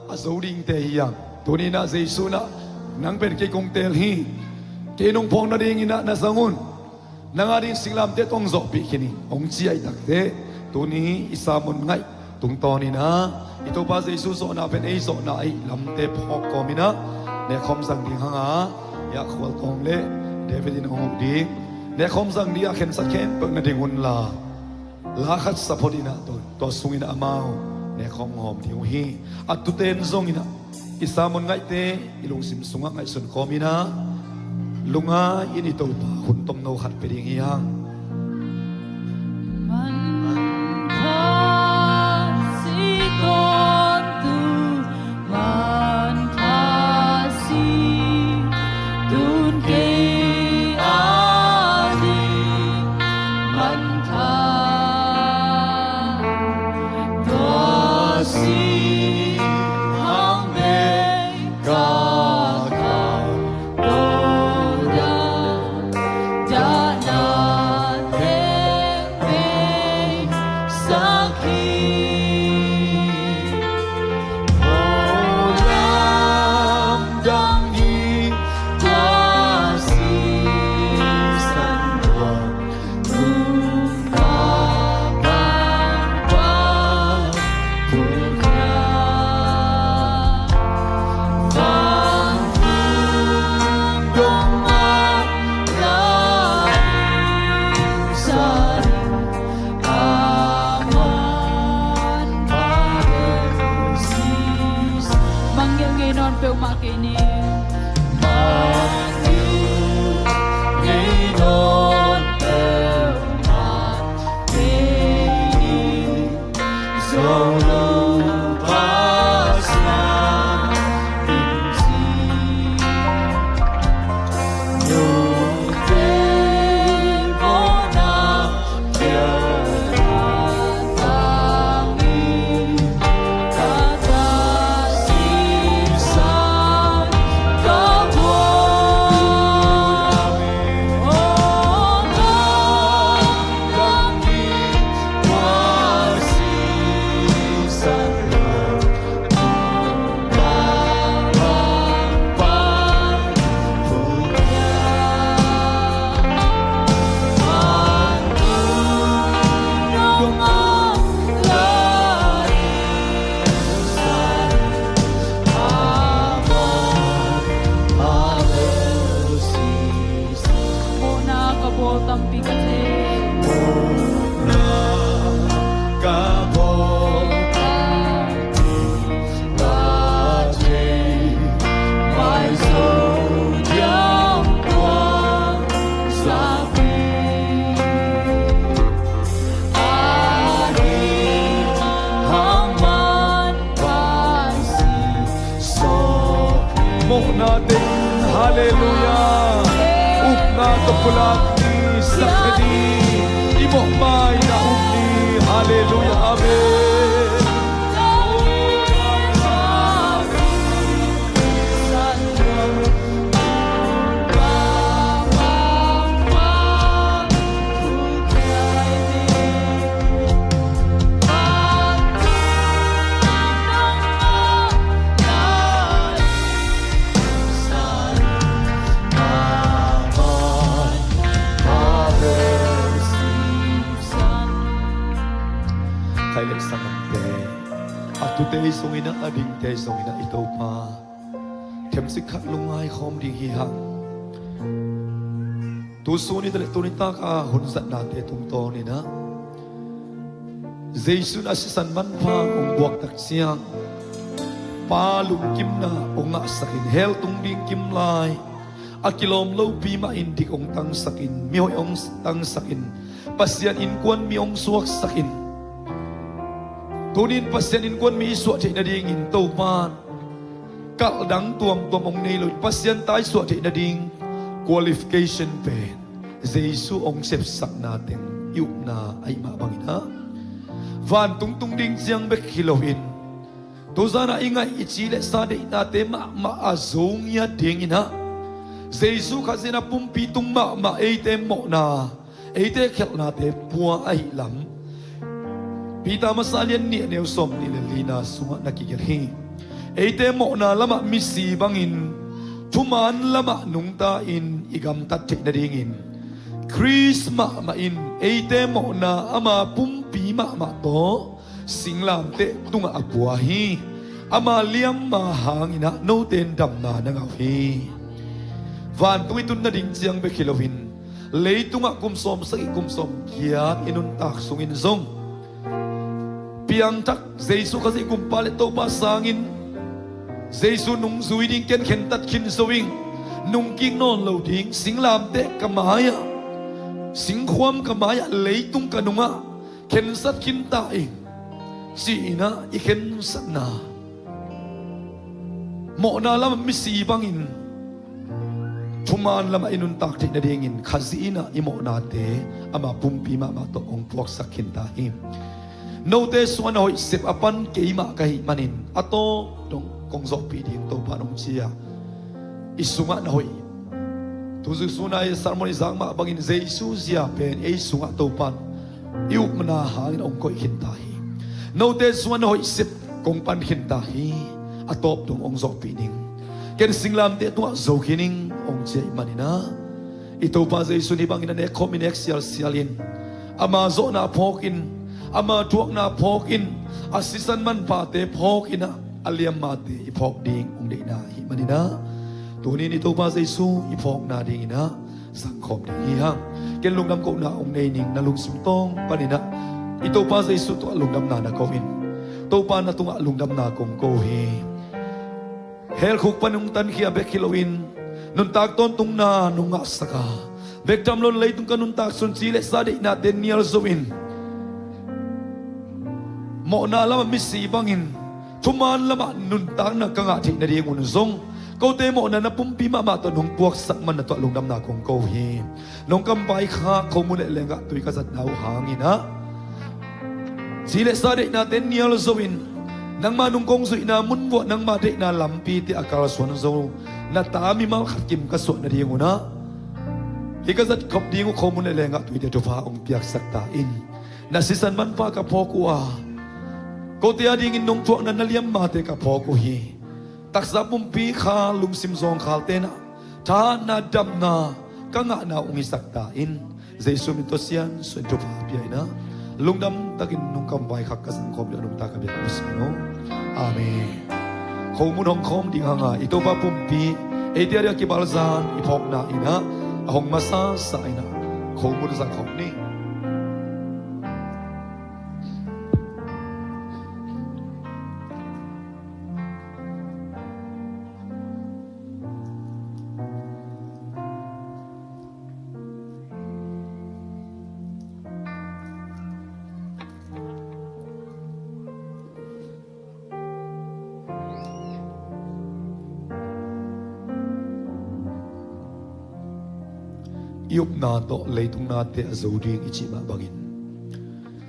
A zo dingte hi hang. Tuni in ah Jesu in ah nang pen kei kong teel hi. Kei nong phawk nadingin ah na zang un. Nang a ding singlamteh tawh hong zawhpih khin hi. Hong ci ahih takteh tuni i sermon ngaih tungtawn in ah i Topa Jesu zawhna pen ei zawhna ahih lamte phawk kawm in ah nekkhawm zang ding hang a, i a khual tawng le David in hong huh ding. Nekkhawm zang ding a khensat khempeuh na ding un la. La khat sa phot in ah tua, tua sungin amau nekkhawm hong hawm ding uh hi. A tuten zongin ah i sermon ngaihte i lungsim sungah ngaihsun khawm in ah lungngai in i Topa hun tomno khat pia ding hi hang. Manpha si tawntung, manpha si tun kei a ding, manpha tua si hang bei ka kau lo da, da na te. Mang ngilh ngei nawn peuhmah kei ni. Mang ngilh ngei nawn peuhmah kei ni. Zo lo Pasian min ci. Halleluia. Upna tawh pulak ni, sakkhia ni. I mawhmaina up ni. Halleluia. Amen. Khai lek sangante, a tute zongin ah, a dingte zongin ah, i Topa themsik khat lungngai khawm ding hi hang. Tu sun i ta le tuni taka hun zatnate tungtawnin ah, Jesu in a sisan manpha hong buak tak ciang, Pa lungkimna hong ngahsakin, hell tung ding kim lai, a kilawm lopi mahin dik hong tangsakin, mihoih hong tangsakin, Pasian innkuan mi hong suaksakin. Tunin Pasian innkuan mi i suah theih nadingin Topan kalh dang tuamtuam hong nei loin, Pasian ta i suah theih nading qualification pen Jesu hong sepsakna teng i upna ahih mah bangin ah, vantung tung ding ciang bek hi loin, tuzan ah i ngaih, i ci le sa deihnate mahmah a zo ngiat dingin ah, Jesu Khazih in a pumpi tung mahmah eite mawhna, eite khelhnate pua ahih lam Peter masa lian nih, a neu sawmnih le lina sungah na kigelh hi. Eite mawhna lamah misi bangin thuman lamah nungta-in i gamtat theih nadingin Khrist mahmah in eite mawhna ama pumpi mahmah tawh singlamteh tungah a pua hi. Ama liamma hangin ah note in damna na ngah uh hi. Vantung i tun nading ciang bek hi loin, leitungah kum sawmsagih, kum sawmgiat i nuntak sungin zong, piangthak Jesu Khazih Gumpa le Topa sangin, Jesu nungzui ding, ken khentat khin zo ing, nungkik nawn lo ding, singlamteh ka mai-ah, singkhuam ka mai-ah, leitung ka nungah khensat khin ta ing, ci-in ah i khensatna, mawhna lamah misi bangin thuman lamah i nuntak theih nadingin Khazih in ah i mawhnate ama pumpi mahmah tawh hong puaksak khin ta hi. Note sungah na hoih sep a pan keimah ka hih manin a tawp dong kong zawhpih ding, Topa in hong ci a, i sungah na hoih. Tu zui suna i sermon i zak mah bangin Jesu zia pen ei sungah Topa in i upna hangin hong koih khin ta hi. Note sungah na hoih sep kong pan khin ta hi. A tawp dong hong zawhpih ning. Ken singlamteh tungah zo khin ing, hong ci ahih manin ah, i Topa Jesu in hih bangin a nek khawm, i nek sialsial in, ama zawhna phawk in, ama thuakna phawk in, a sisan manphate phawk in ah, a liammate i phawk ding hong deihna ahih manin ah, tunin i Topa Jesu i phawkna dingin ah zangkhawm ding hi hang. Ken lungdam kohna hong nei ning, na lungsim tawng panin ah i Topa Jesu tungah lungdamna na ko in, Topa, na tungah lungdamna kong ko hi. Hell khuk pan hong tankhia bek hi loin, nuntak tawntungna nong ngahsak a, bek tham lo leitung ka nuntak sung ci le sa deihnate nial zo in, mawhna lamah misi bangin thuman lamah nuntakna ka ngah theih nadingun zong, kote mawhna na pumpi mahmah tawh nong puaksak man na tungah lungdamna kong ko hi. Nong kam vaikhak, khomun le lenggah tui ka zatna uh hangin ah, ci le sa deihnate nial zo in, nangma nung kong zuihna mun vuah nangma deihna lampite a kalsuan zo na ta mimal khat kim ka suah nadingun ah, hih ka zat khop ding uh khomun le lenggah tuite thupha hong piaksak ta in. Na sisan manpha ka phawk uh a, kote a dingin nong thuakna na liammate ka phawk uh hi. Taksa pumpi khal, lungsim zawngkhalte in ah thahatna, damna ka ngahna uh hong hisak ta in. Jesu min tawh siangtho in thupha pia in ah, lungdam takin nong kam vaikhak ka zangkhawm ding a nungta ka biak uh hi sing aw. Amen. Khomun hong khawm ding hang a, i Topa pumpi eite a ding a kibalzan i phawkna in ah, a hong masasa in ah, khomun zangkhawm ni. I upna tawh leitung nate a zo ding i cih mah bangin,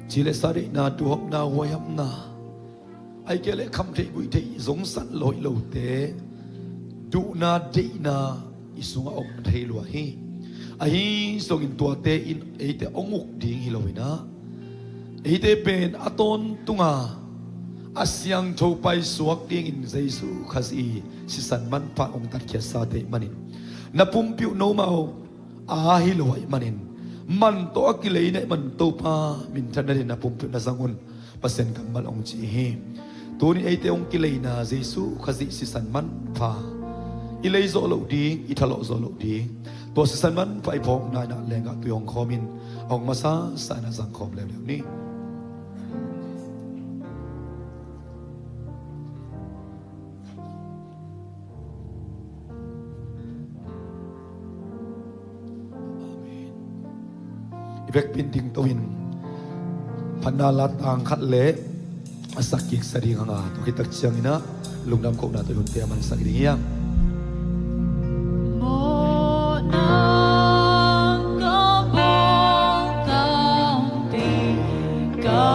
ci le sa deihna, duhhopna, huaihamna, ahih kei leh khamtheih guihtheih zong san lo hi lote, duhna deihna i sungah om thei lua hi. Ahi zongin tuate in eite hong uk ding hi lo in ah, eite pen a tawntunga a siangtho paisuak dingin Jesu Khazih sisan manpha hong tatkhiatsate ahih manin, na pumpi uh nomau a hi lo ahih manin, man tawh a kilei na hih man Topa minthanna dingin na pumpi uh na zang un, Pasian kammal hong ci hi. Tuni eite hong kileina Jesu Khazih sisan manpha i lei zawh loh ding, i thalawh zawh loh ding, tua sisan manpha i phawkna in ah lenggah tui hong khawmin, a hong masa sa in ah zangkhawm leuleu ni. I vekpi in dingto in phatna la tang khat le a sak kik sa ding hang a, tua khit tak ciangin ah lungdam kohna tawh i hunte a mansak ding hi hang. Mawhna ka bawl tampi ka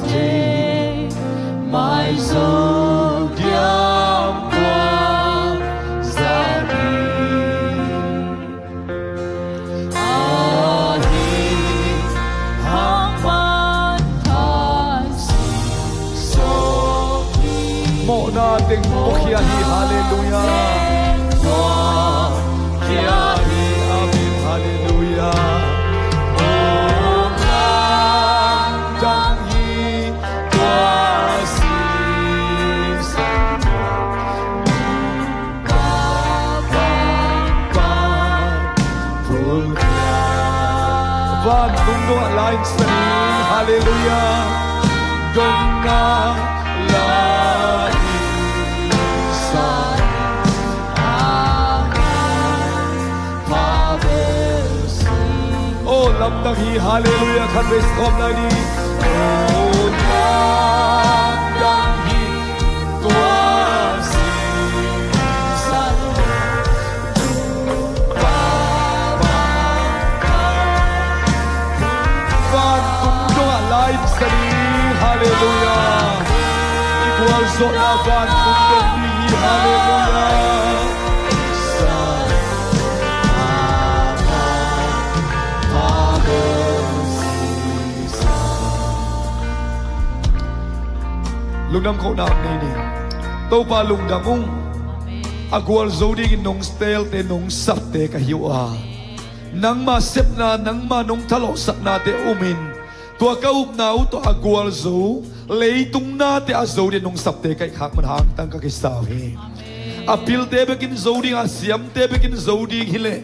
thei, mai zo diam kua za ding. Ahi hang man thasi sawh hi. Mawhna teng mawhkhia hi. Halleluiah. Mawhkhia hi. Amen. Halleluiah. Mawhna tang hi. Tua sisan Vantung dongah la in sa ni. Halleluiah. Dongah la in sa ni. Amen. Aw, lamdang hi. Halleluiah. Khat vei sa khawm lai ni. Aw, lamdang hi. Tua sisan vantung dongah la in sa ni. Halleluiah. I gualzawhna vantung dong hi. Halleluiah. Lungdam kohna nei ni. Topa lungdam ung. A gualzo dingin nong teelte, nong sapte ka hi uh a, nangma sepna, nangma nong thalawhsaknate umin, tua ka upna uh tawh a gualzo, leitung nate a zo dingin nong sapte ka hih khak man hangtang ka kisa uh hi. A pilte bekin zo ding a, siamte bekin zo ding hi leh,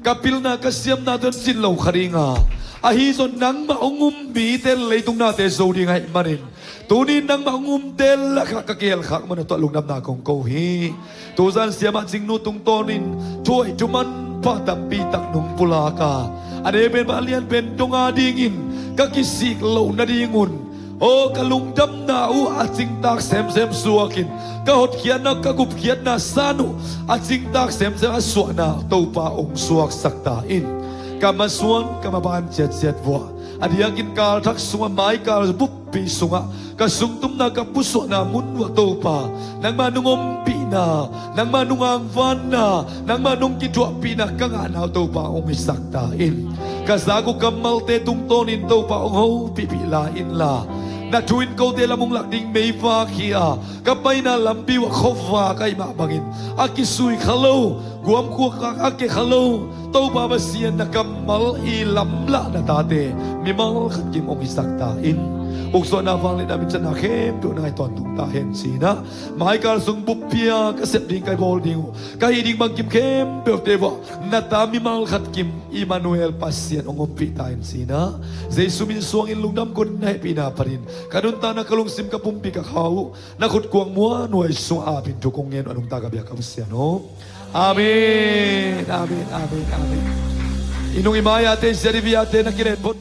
ka pilna ka siamna tawh cin lo kha ding a, ahi zong nangmah hong um mite leitung nate zo ding ahih manin, tuni nangmah hong umte lakah ka kihel khak man a, tua lungdamna kong ko hi. Tuzan siamah Cingnu tungtawnin thuhoih thumanpha tampi tak nong pulak a, a neu pen mah a lian pen dong a dingin ka kisik loh nadingun, aw, ka lungdamna uh a cingtak semsem suakin, ka hotkhiatna, ka gupkhiatna san uh a cingtak semsem a suahna Topa hong suaksak ta in. Ka masuan, ka maban ciatciat vuah, a diakin kalthak sungah maikal buppi sungah ka sungtumna, ka pusuahna mun uah Topa, nangmah nong ompihna, nangmah nong angvanna, nangmah nong kithuahpihna ka ngahna uh Topa hong hisak ta in. Ka zak uh kammalte tungtawnin Topa hong hopihpih lai inla, na thu in kote lam hong lak ding meivak hi a, ka paina lampi uah khuavak ahih mah bangin a kisui kha lo, guamkhuak a ke kha lo, Topa Pasian na kammal i lamlahna tate mimal khat kim hong hisak ta in. Uksuahna, vangliatna, minthanna khempeuh na ngaih tawntung ta hen ci-in ah, maikal sung buppi-a ka sep ding, ka bawl ding uh, ka hih ding bangkim khempeuhte uah na ta mimal khat kim Immanuel Pasian hong ompih ta in ci-in ah, Jesu min suangin lungdam konin na hehpihna panin ka nuntakna, ka lungsim, ka pumpi, ka kha uh na khutkuang muanhuai sungah apin thu kong ngen uh, a nungta ka biak ka Pasian aw. Amen. Amen. Amen. Amen. I nung i mai-ate, i siat i viate na kilen phot